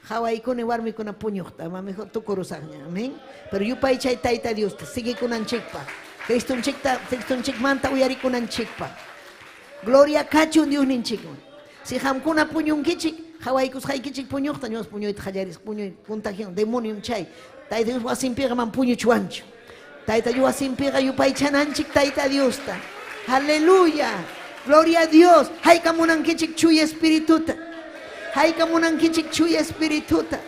qawaykuni warmikuna puñuqta, ama mejor tukurusaqña. Amén. Pero yupaychay Tayta Diosta, siguikunanchikpaq. Cristonchikta, Cristonchikmanta uyarikunanchikpaq. Gloria kachun Diosninchikman. Si qamkuna puñunkichik, qawaykusqaykichik puñuqta, ñuqas puñuyta qallarisaq, puñuy contagion, demonium chay. Tayta Dios wasinpiqa man puñuchwanchu. Tayta Dios wasinpiqa yupaychananchik Tayta Diosta. Aleluya. Gloria a Dios. Hayka munankichik Chuya Espirituta. Hayka munankichik Chuya Espirituta.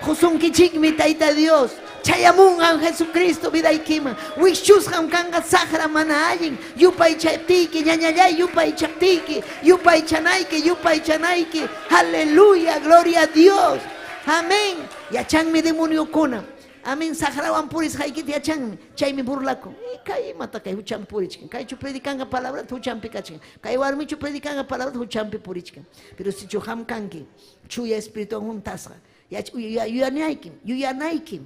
Qusunkichikmi Tayta Dios. Chayamunqam Jesucristo vidaykiman. Wikchusqam kanqa saqra mana allin. Yupaychaptiyki, ñañallay yupaychaptiyki, yupaychanayki, yupaychanayki. Aleluya, gloria a Dios. Amén. Yachanmi demoniokuna. Amén. Saqrawan purisqaykita yachanmi. Chaymi burlakun. Kay imata kay huchampi purichkan. Kaychu predicanqa palabrata huchampi kachkan. Kay warmichu predicanqa palabrata huchampi purichkan. Pero sichu qam kanki, Chuya Espirituwan juntasqa. Yuyanaykim, yuyanaykim,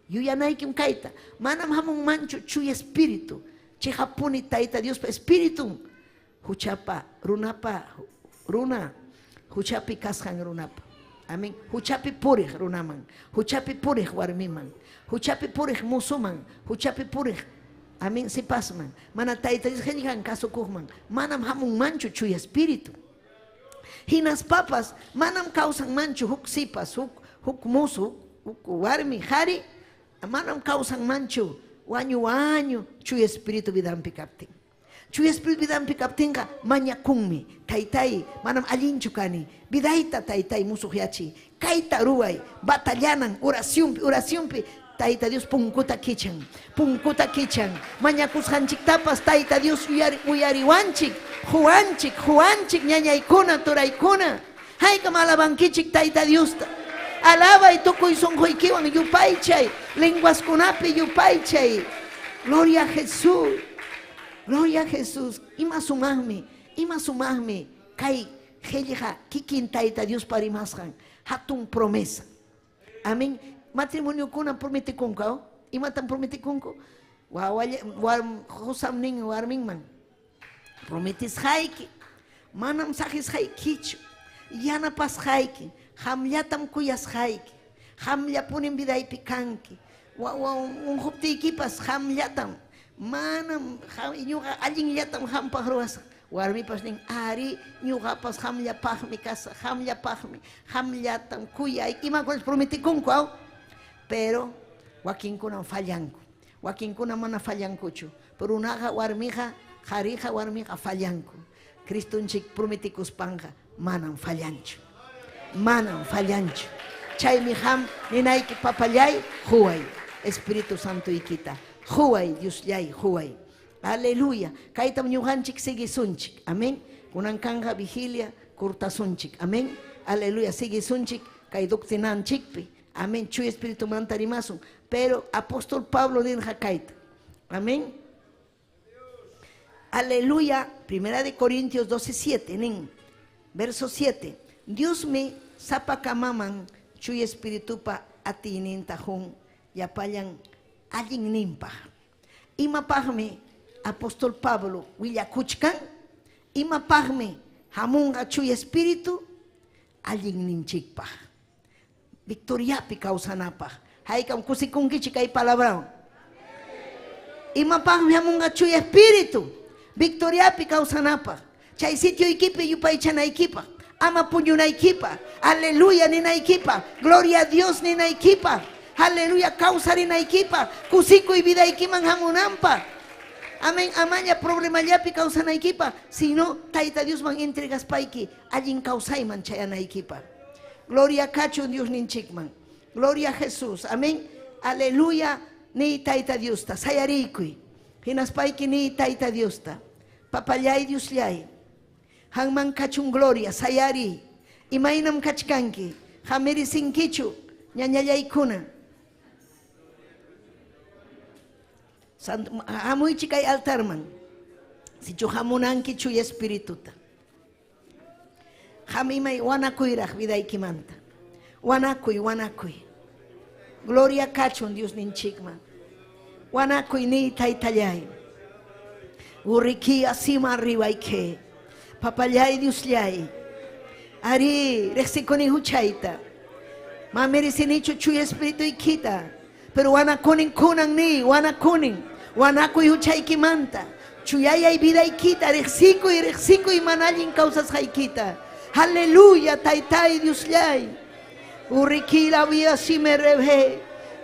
yuyanaykim kayta. Manam hamunmanchu Chuya Espíritu. Chiqapuni Tayta Diospa Espiritun. Huchapa, runapa, runa, huchapi kasqan runapa. Amén. Huchapi puriq runaman, huchapi puriq warmiman, huchapi puriq musuman, huchapi puriq, amén, sipasman. Mana Tayta Dios qillqan kasukuqman, manam hamunmanchu Chuya Espíritu. Hinaspapas manam kawsanmanchu huk sipas, huk huk musu, huk warmi, qari, manam kawsanmanchu wañu wañu Chuya Espíritu vidanpi kaptin. Chuya Espíritu vidanpi kaptinqa mañakunmi, Taytay, manam allinchu kani, vidayta Taytay musuqyachiy, kayta ruway, batallanan oracionpi, oracionpi Tayta Dios punkuta kichan, punkuta kichan, mañakusqanchiktapas Tayta Dios uyariwanchik, quwanchik, quwanchik, ñañaykuna, turaykuna. Haykam alabankichik Tayta Diosta. Alabay tukuy sunquykiwan yupaychay, lenguaskunapi yupaychay. Gloria a Jesús. Gloria a Jesús. Ima sumaqmi, ima sumaqmi kay qillqa kikin Tayta Diospa rimasqan hatun promesa. Amén. Matrimoniokuna prometikunku, imatam prometikunku? Qusam nin warminman, prometisqayki, manam saqisqaykichu, yanapasqayki, qamllatam kuyasqayki, qamllapunim vidaypi kanki, unquptiykipas qamllatam, manam ñuqa allinllatam qampaq ruwasaq. Warmipas nin, ari, ñuqapas qamllapaqmi kasaq, qamllapaqmi, qamllatam kuyayki. Imakunas prometikunku, aw? Pero wakinkunam fallanku, wakinkuna mana fallankuchu. Pero runaqa, warmiqa, qariqa, warmiqa fallanku. Cristonchik prometikuspanqa manam fallanchu. Manam fallanchu. Chaymi qam ninayki, papallay, quway Espíritu Santoykita. Quway, Diosllay, quway. Aleluya. Kaytam ñuqanchik siguisunchik. Amén. Kunan kanqa vigilia cortasunchik. Amén. Aleluya. Siguisunchik kay doctrinanchikpi. Amén. Chuya Espíritu manta rimasun. Pero apóstol Pablo nirqa kayta. Amén. Aleluya. Primera de Corintios 12:7. Nin. Verso 7. Dios me sapakamaman Chuya Espiritupa atiyninta qun llapallan allinninpaq. Imapaqmi apóstol Pablo willakuchkan? Imapaqmi hamunqa Chuya Espíritu? Allinninchikpaq. Victoriapi kawsanapaq. Haykam kusikunkichik kay palabrawan? Imapaqmi hamunqa Chuya Espíritu? Victoriapi kawsanapaq. Chay sitioykipi yupaychanaykipaq. Ama puñunaykipaq. Aleluya ninaykipaq. Gloria a Dios ninaykipaq. Aleluya kawsarinaykipaq. Kusikuy vidaykiman hamunanpaq. Amén, amaña problemallapi kawsanaykipaq, sino Tayta Diosman entregaspayki allin kawsayman chayanaykipaq. Gloria kachun Diosninchikman. Gloria a Jesús. Amén. Aleluya ni Tayta Diosta. Sayariykuy. Hinaspayki ni Tayta Diosta. Papallay Diosllay. Hanman kachun gloria, sayari. Imaynam kachkanki. Hamirisinkichu ñañallaykuna. Santo, hamuychik kay altarman. Sichu hamunanki Chuya Espirituta. Hamimay wanakuyraq vidaykimanta. Wanakuy, wanakuy. Gloria kachun Diosninchikman. Wanakuy ni taytallay. Urriki asima arribayke. Papallay Diosllay. Ari, riqsikuni huchayta. Ma merecinichu Chuya Espirituykita. Pero wanakunin kunan ni, wanakunin. Wanakuy huchaykimanta. Chuyayay vidaykita, riqsikuy, riqsikuy mana allin kawsasqaykita. Aleluya, taytay Diosllay. Urriki la vida si me rebé.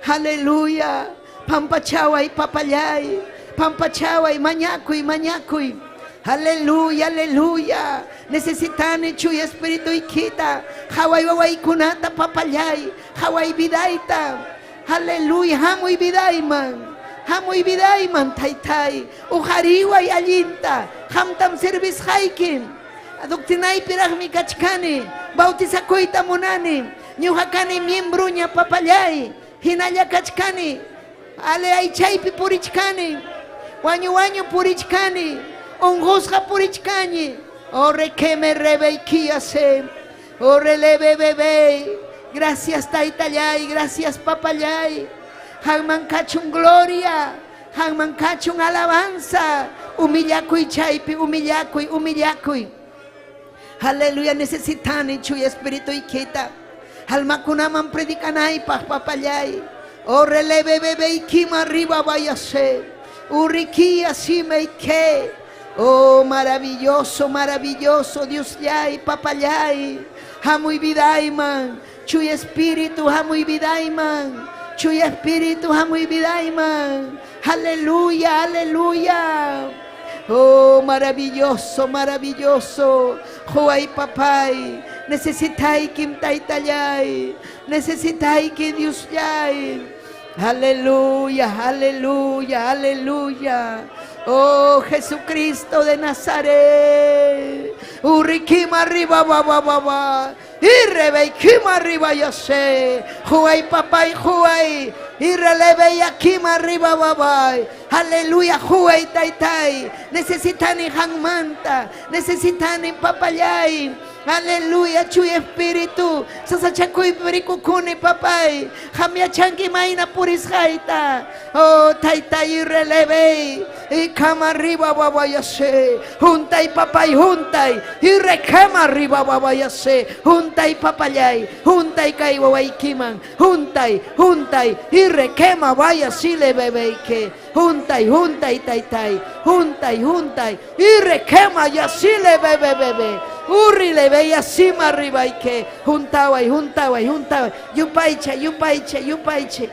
Aleluya. Pampachaway, papallay. Pampachaway, mañakuy, mañakuy. Aleluya, aleluya. Necesitani Chuya Espirituykita. Haway wawaykunata papallay. Haway vidayta. Aleluya, hamuy vidayman. Hamuy vidayman, taytay. Uqariway allinta. Qamtam servisqayki. Doctrinaypiraqmi kachkani. Bautizakuyta munani. Ñuqa kani miembroña papallay. Hinalla kachkani. Ale aychaypi purichkani. Wañu wañu purichkani. Unqusqa purichkani. O requeme rebeikiase. O relebebebe. Gracias taytallay, gracias papallay. Hanman kachun gloria, hanman kachun alabanza. Humillakuy chaypi, humillakuy, humillakuy. Aleluya, necesitani Chuya Espirituykita. Almakunaman predicanaypaq papallay. O relebebebe ikima arriba vayase. Urrikia simeike. Oh, maravilloso, maravilloso, Diosllay, papallay. Hamuy vidayman. Chuya Espíritu, hamuy vidayman. Chuya Espíritu, hamuy vidayman. Aleluya, aleluya. Oh, maravilloso, maravilloso. Huay papay. Necesitaykim taytallay. Necesitayki Diosllay. Aleluya, aleluya, aleluya. Oh, Jesucristo de Nazaret. Urrikima arriba, ba, ba, ba, ba. Y rebeikima arriba, yo sé. Huay papay, huay. Y releve y akima arriba, ba, ba. Aleluya, huay, tay, tay. Necesitani hanmanta. Necesitani papallay. Aleluya, Chuya Espíritu. Sasachakuy perikukuni papay. Hamyachanki mayna purisqayta. Oh, taytay y releve. Y kama arriba babayase. Juntay papay, juntay. Y rekama arriba babayase. Juntay papallay. Juntay kay wawaykiman. Juntay, juntay. Y rekema vaya sile bebeike. Juntay, juntay, taytay. Juntay, juntay. Y rekema ya sile bebe bebe. Urri le veía cima arriba y que juntaba y juntaba y juntaba. Yupaycha, yupaycha, yupayche.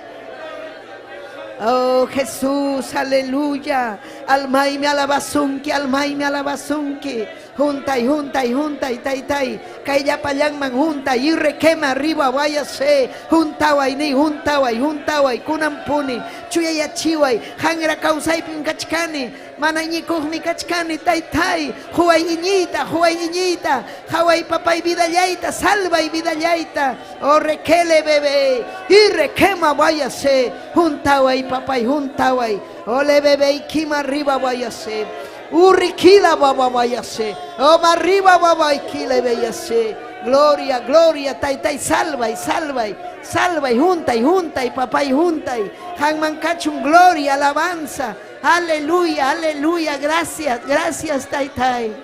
Oh Jesús, aleluya. Almaymi alabasunki, almaymi alabasunki. Juntay, juntay, juntay, tay, tay. Kayllapallanman juntay. Y requema arriba, váyase. Juntaway, ni, juntaway, juntaway. Kunampuni. Chuyayachiway. Hangra kawsaypim kachkani. Mana iñikuqmi kachkani, tay, tay. Huway iñiyta, huway iñiyta. Haway papay vidallayta, salvay vidallayta. Oh requele bebé. Y requema, váyase. Juntaway, papay, juntaway. Ole bebé, y kima arriba, váyase. Urriquila baba vayase. Oh, arriba baba y beyase. Gloria, gloria, tay, tay, salva y salva y salva y junta y junta y papá y junta y Hanman kachun, gloria, alabanza. Aleluya, aleluya, gracias, gracias, tay, tay.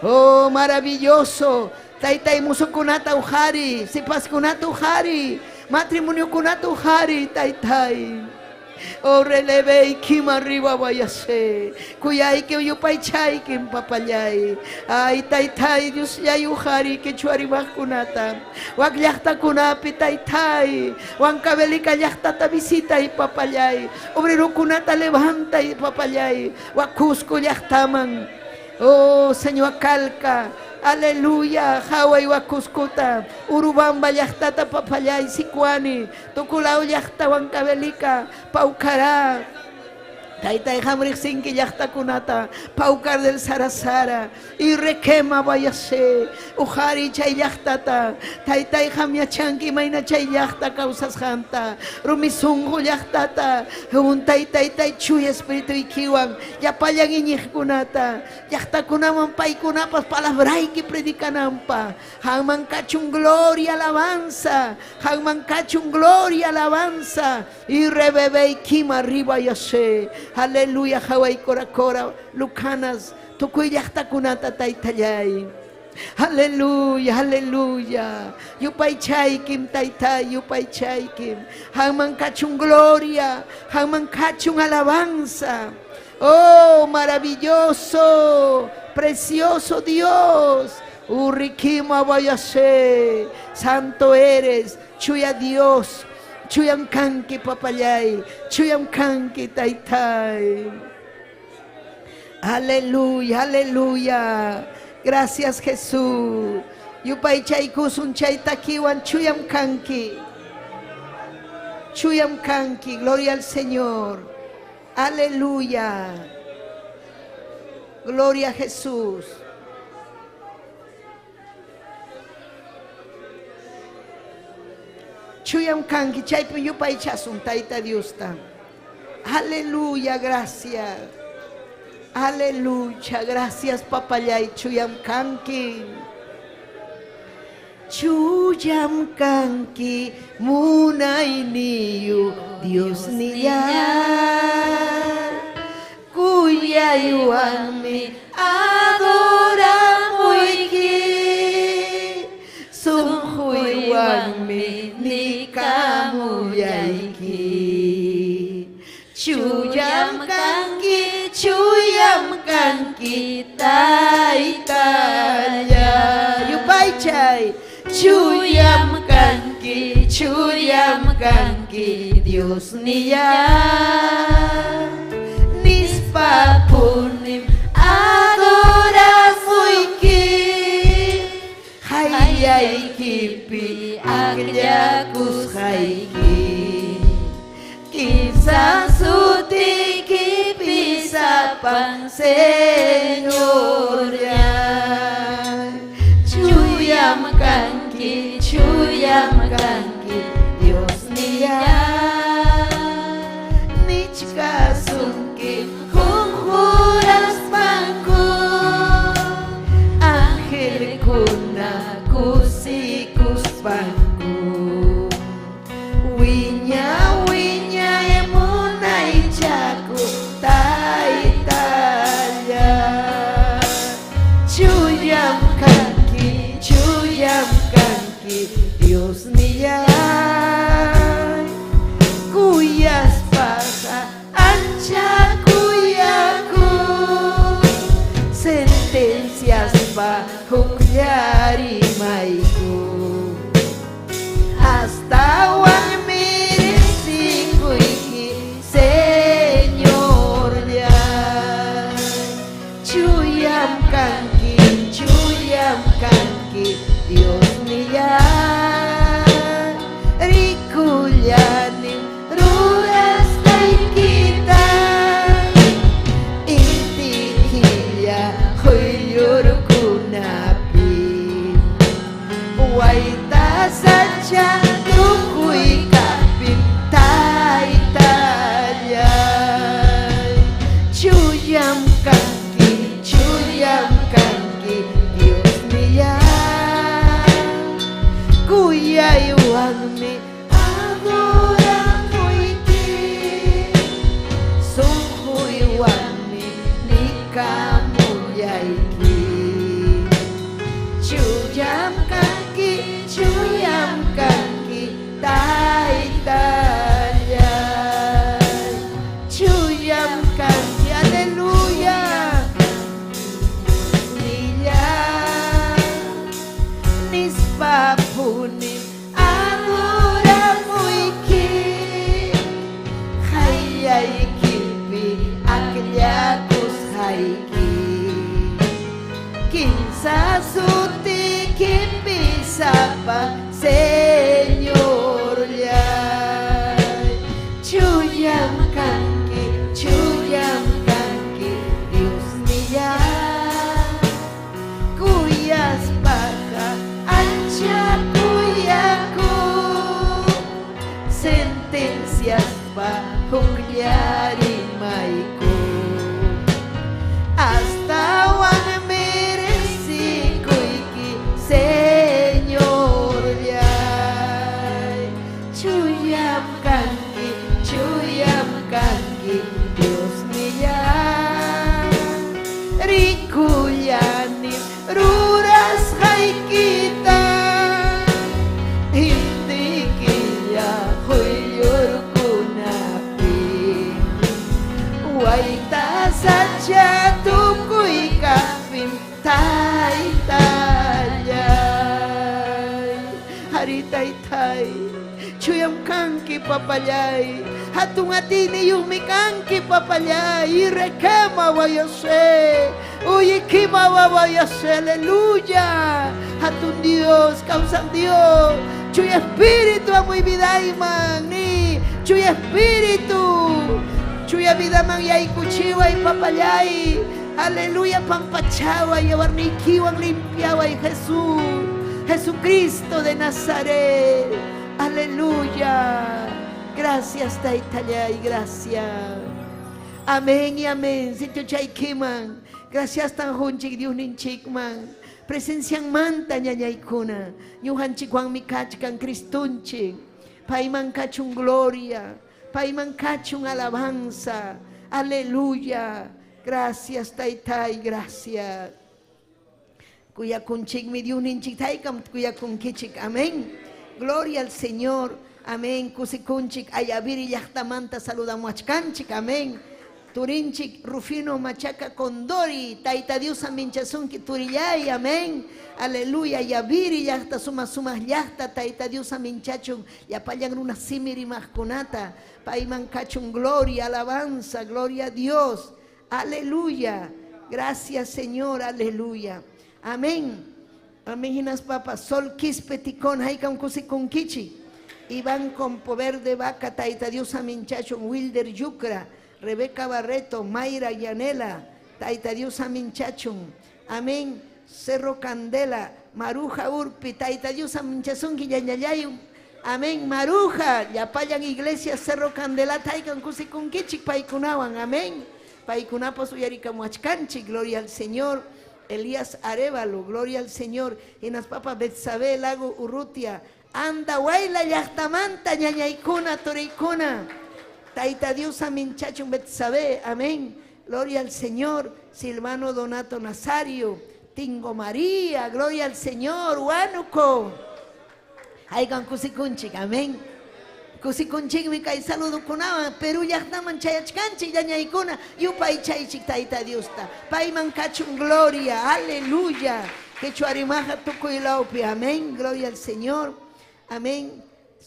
Oh, maravilloso. Tay, tay, musukunata ujari, sipaskunata ujari. Matrimoniokunata uhari taytay. Oh, releve kima arriba vayase. Kuyayki yupaychayki papallay. Ay taytay Dios yay uhari quechuarimaqkunata. Wak llaqtakunapi taytay. Huancavelica llaqtata visitay papallay. Obrerokunata levantay papallay. Wak Cusco llaqtaman. Oh, Señor Calca. Aleluya, Hawai Cuscuta, Urubamba llaqtata papallay, Sicuani, Tukulao llaqta Huancavelica, Paucará, Taytay qam riqsinki llaqtakunata, Paucar del Sarasara, y requema vayase, Ujari chay llaqtata, Taytay qam yachanki mayna chay llaqta kawsasqanta, Rumi sunqu llaqtata, huntay taytay chuya espirituykiwan, llapallan iñiqkunata, llaqtakunaman paykunapas palabrayki predicanampa, Qamman kachun gloria alabanza, Qamman kachun gloria alabanza, y rebebe kima arriba yase. Aleluya, Hawai cora cora, Lucanas, tukuy llaqtakunata taytallay. Aleluya, aleluya. Yupaychaykim taytay, yupaychaykim. Qamman kachun gloria, qamman kachun alabanza. Oh, maravilloso, precioso Dios. Urrikima vayase. Santo eres, chuya Dios. Chuyam kanki papallay, chuyam kanki taytay. Aleluya, aleluya. Gracias Jesús. Yupaychaykusun chay takiwan chuyam kanki. Chuyam kanki, gloria al Señor. Aleluya. Gloria a Jesús. Chuyam kanki, chaypi yupaychasun Tayta Diosta. Aleluya, gracias. Aleluya, gracias papallay, chuyam kanki. Chuyam kanki, munayniyu, Dios nillay. Kuyaywanmi adoramuyki. Sunquywanmi nikamullayki. Chuyam kanki, chuyam kanki, taytalla. Yupaychay. Chuyam kanki, chuyam kanki, Dios nillay. Nispa punim adoramuyki. Qayllaykipi akllakusqayki. Kimsa sutiykipi sapan Señorllay. Chuyam kanki, chuyam kanki, Dios nillay. Nichkasunki qunquraspanku. Angelkuna kusikuspanku. Wiña wiñay munaychaku taytalla. Chuyam kanki, chuyam kanki, Dios nillay. Kuyaspaqa ancha kuyakun. Sentenciaspa hukllarimayku. Astawan riqsikuyki, Señorllay. Chuyam kanki, chuyam kanki, Dios nillay. Rikullanim rurasqaykita. Inti killa quyllurkunapi. Wayta sacha tukuy kaqpim taytallay. Chuyam kanki, chuyam kanki, Dios nillay. Kuyaywanmi adoramuyki. Sunquywanmi nikamullayki. Chuyam kanki, chuyam kanki, taytallay. Sapaq Señorllay. Chuyam kanki, chuyam kanki, Diosnillay. Kuyaspaqa ancha kuyakun, sentenciaspa huklla rimaykun. Astawan merecikuyki, Señorllay. Chuyam kanki, chuyam kanki, Diosnillay. Rikullanim rurasqaykita, inti killa quyllurkunapi. Wayta sacha tukuy kaqpim, Taytallay. Arí, Taytay, chuyam kanki, papallay. Hatun atiyniyuqmi kanki, papallay. Irekema wayase. Uyikima wawayase. Aleluya. Hatun Dios, kawsaq Dios. Chuya Espíritu hamuy vidayman. Ni Chuya Espíritu. Chuya vidaman yaykuchiway, papallay. Aleluya, pampachaway, yawarniykiwan limpiaway, Jesús. Jesucristo de Nazaret. Aleluya. Gracias, Taytallay, gracias. Amén y amén. Sitiochaykiman. Gracias tan qunchik Diosninchikman. Presencianmanta ñañaykuna. Ñuqanchikwanmi kachkan Cristunchik. Payman kachun gloria. Payman kachun alabanza. Aleluya. Gracias, Taytay, gracias. Kuyakunchikmi Diosninchik taykam kuyakunkichik. Amén. Gloria al Señor. Amén. Kusikunchik Ayaviri llaqtamanta saludamuachkanchik. Amén. Turinchik Rufino Machaca Condori, Tayta Dios aminchasunki turillay, amén. Aleluya, Ayaviri llaqta suma sumaq llaqta, Tayta Dios aminchachun, llapallan runa simi rimaqkunata, payman kachun gloria, alabanza, gloria a Dios. Aleluya. Gracias, Señor, aleluya. Amén. Amén, hinaspapas, Sol Quispe Ticón, haykam kusikunkichik. Iván con poder de vaca, Tayta Dios aminchachun, Wilder Yucra, Rebeca Barreto, Mayra Yanela, Tayta Dios aminchachun. Amén. Cerro Candela, Maruja Urpi, Tayta Dios aminchasunki, ñañallayum. Amén. Maruja, llapallan iglesia, Cerro Candela, taykan kusikunkichik, paykunawan. Amén. Paykunapas uyarikamuachkanchik, gloria al Señor. Elías Arevalo, gloria al Señor. Hinaspapa Betsabé, Lago Urrutia, Andahuayla llaqtamanta, ñañaykuna, turiykuna. Tayta Dios aminchachun Betsabé, amén. Gloria al Señor. Silvano Donato Nazario, Tingo María, gloria al Señor. Huánuco. Haykan kusikunchik, amén. Kusikunchikmi kay saludokunawan Perú llaqtaman chayachkanchik ñañaykuna yupaychaychik Tayta Diosta. Payman kachun gloria, aleluya. Quechua rimaqa tukuy lawpi, amén. Gloria al Señor, amén.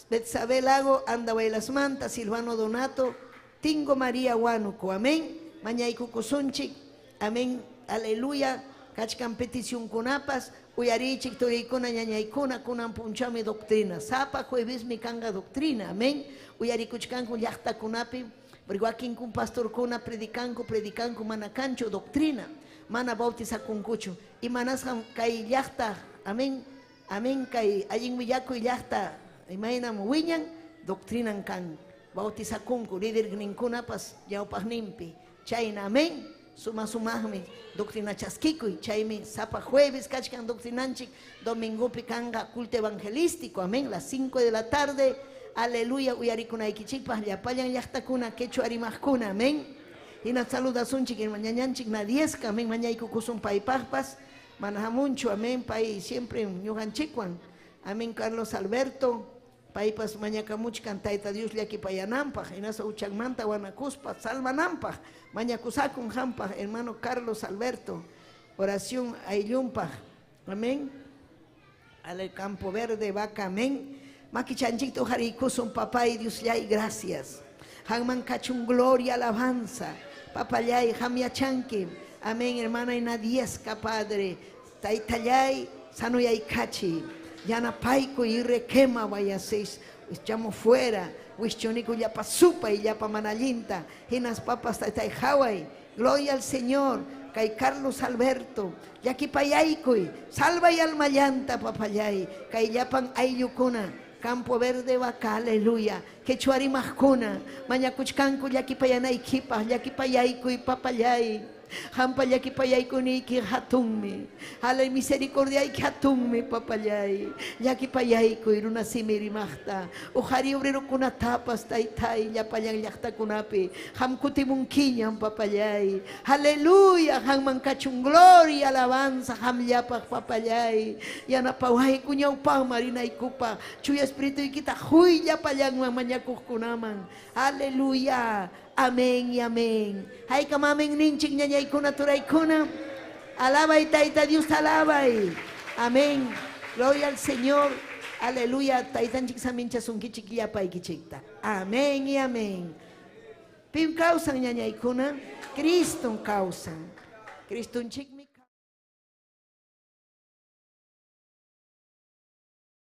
Betsabé Lago, Andahuaylasmanta, Silvano Donato, Tingo María Huánuco, amén. Mañaykukusunchik, amén, aleluya. Kachkan peticionkunapas, uyarichik turiykuna ñañaykuna kunan punchawmi doctrina. Sapa juevesmi kanqa doctrina, amén. Uyarikuchkanku llaqtakunapi, porque wakinkun pastorkuna predicanku, predicanku mana kanchu doctrina, mana bautizakunkuchu. Imanasqam kay llaqta, amén, amén, kay allin willakuy llaqta, imaynam wiñan, doctrinan kan, bautizakunku, liderninkunapas ñawpaqninpi. Chayna, amén. Suma sumaqmi doctrina chaskikuy, chaymi sapa jueves kachkan doctrinanchik, domingopi kanqa culto evangelístico, amén, las 5 de la tarde, aleluya, uyarikunaykichikpaq llapallan llaqtakuna, quechua rimaqkuna, amén. Hina saludasunchik ñañanchik nadiesca, amén, mañaykukusun paypaqpas, mana hamunchu, amén, pay siempre ñuqanchikwan, amén, Carlos Alberto, paypas mañakamuchkan Tayta Dios llakipayananpaq, hinaspa uchanmanta wanakuspa salvananpaq, mañakusakun hampaq, hermano Carlos Alberto, oración ayllunpaq, amén. Al Campo Verde, vaca, amén. Makichanchikta uqariykusun, papay Diosllay, gracias. Qanman kachun gloria, alabanza. Papallay, hamyachanki. Amén, hermana Inadiesca, Padre. Taytallay, sanuyaykachi. Yanapaykuy requema vayasis. Echamos fuera. Wischuniku llapa supay llapa manallinta. Hinaspapas taytay haway. Gloria al Señor. Kay Carlos Alberto. Llakipayaykuy. Salvay almallanta papallay. Kay llapan ayllukuna. Campo Verde vaca, aleluya. Quechuarimaqkuna, mañakuchkanku llakipayanaykipaq, llakipayaykuy papallay. Hampa llakipayaykuniyki hatunmi. Alay misericordiayki hatunmi papallay. Llakipayaykuy runa simi rimaqta. Uqari obrerokunatapas taytay llapallan llaqtakunapi. Ham kutimunkiñam papallay. Aleluya, hanman kachun gloria, alabanza, hamllapaq papallay. Yanapawayku ñawpaqman rinaykupaq. Chuya espirituykita huy llapallanman mañakuqkunaman. Aleluya. Amén y amén. Haykam amén ninchik ñañaykuna turaykuna. Alabay Tayta Dios alabay. Amén. Gloria al Señor. Aleluya. Taytanchik saminchasunkichik llapaykichikta. Amén y amén. Pim kawsan ñañaykuna. Cristo kawsan. Cristonchikmi.